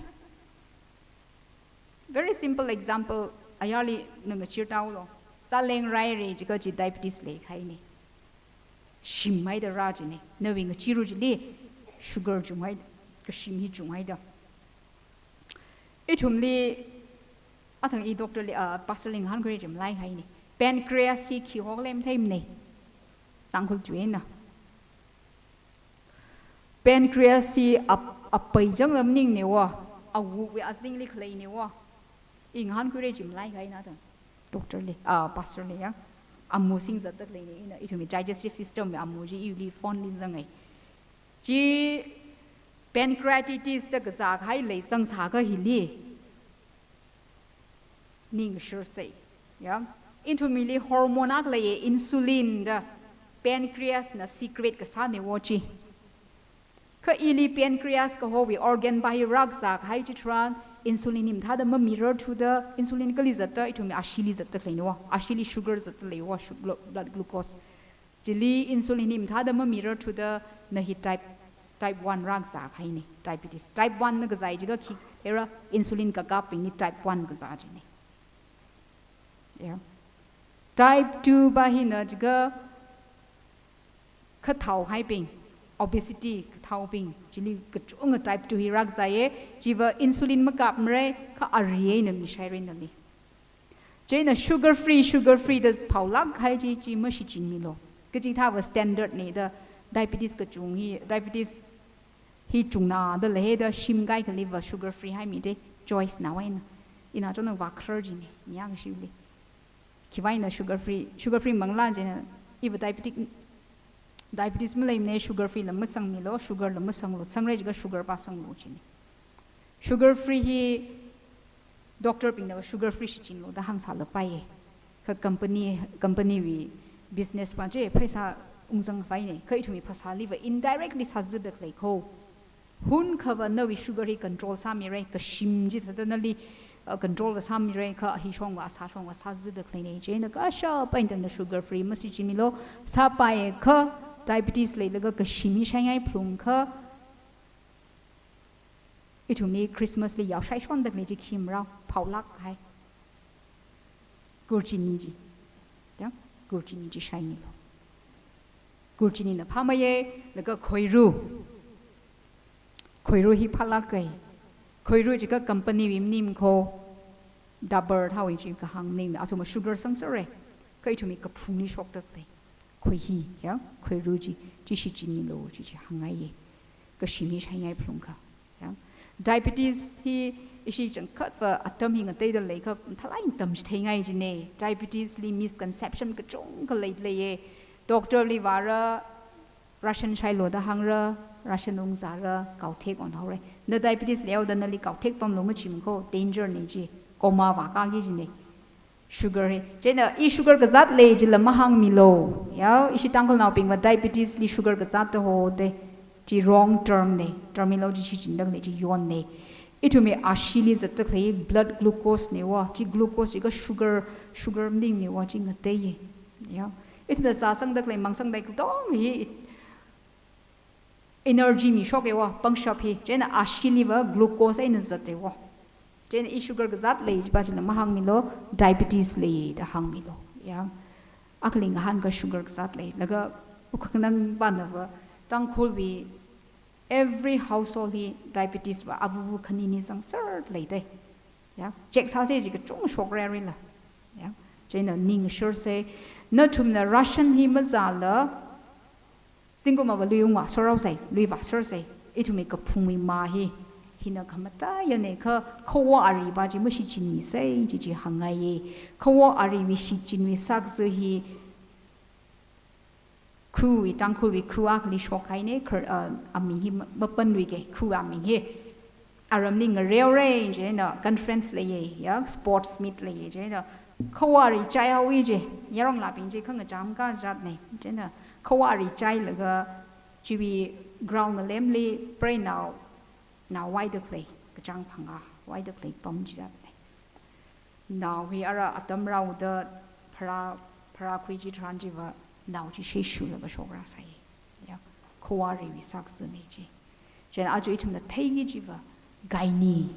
Very simple example, ayarli na ngachirtālo. Zāleng raira jiakha chi diabetes leikahaina. Shimhaida rā jina. Nawui ngachirwui chili sugar chunghaida, kashim hi chunghaida. Ithumli, athang i doctor li, ah, pastor li ngahānkhuira chi malaikahaina. Pancreas hi khi hokle matheimana. Tangkhul tuina. Pancreas hi ap-, apai changla maningna wo, awuwui azingli khaleina wo. I ngahānkhuira chi malaikahaina thang. Doctor li, ah, pastor li ya. Amu singzatda khaleina ina, ithumwui digestive system wui amu chi iwuili phone li zangai. Chi pancreatitis da kazā kahai lei zangsākha hili ningshirsei. Ya. Ithumwuili hormone akha leiya insulin da, pancreas na secrete kasāna wo chi. Kha ili pancreas kahowui organ pa hi rākazā kahai chitharan, insulin hi mathāda mamirarthuda, insulin kali zatda, ithumwui ashili zatda khaleina wo, ashili sugar zatda lei wo, shu-, glu-, blood glucose. Chili insulin hi mathāda mamirarthuda na hi type, type one rākazā kahaina, diabetes. Type one na kazā jiakha khi era insulin kakapbingli type one kazā jina. Ya. Type two pa hina jiakha kathao haibing, obesity kathaobing, chili kachunga type two hi rākazāya, chiva insulin makapmara, kha ari eina mishaira nali. Chieina sugar free, sugar free da phaolāk kahai chi, chi mashichinmilu. Kachikathāva standard na da diabetes kachung hi, diabetes hi chungnada leida shimkahai khaliva sugar free haimi da choice naowa ina. Ina chona vākharar jina, mi akha shili. Khiwui eina sugar free, sugar free manglā jina, iva diabetic, diabetes maleimana, sugar free la masangmilu, sugar la masanglu, sangra jiakha sugar pa sanglu jina. Sugar free hi doctor bingna sugar free shichinlu da hāngsālapaiya. Kha company, company wui business pa chi pheisā ungzang khavai na, kha ithumwui phasāliva indirectly sāzada khalei kho. Hunkhava nawui sugar hi control sāmira, kashim chithāda nali, uh, control sāmira, kha hi shongva, sā shongva sāzada khaleina, chieina kashap eina tangda sugar free mashichinmilu, sāpaiakha diabetes leilaga kashim hi shaingai phalungkha, ithumli Christmas li yaoshaishonda khalei chi khi marao, phaolāk kahai. Gur chini chi. Ya, gur chini chi shaimilu. Gur chinina phāmeiya, laga khoiru. Khoiru hi phālāka. Khoiru jiakha company wui maning kho, Dabur thāwui chi kahāng maning, athumva sugar sangserra. Kha ithumwui kaphungli shokda khalei. Khoi hi, ya, khoiru chi, chi shichinmilu, chi chi hāngngaiya. Kashim hi shaingai phalungkha. Ya. Diabetes hi ishi changkhatva atam hi ngateida leiakha, thalai atam chitheingai jina. Diabetes li misconception kachungkha leileiya. Doctor li vāra, ration shailu da hāngra, ration ungzāra, kaothek onhaora. Na diabetes leihaoda nali kaothek pamlu machimang kho, danger na chi, coma vākāki jina. Sugar hi. Chieina i sugar kazāt lei jila mahāngmilu. Ya, ishi Tangkhulnaobingva diabetes li sugar kazāt da hoda. Chi wrong term na. Terminology shichinda khalei chi yonna. Ithumwui ashili zatda khalei blood glucose na wo. Chi glucose chi kha sugar, sugar maningmana wo, chi ngateiya. Ya. Ithumna sāsangda khalei, mangsangda katonga hi energy mishoka wo, pangshap hi. Chieina ashiliva glucose eina zata wo. Chieina i sugar kazāt lei jipa chila mahāngmilu, diabetes lei da hāngmilu. Ya. Akhali ngahānkha sugar kazāt lei. Laga ukhanang banava Tangkhulwui every household hi diabetes va avuvu khanini zangser leida. Ya. Check sāsa ji kachungkha shokrarila. Ya. Chieina ningshursa. Nathumna ration hi mazāla, zingkum ava lui ungvāserhaosa, lui vāsersa. Ithumwui kaphungwui mā hi, hina khamataiyana kha, khawo ari va chi mashichinmisa, chi chi hāngngaiya. Khawo ariwui shichinwui sākazā hi, khuwui, Tangkhulwui khu akhali shokhaina, khar, uh, aming hi ma-, mapanluika, khu aming hi. Aramli ngareora, chieina conference leiya, ya, sports meet leiya, chieina khawo ari chaihaowa ji, yaronglabing chi khangacham kazatna, chieina khawo ari chailaga chiwui ground ngalemli preinao, nao vaida khalei, kachāng phangā vaida khalei pam chizatna. Nao hi ara atam rāda pharā, pharākhui chitharan chiva nao chi sheshulaga shokrasai. Ya, khawo ariwui sākazāna chi. Chieina aja ithumna theiki chiva, gynae.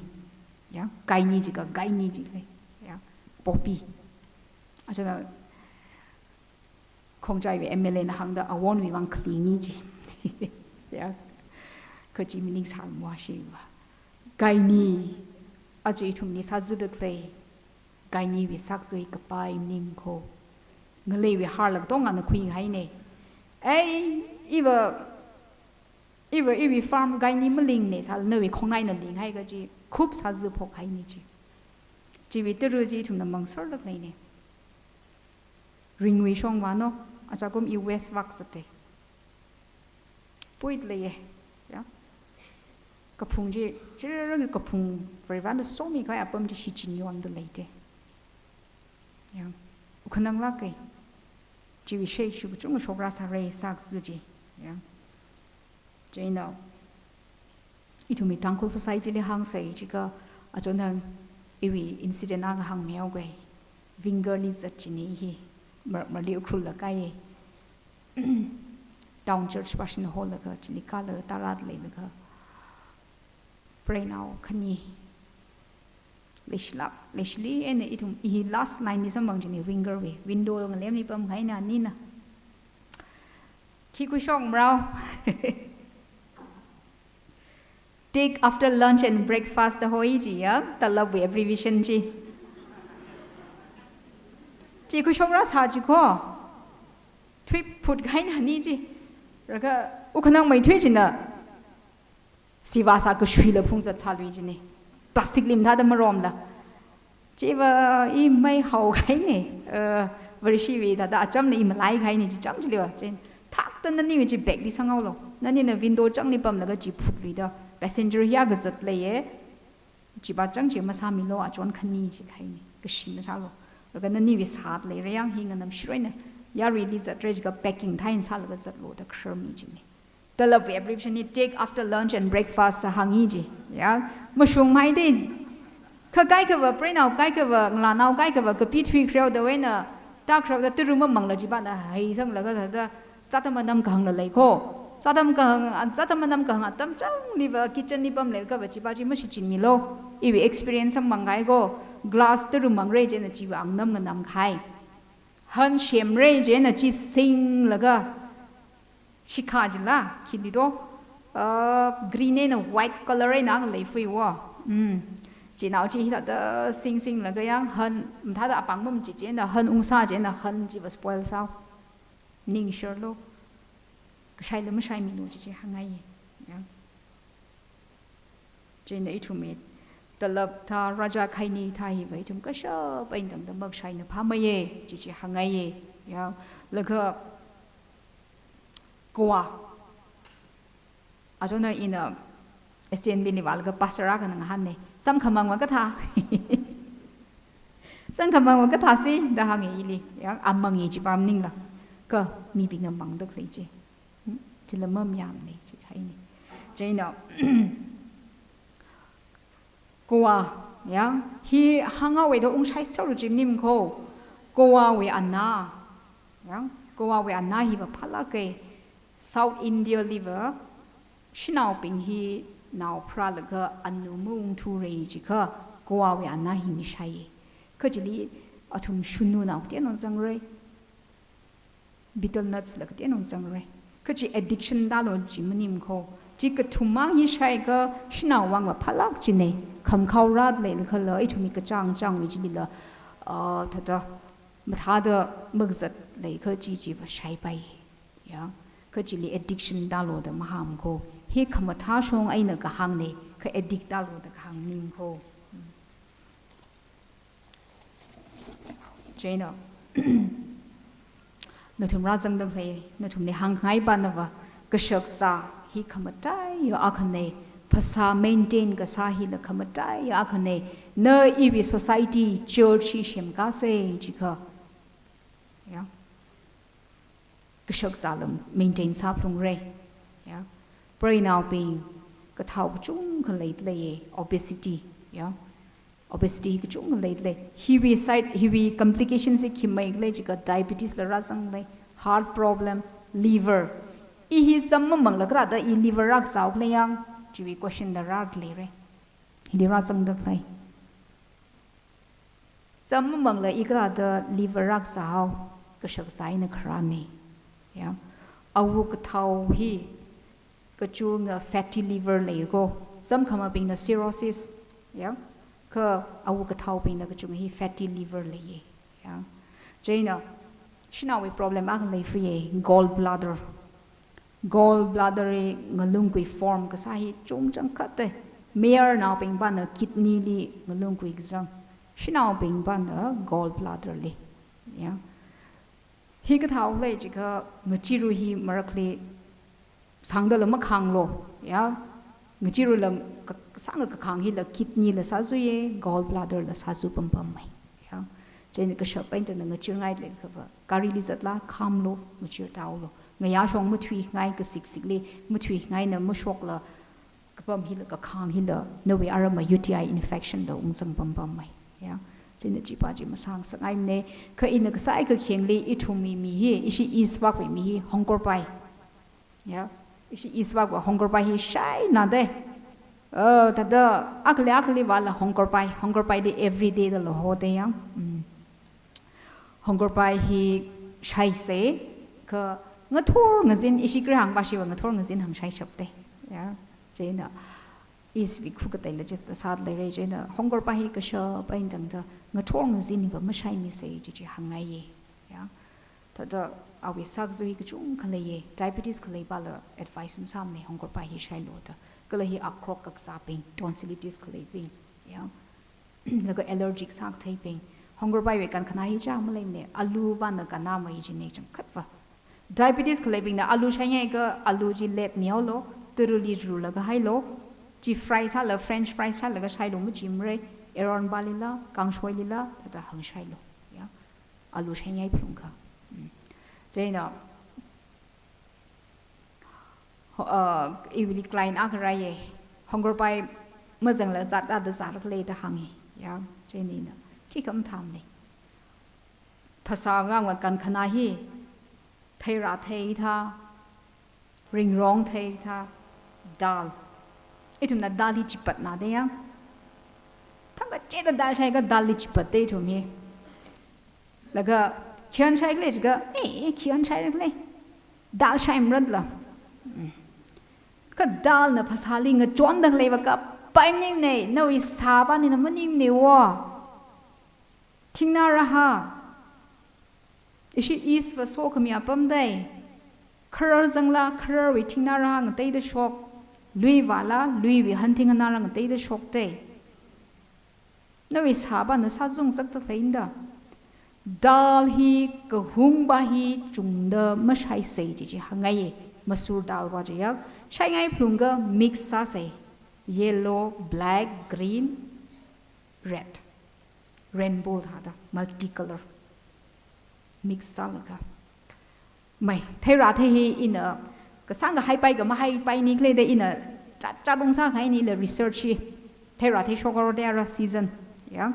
Ya, gynae chi kha, gynae chi kha. Ya, poppy. Aja na Khongjaiwui M L A na hāngda awonwui vang khalingi ji. Ya. Kha chi meaning sāmava shiva. Gynae, aja ithumli sāzada khalei, gynae wui sākazā kapai maning kho. Ngaleiwui harlāk tongana khuihaina. Ei, iva, iva, iwui farm gynae malingna sāla nawui khongnaina linghai kaji, khup sāzā phokhaina ji. Chiwui tara chi ithumna mangserlāk leina. Ringwui shongva no, ajakum i west vak sāte. Puit leiya, ya. Kaphung chi, chirang kaphung, Varivarana somikahai apam chi shichin yonda leite. Ya. Ukhanang lāka. Chiwui sheshu kachungkha shokrasāra sākazā chi. Ya. Chieina, ithumwui Tangkhul society li hāngsa chiakha, achon hāng iwui incident akha hāngmihaoga, Winger li zat china hi, mar-, marli Ukhrul la kaiya. Town church passion hall laga, chili kālaga tara leilaga, preinao khani leishilāk, leishili eina ithum, i hi last line li samphang china Winger wui, window ngalemli pamhaina nina. Khi khuishokmarao. Take after lunch and breakfast da hoi ji ya, talabwui abbreviation chi. Chi khuishokrasā ji kho. Thui phut kahaina ni chi. Laga ukhanang maithui china. Siva sā kashuila phungzat sālui china. Plastic li mathāda maromla. Chiva i mei haokahaina. Uh, Vareshiwui thāda achamna i malaihaina chi cham chiliva. Chieina thakta naniwui chi bag li sanghaolu. Nanina window changli pamlaga chi phutluida. Passenger ya kazat leiya. Chiva chang chi masāmilu, achon khani chi kahaina. Kashi masālu. Laga naniwui sāda leira yang hi nganamshirhaina. Yaruili zatra jiakha packing thāin sālaga zatlu da khararmi china. Talabwui abbreviation hi take after lunch and breakfast da hāngi ji. Ya, mashungmei de. Kha kaikhava, preinao kaikhava, ngalānao kaikhava, kapi thuikhareo da wena, tākhareo da tara mamangla chivana, hai sanglaga da, da, zat atam manam kahāngla lei kho. Zat atam kahāng, zat atam manam kahāng atam changliva, kitchen li pamlei kava chiva chi mashichinmilu. Iwui experience mang kahai kho, glass tara mangra chieina chiva angnam nganamkahai. Han semra chieina chi singlaga, shikha jila, khili do, uh, green eina white color eina ngalei fui wo. Mm. Chinao chi hithāda sing singlaga yang han, mathāda apāng mamachi chieina han ungsā chieina han chiva spoil sāhao. Ningshurlu. Kashaila mashaimilu chi chi hāngngaiya. Ya. Chieina ithumwui talab thā, raja khaini thā hiva ithum kashap eina tangda makashaina phāmeiya, chi chi hāngngaiya. Ya, laga khawa. Achona ina S T N B li vālaga pastor akhana ngahānna. Samkhamang makathā. Tangkhamang va kathāsi da hānga ili. Ya, amang i chi pam ningla. Kha mibingna mangda khalei chi. Hmm? Chila mamayāmana chi haina. Chieina Goa, ya, hi hānghaowa da ungshai sāra chi maning kho. Goa wui anā, ya, Goa wui anā hi va phālāka. South India li va shanaobing hi nao pharālaga anu maungthura jiakha Goa wui anā hi mishai. Kha chili athum shunnu nao kateonao zangra. Betel nuts la kateonao zangra. Kha chi addiction dalo chi maning kho. Chi kathum mang hi shaiakha shanao vang va phālāk china. Khamkhao rāda leilakhala, ithum hi kachāng chāngwui chilila, ah, thāda, mathāda makazat leikha chi chi va shaipai. Ya. Kha chili addiction dalo da mahāng kho. Hi khamathā shong eina kahāngna, kha addict dalo da kahāng maning kho. Chieina, nathum rāzangda khalei, nathumli hāngngai pana va, kashakazā hi khamataiya akhana, phasā maintain kasā hila khamataiya akhana, na iwui society, church hi semkāsa jiakha. Ya. Kashakazāla maintain sāphalungra. Ya. Preinaobing, kathao kachungkha leida leiya, obesity, ya. Obesity kachungkha leida lei. Hiwui side, hiwui complications hi khi mai khala jiakha diabetes la rāzang lei, heart problem, liver. I hi zam mamangla kathāda i liver rākazāo khala yang, chiwui question la rāda leira. Hili rāzangda khalei. Zam mamangla i kathāda liver rākazāo, kashakazā eina kharāna. Ya. Awo kathao hi kachunga fatty liver lei kho. Zam khamabingna cirrhosis. Ya. Kha awo kathaobingna kachunga hi fatty liver leiya. Ya. Chieina, shanaowui problem akha lei fuya, gall bladder. Gall bladder hi ngalunggui form kasā hi chungchang khatta. Mayarnaobing pana kidney li ngalunggui kazang. Shanaobing pana gall bladder li. Ya. Hi kathāo lei jiakha ngachiru hi marakli sāngdala makhānglu. Ya. Ngachiru la ka-, sānga kakhāng hila kidney la sāzuiya, gall bladder la sāzu pampam mai. Ya. Chieina kashap eina tangda ngachirngai leilakhava, gari li zatla, khamlu, ngachir taolu. Ngayā shong mathuingai, kasiksikli mathuingaina mashokla, kapam hila, kakhāng hila, nawui arama U T I infection la ungzang pampam mai. Ya. Chieina chipa chi masāngasakngaimana. Kha ina kasā kakhengli ithumwui mi hi, ishi East Vak wui mi hi, hongkorpai. Ya. Ishi East Vak va hongkorpai hi shaina da. Oh, thāda, akhali akhali vāla hongkorpai, hongkorpai li everyday dala hoda ya. Mm. Hongkorpai hi shaisa, kha ngathor ngazin, ishi kri hāngpa shiva ngathor ngazin hāngshai shapta. Ya, chieina East wui khu kateila chithāda sāda leira, chieina hongkorpai hi kashap eina tangda ngathor ngazin hiva mashaimisa chi chi hāngngaiya. Ya. Thāda awui sākazui kachungkha leiya, diabetes khalei pala advice masāmana hongkorpai hi shailu da. Kala hi akrok kakazābing, tonsillitis khaleibing. Ya. Laga allergic sākatheibing. Hongkorpaiwui kankhanā hi chāng maleimana, alu pana kannā mai china changkhatva. Diabetes khaleibingna alu shaiakha alu chi lep mihaolu, taruli rulaga hailu, chi fry sāla, French fry sālaga shailu machimara, aeron palila, kangsoilila, thāda hāngshailu. Ya. Alu shaingai phalungkha. Mm. Chieina, Ho-, uh, iwuili client akha rāya, hongkorpai mazangla zat ada zat khalei da hānga. Ya, chieina ina, khikha mathāmana. Phasā ngangwui kankhanā hi, theira theitha, ringrong theitha, dal. Ithumna dal hi chipatna da ya. Thangkachida dal shaiakha dal hi chipat da ithum hi. Laga, khi hāngshai khala jiakha, eh, khi hāngshai khala. Dal shai maratla. Mm. Kha dalna phasāli ngachonda khaleiva kapai maningmana, nawui sāpanina maningmana wo. Thingnā rahā. Ishi East va sokhami apam da. Kharar zangla, khararwui thingnā rahā ngateida shok. Lui vāla, luiwui hunting ngarā ngateida shok da. Nawui sāpana sāzung zakta khalei da. Dal hi kahungpa hi chungda mashaisa chi chi hāngngaiya, masur dal va chiya. Shaingai phalungkha mix sāsa. Yellow, black, green, red. Rainbow thāda, multicolor, mix sālaga. Mai, theira thei hi ina, kasāng kahaipai kamahaipai ni khalei da ina, chat chat ung sākahai nila research hi. Theira thei shokhaoda ara season, ya.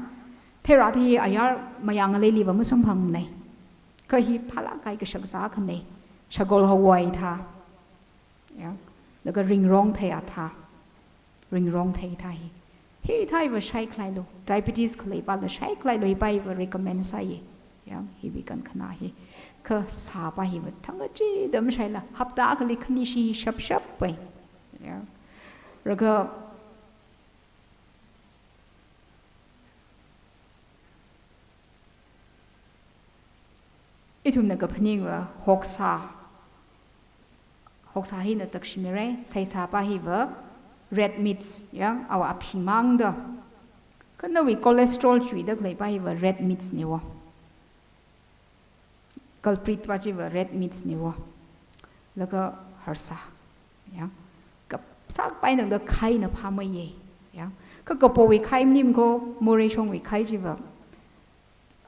Theira thei hi ayar mayāngaleiliva masamphangmana. Kha hi phālāk kahai kashakazā akhana. Shagol hawai thā. Ya. Laga ringrong thei athā. Ringrong thei thā hi. Hithāva shaikhalailo. Diabetes khaleipala shaikhalailo, hipaiva recommend sāya. Ya, hiwui kankhanā hi. Kha sāpa hiva thangkachida mashaila. Hapta akhali khanishi shapshap pai. Ya. Laga ithumna kaphaningva hoksā. Hoksā hina zakshimira, saisāpa hiva red meats, ya, awa aphimangda. Kha nawui cholesterol chuida khaleipa hiva red meats niwo. Culprit pa chiva red meats niwo. Laga harsā. Ya. Kha sākpai nangda khaina phāmeiya. Ya. Kha kapowui khai maning ko, moreishongwui khai chiva.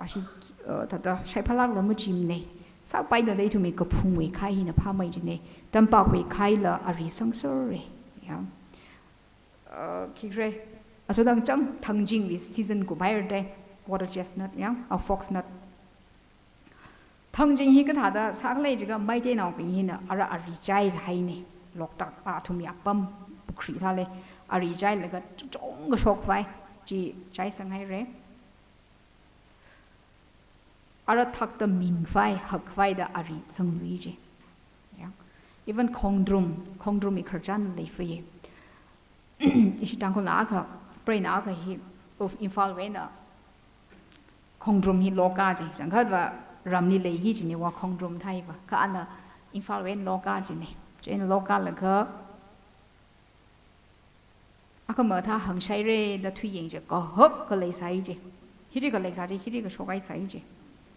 Ashi, uh, thāda shaiphālākla machimana. Sākpai nangda ithumwui kaphungwui khai hina phāmei jina. Tampakwui khaila ari sangsera. Ya. Uh, khikhala. Athotang chang thangjingwui season kuphairada. Water chestnut, ya. A foxnut. Thangjing hi kathāda sākhala jiakha Meiteinaobing hina ara ari chaihaina. Loktak athumwui apam pukhri thāli ari chailaga chong kashok khavai chi chaisanghaira. Ara thakta minkhavai, hakkhavai da ari sanglui ji. Ya. Even khongdrum, khongdrumwui khararchan leifaya. Ishi Tangkhulna akha, preina akha hi, of Imphal wui eina khongdrum hi lokā ji. Changkhatva ramli lei hi jiniwa khongdrum thāva. Kha ana Imphal wui eina lokā jina. Chieina lokālaga akha mathā hāngshaira da thuiyang ji, kahak khalei sāi ji. Hiri khalei sā ji, hiri kashok kahai sāi ji.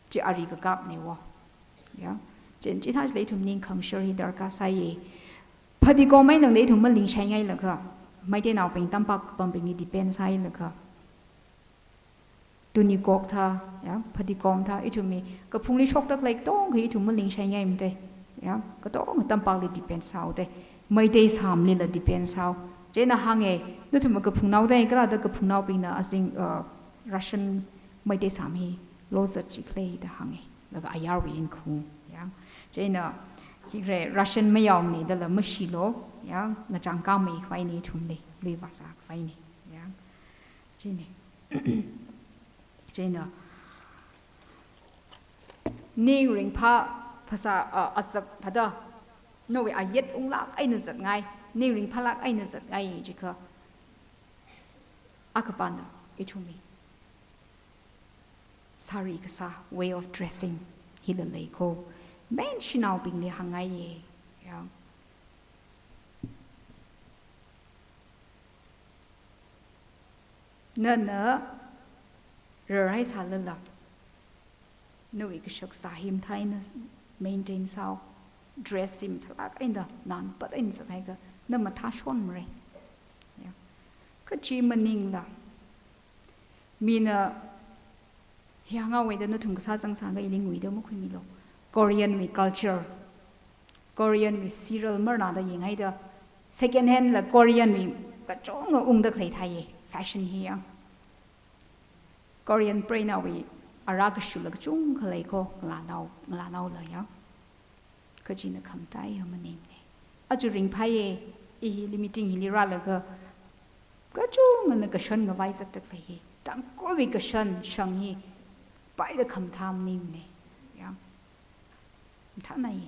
Chi ari kakapniwo. Ya. Chieina chithā chili ithum ningkhangshar hi darkar sāya. Phatikom eina nangda ithum malingshai ngailaga. Meiteinaobing tampak pambingli depend sāhailaga. Tunikok thā, ya, phatikom thā, ithumwui kaphungli shokda khalei katonga ithum malingshai ngaimada, ya, katonga tampakli depend sāhaoda, Meitei sāmlila depend sāhao. Chieina hānga, nathumwui kaphungnaoda, kala da kaphungnaobingna azing, uh, ration Meitei sām hi lozat chi khala da hānga, laga ayarwui eina khu, ya. Chieina, khikhala ration mayaomana dala mashilu, ya, ngachang khamei khavaina ithumli, lui vāsā khavaina, ya. Chieina. Chieina. Ning ringphā phasā, a, azak thāda. Nawui ayet unglāk eina zatngai. Ning ringphālāk eina zatngai jiakha. Akhapana, ithumwui sari kasā, way of dressing hila lei ko. Main shanaobingli hāngngaiya. Ya. Nana rarhai sālala, nawui kashakazā hi mathā eina maintain sāhao, dress hi mathālāk eina, nānpat eina zathaiakha, na mathā shonmara. Ya. Kha chi maningla, mina hi hānghaowa da nathum kasā zangsāakha ili nguida makhuimilu. Korean wui culture, Korean wui serial marnada yanghaida, second hand la Korean wui kachungkha ungda khalei thāya, fashion hi ya. Korean preinaowui ara kashula kachungkha lei ko, ngalānao, ngalānaola ya. Kha china khamataiya maningmana. Aja ringphāya, i hili meeting hili rālaga, kachungkhana kashan ngavai zatda khalei hi. Tangkhulwui kashan shang hi, paida khamathā maningmana. Ya. Mathānai.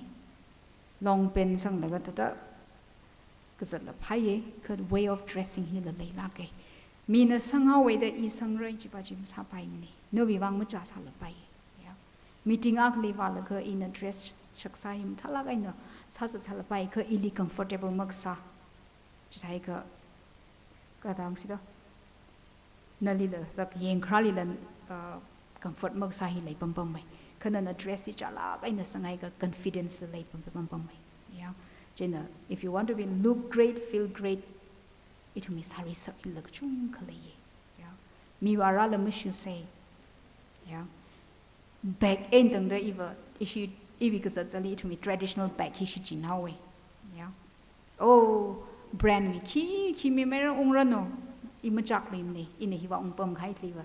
Long pant sanglaga thāda kazatla phāya, kha way of dressing hila leilāka. Mina sanghaowa da i sangra jipa chi masāpaimana. Nawui vang machāsālapai. Ya. Meeting akhali vālaga ina dress shakazā hi mathālāk eina sāzat sālapai kha ili comfortable makasā. Chithāakha, kathāngsida. Nalila, rak yangkharālila, uh, comfort makasā hi leipampammei. Kha nana dress hi chālāk eina sanghaiakha confidence la leipampammei. Ya. Chieina, if you want to be look great, feel great, ithumwui sari sak hila kachungkha leiya. Ya. Miwui arala mashisa, Ya. Bag eina tangda iva, ishi, iwui kazat zatlila ithumwui traditional bag hi shichin haowa. Ya. Oh, brand wui khi, khi mi mera ungranu, i machakluimana, ina hiva ungpamkahai thiliva.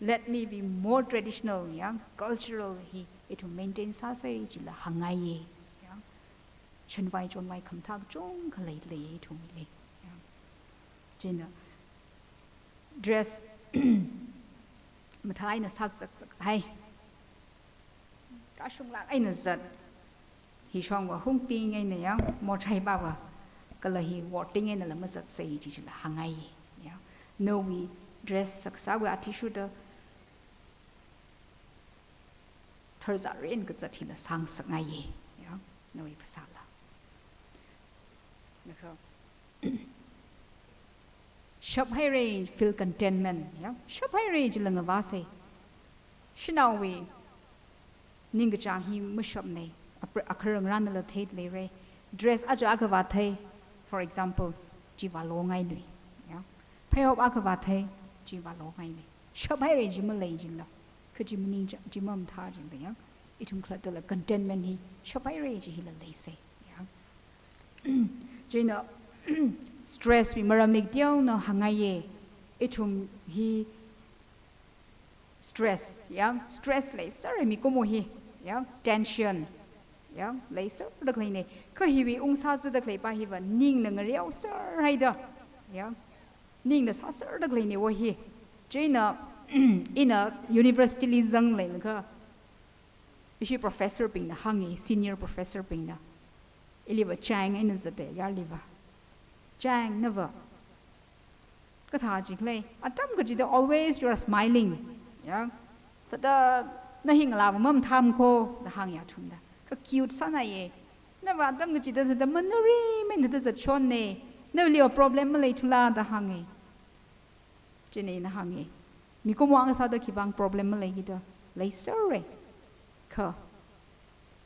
Let me be more traditional, ya, cultural hi ithum maintain sāsa jila hāngngaiya. Ya. Shanvai chonvai khamathā kachungkha leilei ithumli. Ya. Chieina dress mathā eina sākazak zakhai. Kashunglāk eina zat. Hishongva hungping eina ya, mothai bava. Kala hi worthing einala mazatsei jila hāngngai. Ya. Nawui dress sākasāwui athishurda tharzārin kazat hila sāngasakngai. Ya. Nawui phasāla. Naka. Shaphaira, feel contentment, ya. Shaphaira jila ngavāsa. Shanaowui ningkachāng hi mashapna, apr-, akharangrānala theida leira. Dress aja akha vāthei, for example, chi vālongailui, ya. Pheihop akha vāthei, chi vālongailui. Shaphaira chi malei jila, kha chi maningcha-, chi mamathā jila, ya. Ithum khalattala contentment hi shaphaira chi hila leisa. Ya. Chieina, stress wui maramli kateonao hāngngaiya. Ithum hi stress, ya, stress leisera mikumo hi, ya, tension, ya, leisera da khaleina. Kha hiwui ungsā zada khaleipa hiva ningna ngareoserhaida, ya, ningna sāserda khaleina wo hi. Chieina, ina university li zangleilakha, ishi professor bingna hānga, senior professor bingna. Iliva Chang eina zata, yarliva. Chang, nava kathā chi khalei, atam kachida always you are smiling. Ya. Thāda na hi ngalāva mamathāmana kho, da hānga athumda. Kha cute sānaiya. Nava atam kachida thāda manuri, main thāda zatshonna. Nali problem maleithula, da hānga. Chieina ina hānga. Mikumo ngasāda khipāng problem maleikida, leisera. Kha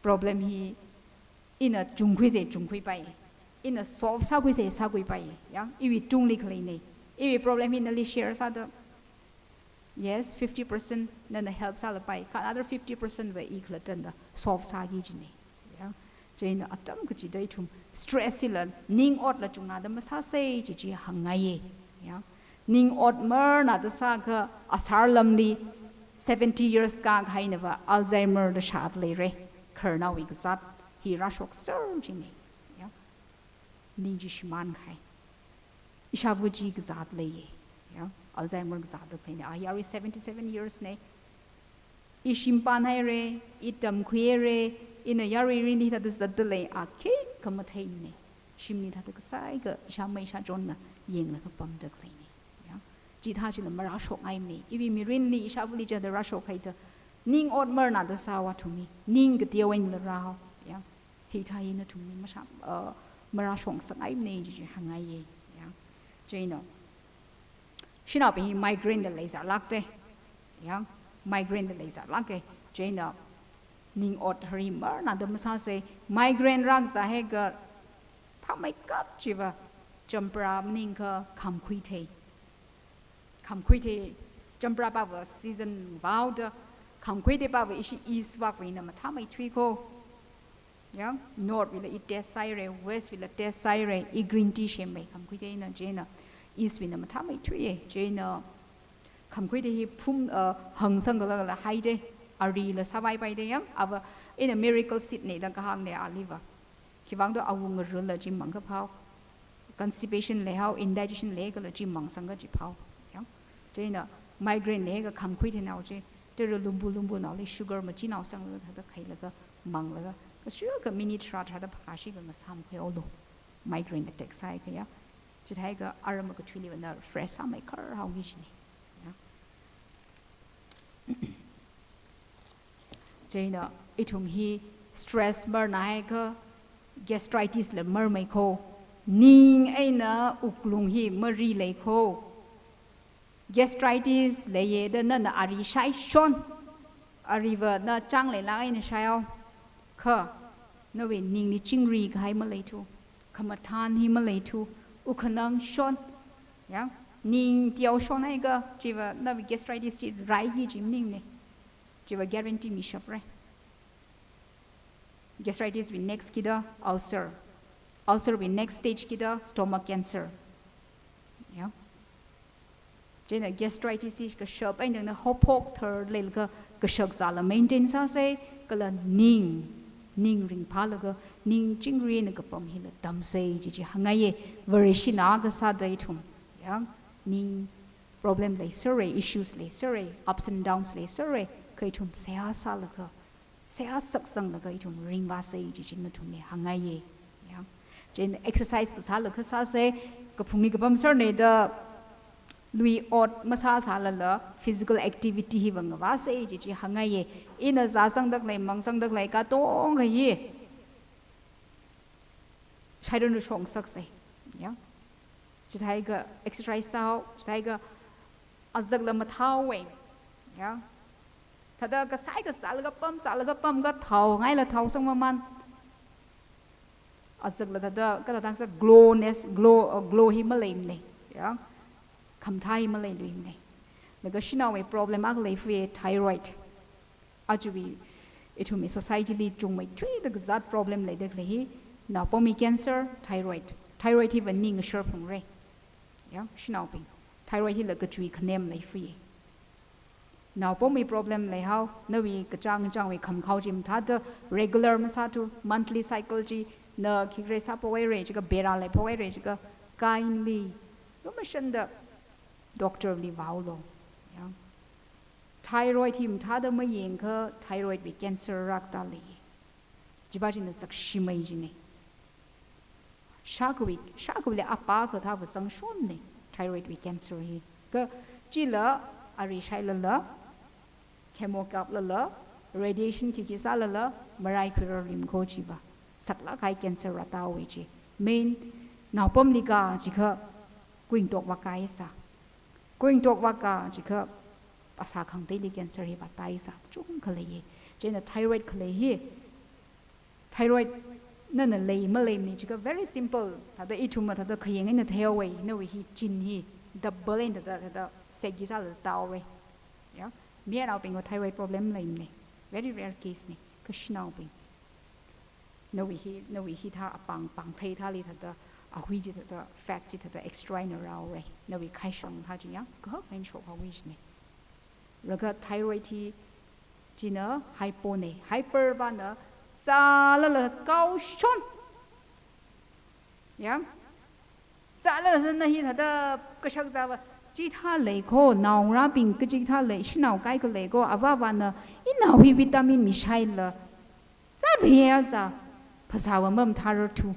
problem hi ina chungkhuisa chungkhuipai. Ina solve sākhuisa sākhuipai. Ya, iwui tungli khaleina. Iwui problem hi nali share sāda, yes, fifty percent nana help sālapai. Kha another fifty percent va i khalattana solve sāki jina. Ya. Chieina atam kachida ithum stress hila ning otla chungna da masāsa chi chi hāngngaiya. Ya. Ning ot marna da sākha asar lamli seventy years kākahainava Alzheimer da shāda leira. Khararnaowui kazat hi rāshokser jina. Ya. Ning chi shimānkahai. Ishāva chi kazat leiya. Ya, Alzheimer kazat da khaleina. A yarui seventy-seven years na. I shimpānhaira, i tamkhuihaira, ina yarui mirinli thāda zatda lei, a khikha matheimana. Shimli thāda kasāi kha ishāmei ishāchonna yanglaga pamda khaleina. Ya. Chithā chila marāshokngaimana. Iwui mirinli ishāvali chāda rāshokhaida. Ning ot marna da sāhaowa athum hi. Ning kateo einala rāhao. Ya. Hithā hi nathumli masham, uh, marāshokngasakngaimana chi chi hāngngaiya. Ya. Chieina. Shanaobing hi migraine la leizarlākta. Ya. Migraine la leizarlāka. Chieina. Ning ot hari marna da masāsa. Migraine rākazā haiakha phāmeikap chiva champra maningakha khamkhuithei. Khamkhuithei, champra pava season vāhaoda, khamkhuithei pava ishi east vākhuina mathāmeithui kho. Ya, north wuila i test sāhaira, west wuila test sāhaira, i green tea semra, khamkhuitheina, chieina east wuina mathāmeithuiya, chieina khamkhuithei hi phum, uh, hāngsangkhala kala haida, arila sāvaipaida ya, ava ina miracle seed na da kahāngna aliva. Khiwuivang da awunga ngarāla chi mangkaphao. Constipation leihao, indigestion leikhala chi mangsangkha chi phao. Ya. Chieina migraine leikha khamkhuitheinao chi, tara lumbu lumbunaoli sugar machinaosanglaga thāda khailaga manglaga. Kashikha minute tharā tharāda phakashikha ngasāmkhuihaolu. Migraine attack sāhaiakha ya. Chithāhaiakha aram akathuiliva na fresh sāmeikharhaoki jina. Ya. Chieina ithum hi stress marna haiakha gastritis la marmei kho. Ning eina wuklung hi mari lei kho. Gastritis leiya da nana ari shaishon. Ariva na chang leilāk eina shaihao. Kha, nawui ningli chingri kahai maleithu. Khamathān hi maleithu. Wukhanang shon. Ya. Ning teoshon haiakha, chiva nawui gastritis chi raiki kaji maningne. Chiva guarantee mishapra. Gastritis wui next kida ulcer. Ulcer wui next stage kida stomach cancer. Ya. Chieina gastritis hi kashap eina haophok thar leilaga kashak zala maintain sāsa, kala ning, ning ringphālaga, ning chingri eina kapam hila tamsa kaji chi hāngngaiya, Vareshina kasāda ithum. Ya, ning problem leisera, issues leisera, ups and downs leisera, kha ithum seihā sālaga, seihā sakzanglaga ithum ringvāsa kaji chi nathumli hāngngaiya. Ya. Chieina exercise kasāla kasāsa, kaphungli kapam serna da lui ot masāsālala physical activity hiva ngavāsa kaji chi hāngngaiya. Ina zāsangda khalei, mangsangda khalei katonga hi shairun shong saksa. Ya. Chithākha exercise sāhao, chithākha azakla mathāhaowa. Ya. Thāda kasai kasālaga pam, sālaga pam kathāo, ngaila thāosang maman. Azakla thāda, kathāda sā glowness, glow, uh, glow hi maleimana. Ya. Khamathā hi maleiluimana. Laga shanaowui problem akha leifaya thyroid. Ajawui ithumwui society li chungmeithuida kazat problem leida khalei hi, naopamwui cancer, thyroid. Thyroid hiva ning shar phungra. Ya, shanaobing. Thyroid hila kachui khanem leifaya. Naopamwui problem leihao, nawui kachāng chāngwui khamkhao chi mathāda regular masāthu, monthly cycle chi na khikhalei sāphok haira jiakha, bera leiphok haira jiakha, kindly, lumashanda doctor li vāhaolu. Ya. Thyroid hi mathāda mayangakha thyroid wui cancer rākta lei. Chiva china sakshimei jina. Shākhui, shākhuili apā kathāva zangshonna thyroid wui cancer hi. Kha chila ari shailala, chemo kaplala, radiation khikhi sālala, maraikhuirar rimko chiva. Saklāk kahai cancer rāta haowa chi. Main naopamli ka jiakha kuingatok vākahai sā. Kuingatok vāka jiakha phasā khangateili cancer hi vātaisa, chungkha leiya. Chieina thyroid khalei hi, thyroid nana lei maleimana jiakha very simple. Thāda ithumva thāda khayang eina theihaowa, nawui hi chin hi, double eina thāda, thāda seki sāla tāhaora. Ya, mayarnaobingva thyroid problem leimana. Very rare case na, kha shanaobing. Nawui hi, nawui hithā apāng, pāng theithāli thāda, ahui chi thāda, fat chi thāda extra eina rāhaora. Nawui khaishong thā chi ya, kahak eina shokhaowa jina. Laga thyroid hi, china hypo na, hyper vana, sālala kaoshon. Ya? Sālala na hi thāda kashak zāva, chithā leiko, naongarābing kachithā lei, shanao kaikha leiko, avāvana, inao hi vitamin mishaila, zāvai ya zā, phasāva mamathārarthu.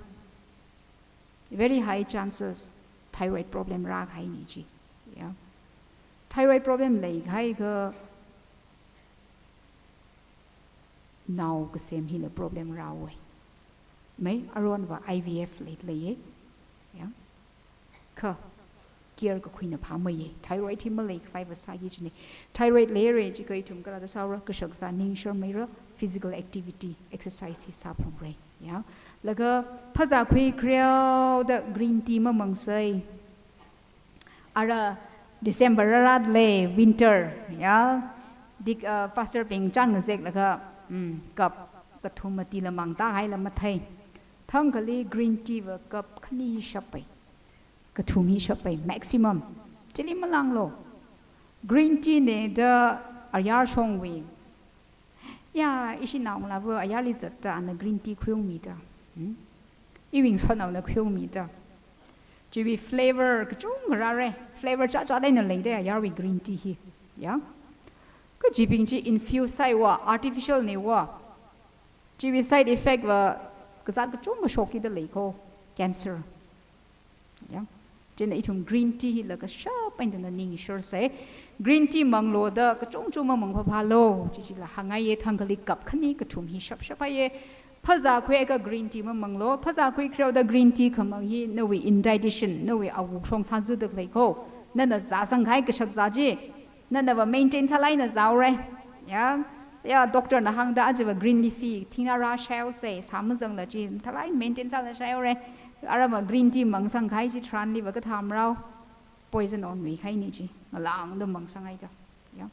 Very high chances thyroid problem rākahaina chi. Ya. Thyroid problem leikahai kha nao kasem hila problem rāhaowa. Mai, aruiva I V F lei, leiya. Ya. Kha, care kakhuina phāmeiya. Thyroid hi maleikhavaiva sāki jina. Thyroid leira jiakha ithum kathāda sāhaora, kashak zā ning sharmeira, physical activity, exercise hi sāphungra. Ya. Laga phazā khui khreoda green tea mamangsa. Ara December rārada lei, winter, ya. Dik, uh, pastor bing chān ngazeklaga, mm, cup kathum mati la mangta haila mathei. Thangkhali green tea va cup khani hi shapai. Kathum hi shapai, maximum. Chili malānglu. Green tea na da ayar shongwui. Ya, ishi naongalāva ayarli zatta ana green tea khuiungmida. Hmm? Iwui ngasotnaona khuiungmida. Chiwui flavor kachungkha rāra. Flavor chāchā eina leida ayarwui green tea hi. Ya. Kha chibing chi infuse sāhaiva, artificial nava. Chiwui side effect va kazāt kachungkha shokkida leiko. Cancer. Ya. Chieina ithum green tea hila kashap eina ningsharsa. Green tea manglu da kachungchung mamang phaphālu. Chi chila hāngngaiya, thangkhali cup khani kathum hi shap shaphaiya. Phazā khuiakha green tea mamanglu. Phazā khui khreoda green tea khamang hi nawui indigestion, nawui awuk shong sāzada leiko. Nana zāsangkahai kashak zā chi, nanava maintain sālāk eina zāhaora. Ya, ya, doctor na hāngda ajava green leafy thing rāshaihaosa, sā mazangla chi, thalai maintain sāla shaihaora. Arava green tea mangsangkahai chitharanliva kathā marao. poison onwui kahaina chi, ngalāngda mangsanghaida. Ya.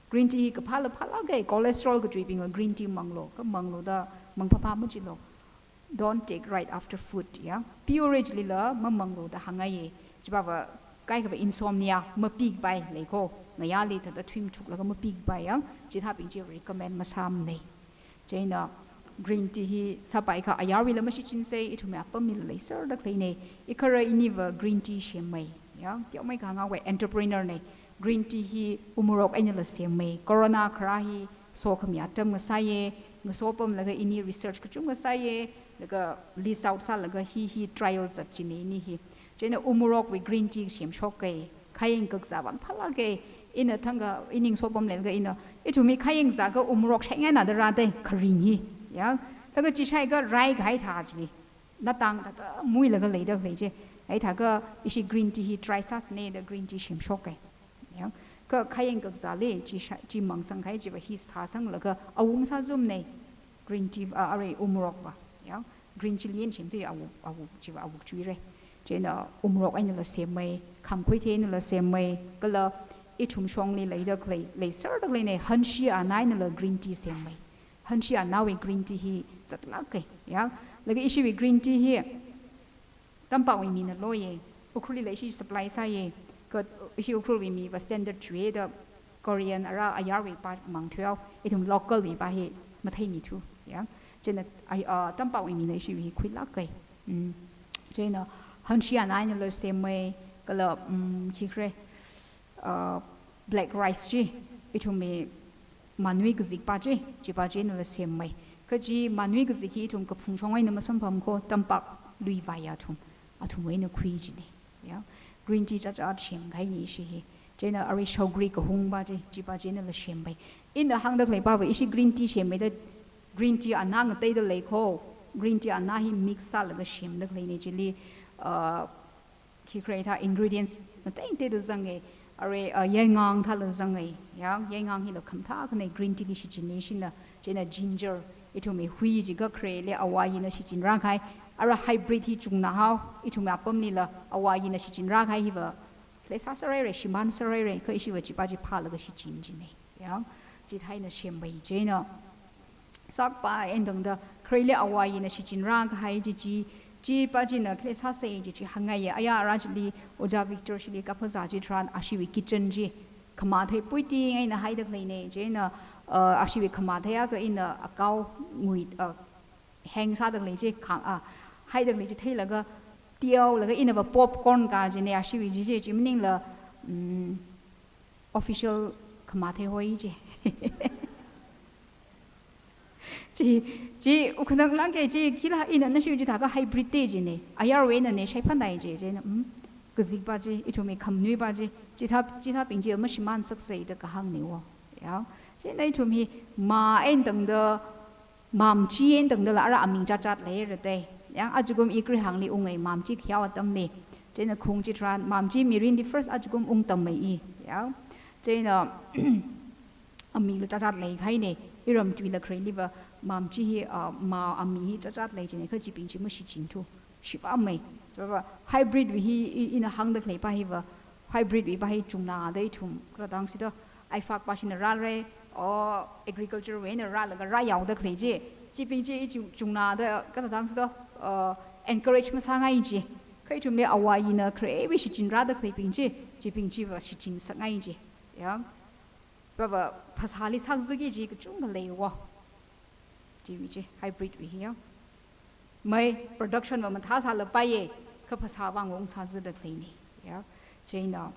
Green tea hi kaphāla phālāka, cholesterol kachuibingla green tea manglu, kha manglu da mangphāphā machilu. Don't take right after food, ya. Purge lila mamanglu da hāngngaiya. Chipāva kaikhava insomnia, mapikapai leiko. Ngayāli thāda thuimathuklaga mapikapai ya. Chithābing chi recommend masāmana. Chieina green tea hi sāpaikha ayarwuila mashichinsei, ithumwui apamlila leiserda khaleina. Ikhara iniva green tea semmei. Ya, teomeikha ngawui entrepreneur na. Green tea hi umorok einala semmei. Corona kharā hi sokhami atam ngasāya, ngasopamlaga ini research kachungkha sāya, laga list out sālaga hi hi trial zatchina ini hi. Chieina umorokwui green tea semshoka, khayang kakazā vang phālāka, ina thangkha ining sopamlaga ina, ithumwui khayang kazākha umorok shaingaina da rāda kharing hi. Ya, laga chi shaikha raikahai thā chili. Natang thāda muilaga leida khalei chi. Hithākha ishi green tea hi try sāsana da green tea semshoka. Ya. Kha khayang kakazāli chi sha-, chi mangsangkahai chiva hi sāsanglaga awung sāzumna. Green tea, ah, arui umorokva. Ya. Green chilli eina semsa awu, awu, chiva awuk chuira. Chieina umorok einala semmei, khamkhuithei einala semmei, kala ithum shongli leida khalei, leiserda khaleina, hanshi ana einala green tea semmei. Hanshi anawui green tea hi zatlāka, ya. Laga ishiwui green tea hi Tampakwui mina loya. Ukhrulli la ishi supply sāya. Kha ishi Ukhrulwui miva standard chuida Korean ara ayarwui pā mangthuihao. Ithum local wui pā hi matheimithu, ya. Chieina ai, ah, Tampakwui mina ishiwui hi khuilāka. Mm. Chieina hanshi ana einala semmei, kala, mm, khikhare, ah, black rice chi, ithumwui manui kazikpā chi, chipā chi einala semmei. Kha chi manui kazik hi ithum kaphung shong eina masamphang ko, Tampak luivaiya athum, athumwui eina khui china. Ya. Green tea chachat semkahaina ishi hi. Chieina arui shogri kahungpā chi, chipā chi einala semmei. Ina hāngda khaleipāva ishi green tea semmeida green tea ana ngateida leiko. Green tea ana hi mix sālaga semda khaleina chili, ah, khikhare thā ingredients ngatei ngateida zanga. Arui, ah, yaingang thāla zanga. Ya, yaingang hila khamathā akhana green tea li shichinna ishina. Chieina ginger, ithumwui hui chi kakhareli awayina shichinrākahai. Ara hybrid hi chungnāhao, ithumwui apamlila awayina shichinrākahai hiva khalei sāsāhaira, shimānsāhaira, kha ishiva chipā chi phālaga shichin china. Ya, chithā eina semmei chieina. Sakpā eina tangda, khareli awayina shichinrākahai chi chi, chipā china khalei sāsei chi chi hāngngaiya. Aya ara chili, Ojā Victor chili kaphā zat chitharan ashiwui kitchen chi khamathei puiting eina haida khaleina. Chieina, uh, ashiwui khamathei akha ina akao ngui, uh, hang sāda khalei chi khang, ah, haida khalei chi theilaga, teolaga inava popcorn ka china ashiwui chi chi, chi maningla, mm, official khamathei hoi chi. Chi, chi, ukhanang lāngke chi, khila ina nashiwui chithākha hybrid te china. Ayarwui einana shaiphānai chi, chieina, mm, kazikpā chi, ithumwui khamnuipā chi, chithā, chithābing chi mashimānsaksei da kahāngna wo. Ya. Chieina ithum hi mā eina tangda, mamchi eina tangdala ara aming chachat leira te. Ya, ajakum i Grihangli unga mamchi khayao atamli. Chieina khung chitharan, mamchi mirinli first ajakum ungtammei i. Ya. Chieina amingla chachat leikahaina, iram tuila khareliva mamchi hi, ah, mā ami hi chachat lei china, kha chibing chi mashichinthu. Shivāmei. Chipāva hybrid wui hi i, ina hāngda khaleipā hiva, hybrid wui pā hi chungnāda ithum, kala tangsi to, aifak pā shina rāra, o agriculture wui eina rālaga rāyaoda khalei chi. Chibing chi i chung, chungnāda, kala tangsi to, uh, encourage masāngai chi. Kha ithumli awayina kharewui shichinrāda khaleibing chi, chibing chiva shichinsakngai chi. Ya. Pāva phasāli sākazaki chi kachungkha leiwo. Chiwui chi, hybrid wui hi ya. Mai production va mathāsālapaiya, kha phasā vang ungsāzada khaleina. Ya. Chieina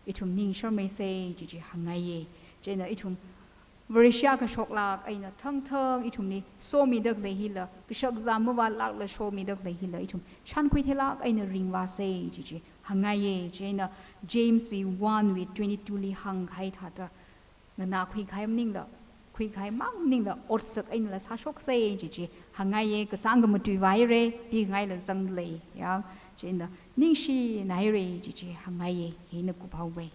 ithum ningsharmeisei chi chi hāngngaiya. Chieina ithum Vareshi kashoklāk eina thangthang ithumli somida khalei hila, kashakazā mavātlākla somida khalei hila, ithum shankhui theilāk eina ringvāsei chi chi hāngngaiya. Chieina James wui one wui twenty-two li hāngkahai thāda, nganā khuikahai maningla, khuikahai mang maningla, otsak einala sāshoksei chi chi hāngngaiya. Kasāngkha matuivāhaira, pingaila zangda lei, ya, chieina ningshinahaira chi chi hāngngaiya, hina kuphaowei.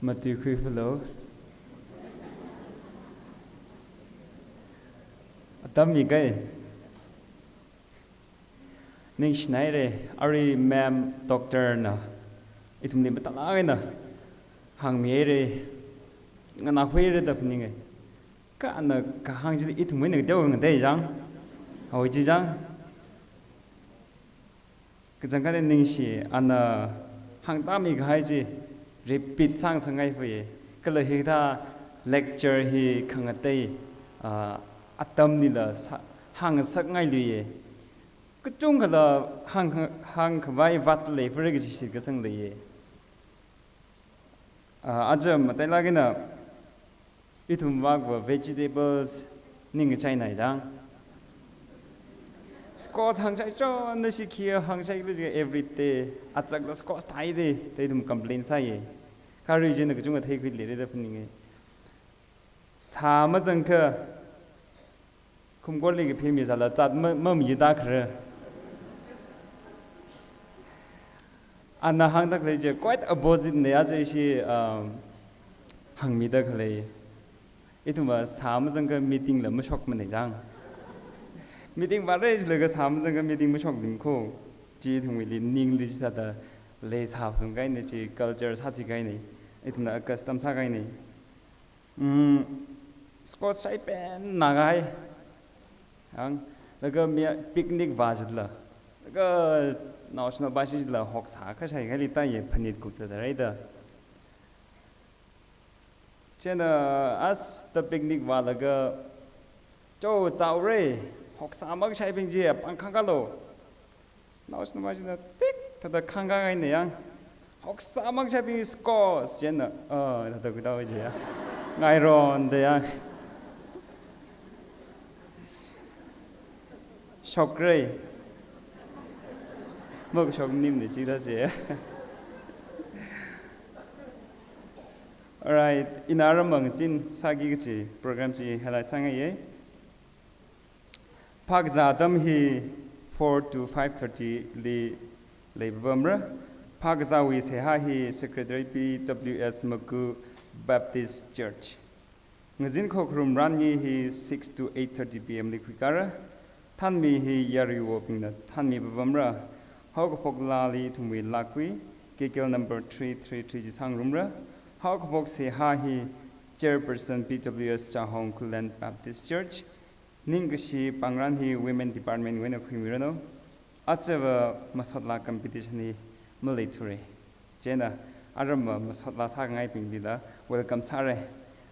Matuikhui phalo. Atam mikai. Ningshinaire, arui ma'am doctor na ithumli matalak eina hāngmihaire, nganākhuire da phaninge. Kha ana kahāng chili ithumwui eina kateokha ngatei chang, hoi chi chang. Kachangkhat ningshi, ana hāngtāmi kahai chi repeat sāngasakngai phaye. Kala hithā lecture hi khangatei, ah, atamlila sā-, hāngasakngailuiye. Kachungkhala hāng, hāngkhavai vātlei phare kaji shitkasang leiye. Ah, aja matailak eina ithum vākva vegetables ningkachainai chang. Squash hāngchai chonna shi khi hāngchai khala jiakha every day achakla squash thaire da ithum complain sāye. Kha arui china kachungkha theikhuileire da phaninge. Sā mazangkha khumkorli kaphimi sāla zat ma, mamitākhare. Ana hāngda khalei chi quite opposite ne, aja ishi, um, hāngmida khalei. Ithumva sā mazangkha meeting la mashokmane chang. Meeting vāre jilaga sā mazangkha meeting mashokmane kho. Chi ithumwuili ningli chithāda leisāphungkahaine, chi culture sāchikahaine. Ithumna custom sākahaine. Mm, squash shaipen nākahai. Ang, laga mi picnic vā jitla. Laga naoshinao bashi jitla hoksā kha shaikahaili tāye, phanit kupta da rai da. Chieina as the picnic vālaga cho chaore, hoksā makashaibing chi pāng khangkalo. Naoshinao bashina tik thāda khangkhangaine yang. Hoksā makashaibing squash chieina, ah, thāda khuitao chi ya. Ngaironda yang. Shokre. Makashok nimne chida chi. Alright, ina aram ngazin sāki kachi program chi highlight sāngaiye. Phākazā atam hi four to five thirty li leipapamra. Phākazāwui seihā hi Secretary P W S Maku Baptist Church. Ngazin khokharum rannyi hi six to eight thirty P M li khuikara. Thanmi hi yaruiwobingna thanmipapamra. Haokaphok laali ithumwui lākkhui, K K L number three three three chi sāngarumra. Haokaphok seihā hi Chairperson P W S Chahong Khullen Baptist Church. Ningkashi pāngran hi Women Department wui eina khuimiranu. Achava masotla competition hi maleithura. Chieina aramva masotla sāngaibinglila welcome sāra.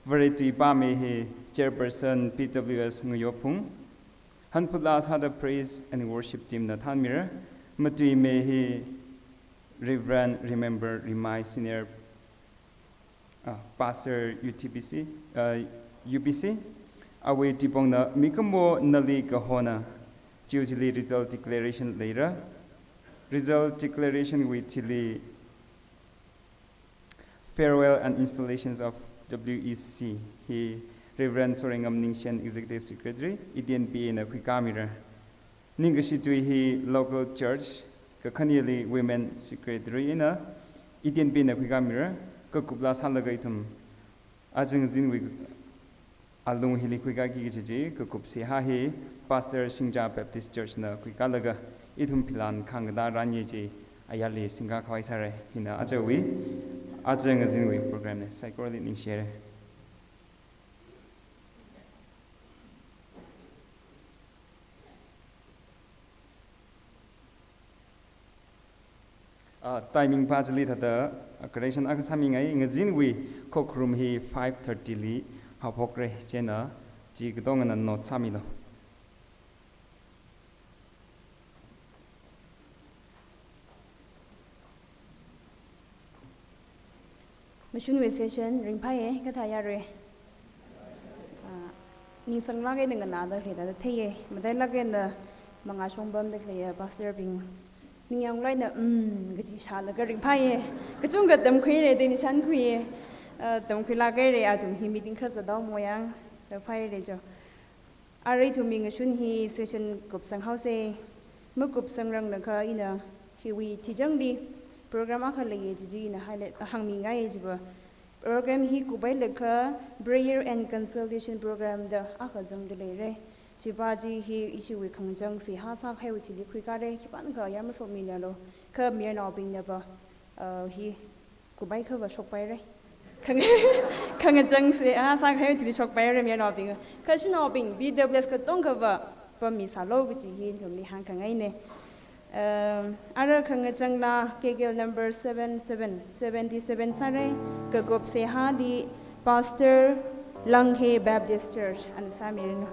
Vare tui pāmi hi Chairperson P W S Nguyophung. Hanphut laa sāda Praise and Worship Team na thanmira. Matuimi hi Reverend Remember Rimai, Senior, ah, Pastor U T B C, ah, U B C. Awui tuipongna mikumo nali kahona. Chiwui thili result declaration leira. Result declaration wui thili Farewell and Installations of W E C hi Reverend Sorengam Ningshen, Executive Secretary, E D N P A na khuikamira. Ningkashi tui hi local church kakhaneli women secretary eina E D N P A na khuikamira, kakup laa sālaga ithum aja ngazinwui alung hili khuikaki kachi chi, kakup seihā hi Pastor Shingja Baptist Church na khuikalaga ithum philan khangda rannyi chi ayarli singkakhavai sāra. Hina ajawui, aja ngazinwui program na. Saikorali ningshira. Ah, timing pa chili thāda, ah, correction akha sāmingai, ngazinwui khokharum hi five thirty li haophokra, chieina chi katongana note sāmilu. Ngashunwui session ringphāya, kathā yarui. Ah, ningsanglāk eina nganāda khalei thāda theiya, matailāk eina mangā shongpamda khaleiya pastor bing ningyānglāk eina, mm, kachi shālaga ringphāya. Kachungkha tamkhuira, da nishan khuiya. Ah, tamkhuilāk haira, athum hi meeting kha zatdao mo yang, da phāhaira jo. Arui ithumwui ngashun hi session kupsang haosa. Makupsangrangakha ina hiwui thichangli program akha leiya, chi chi ina highlight hāngmingai chiva. Program hi kuphailakha Prayer and Consultation Program da akha zangda leira. Chiva chi hi ishiwui khangachang seihā sākahaiwui thili khuikara, khipānakha yarmashok minalo, kha mayarnaobingna va, uh, hi kuphaiakhava shokpaira. Khang-, khangachang seihā sākahaiwui thili shokpaira mayarnaobing. Kha shanaobing, B W S katongkhava pammisālu kaji hi nathumli hāngkhangaina. Um, ara khangachang laa K K L number seven seven, seventy-seven sāra, kakup seihāli Pastor, Langhe Baptist Church, ana sāmiranu.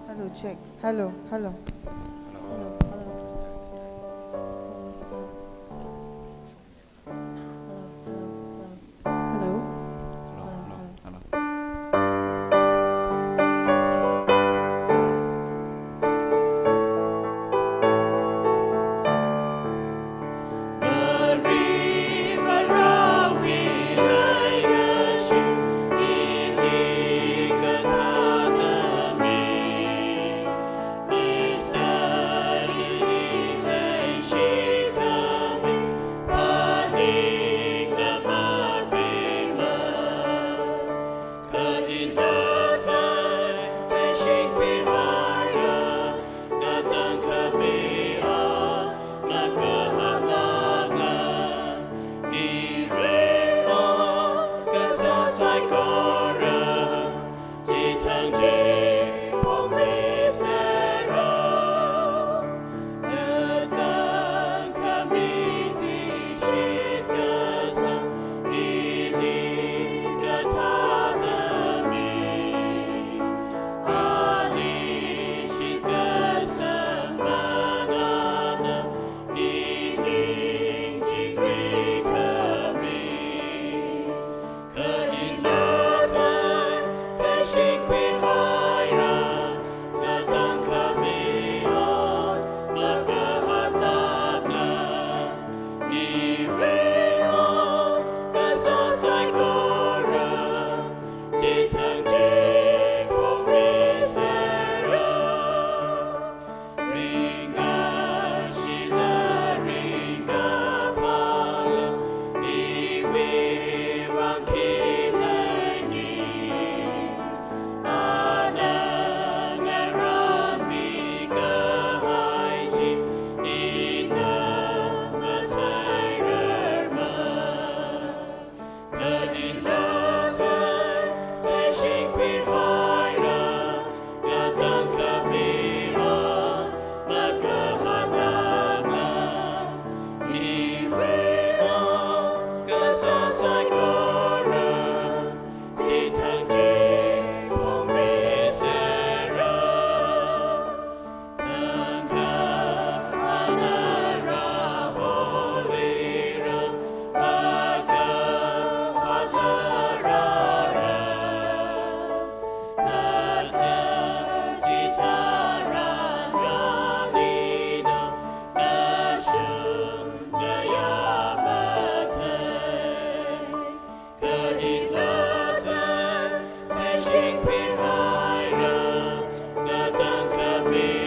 Hello, check. Hello, hello. Hello, hello. Hello,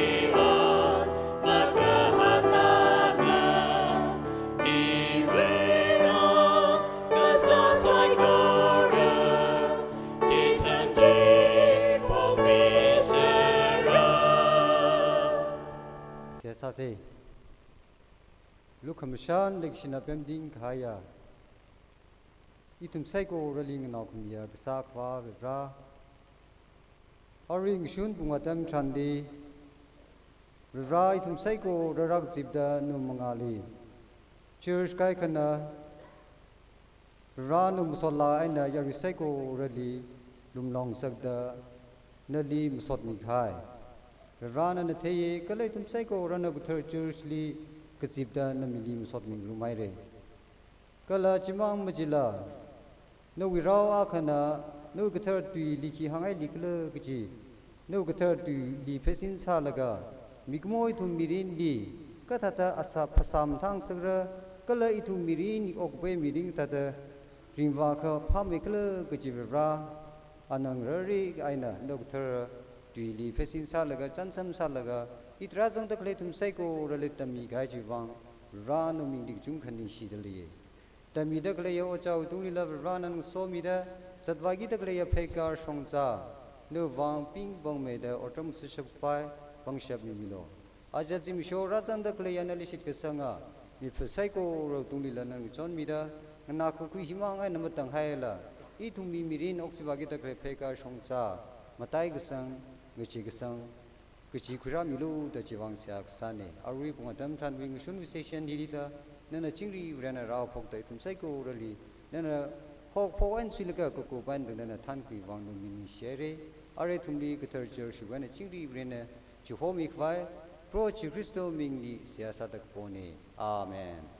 hello, hello. Hello, hello, hello. Seihā sāsa. Lukhamashan leikashina pemting kahaiya ithum saikorali nganao khamiya Kasā Akhava Varivara, arui ngashun pung atam tharanli, Varivara ithum saikora rākazipda nawui mangāli church kaikhana, Varivara nawui masotlāk eina yarui saikorali lumlong ngasakda nali masotmi kahai. Varivara nana theiya, kala ithum saikorana kathar church li kazipda na mili masotmingarumhaira. Kala chimang machila, nawui rao akhana nawui kathar tuili khi hānghaili khala kaji, nawui kathar tuili pheisin sālaga, mikumo ithum mirinli kathāda asa phasā mathāngasakra, Kala ithum mirin okpui mirin thāda ringvākha phāmeikhala kaji Vare, anang rari eina nao kathara tuili pheisin sālaga, chānsam sālaga, hithāda rāzangda khalei ithum saikorali tammi kahai chiwui vang, Vare nawui mingli kachungkha ningshida leiya. Tammida khaleiya ojāwui tungli la Vare nana somida, zatvākida khaleiya pheikar shongza, nawui vang ping pangmeida otram sāshappai, pangshap mimilu. Aja zimiksho rāzangda khaleiya nali shitkasanga mipā saikorawui tungli la nana ngachonmida, nganākakhui himang eina matanghaila, ithumwui mirin okthuivākida khalei pheikar shongza, mataikasang, ngacheekasang, kachi khuirāmilu da chiwui vang seihā kasāna. Arui pung atam tharanwui ngashunwui session hili da, nana chingri Vare nana rāhaophokda ithum saikorali, nana haophok eina suilaga kakup eina tangda nana thankhui vang nawui ming ningshihaira. Arui ithumli kathar church wui eina chingri Vare nana chihomikhavai, Proho Jishu Khristawui mingli seihā sāda kapona. Amen.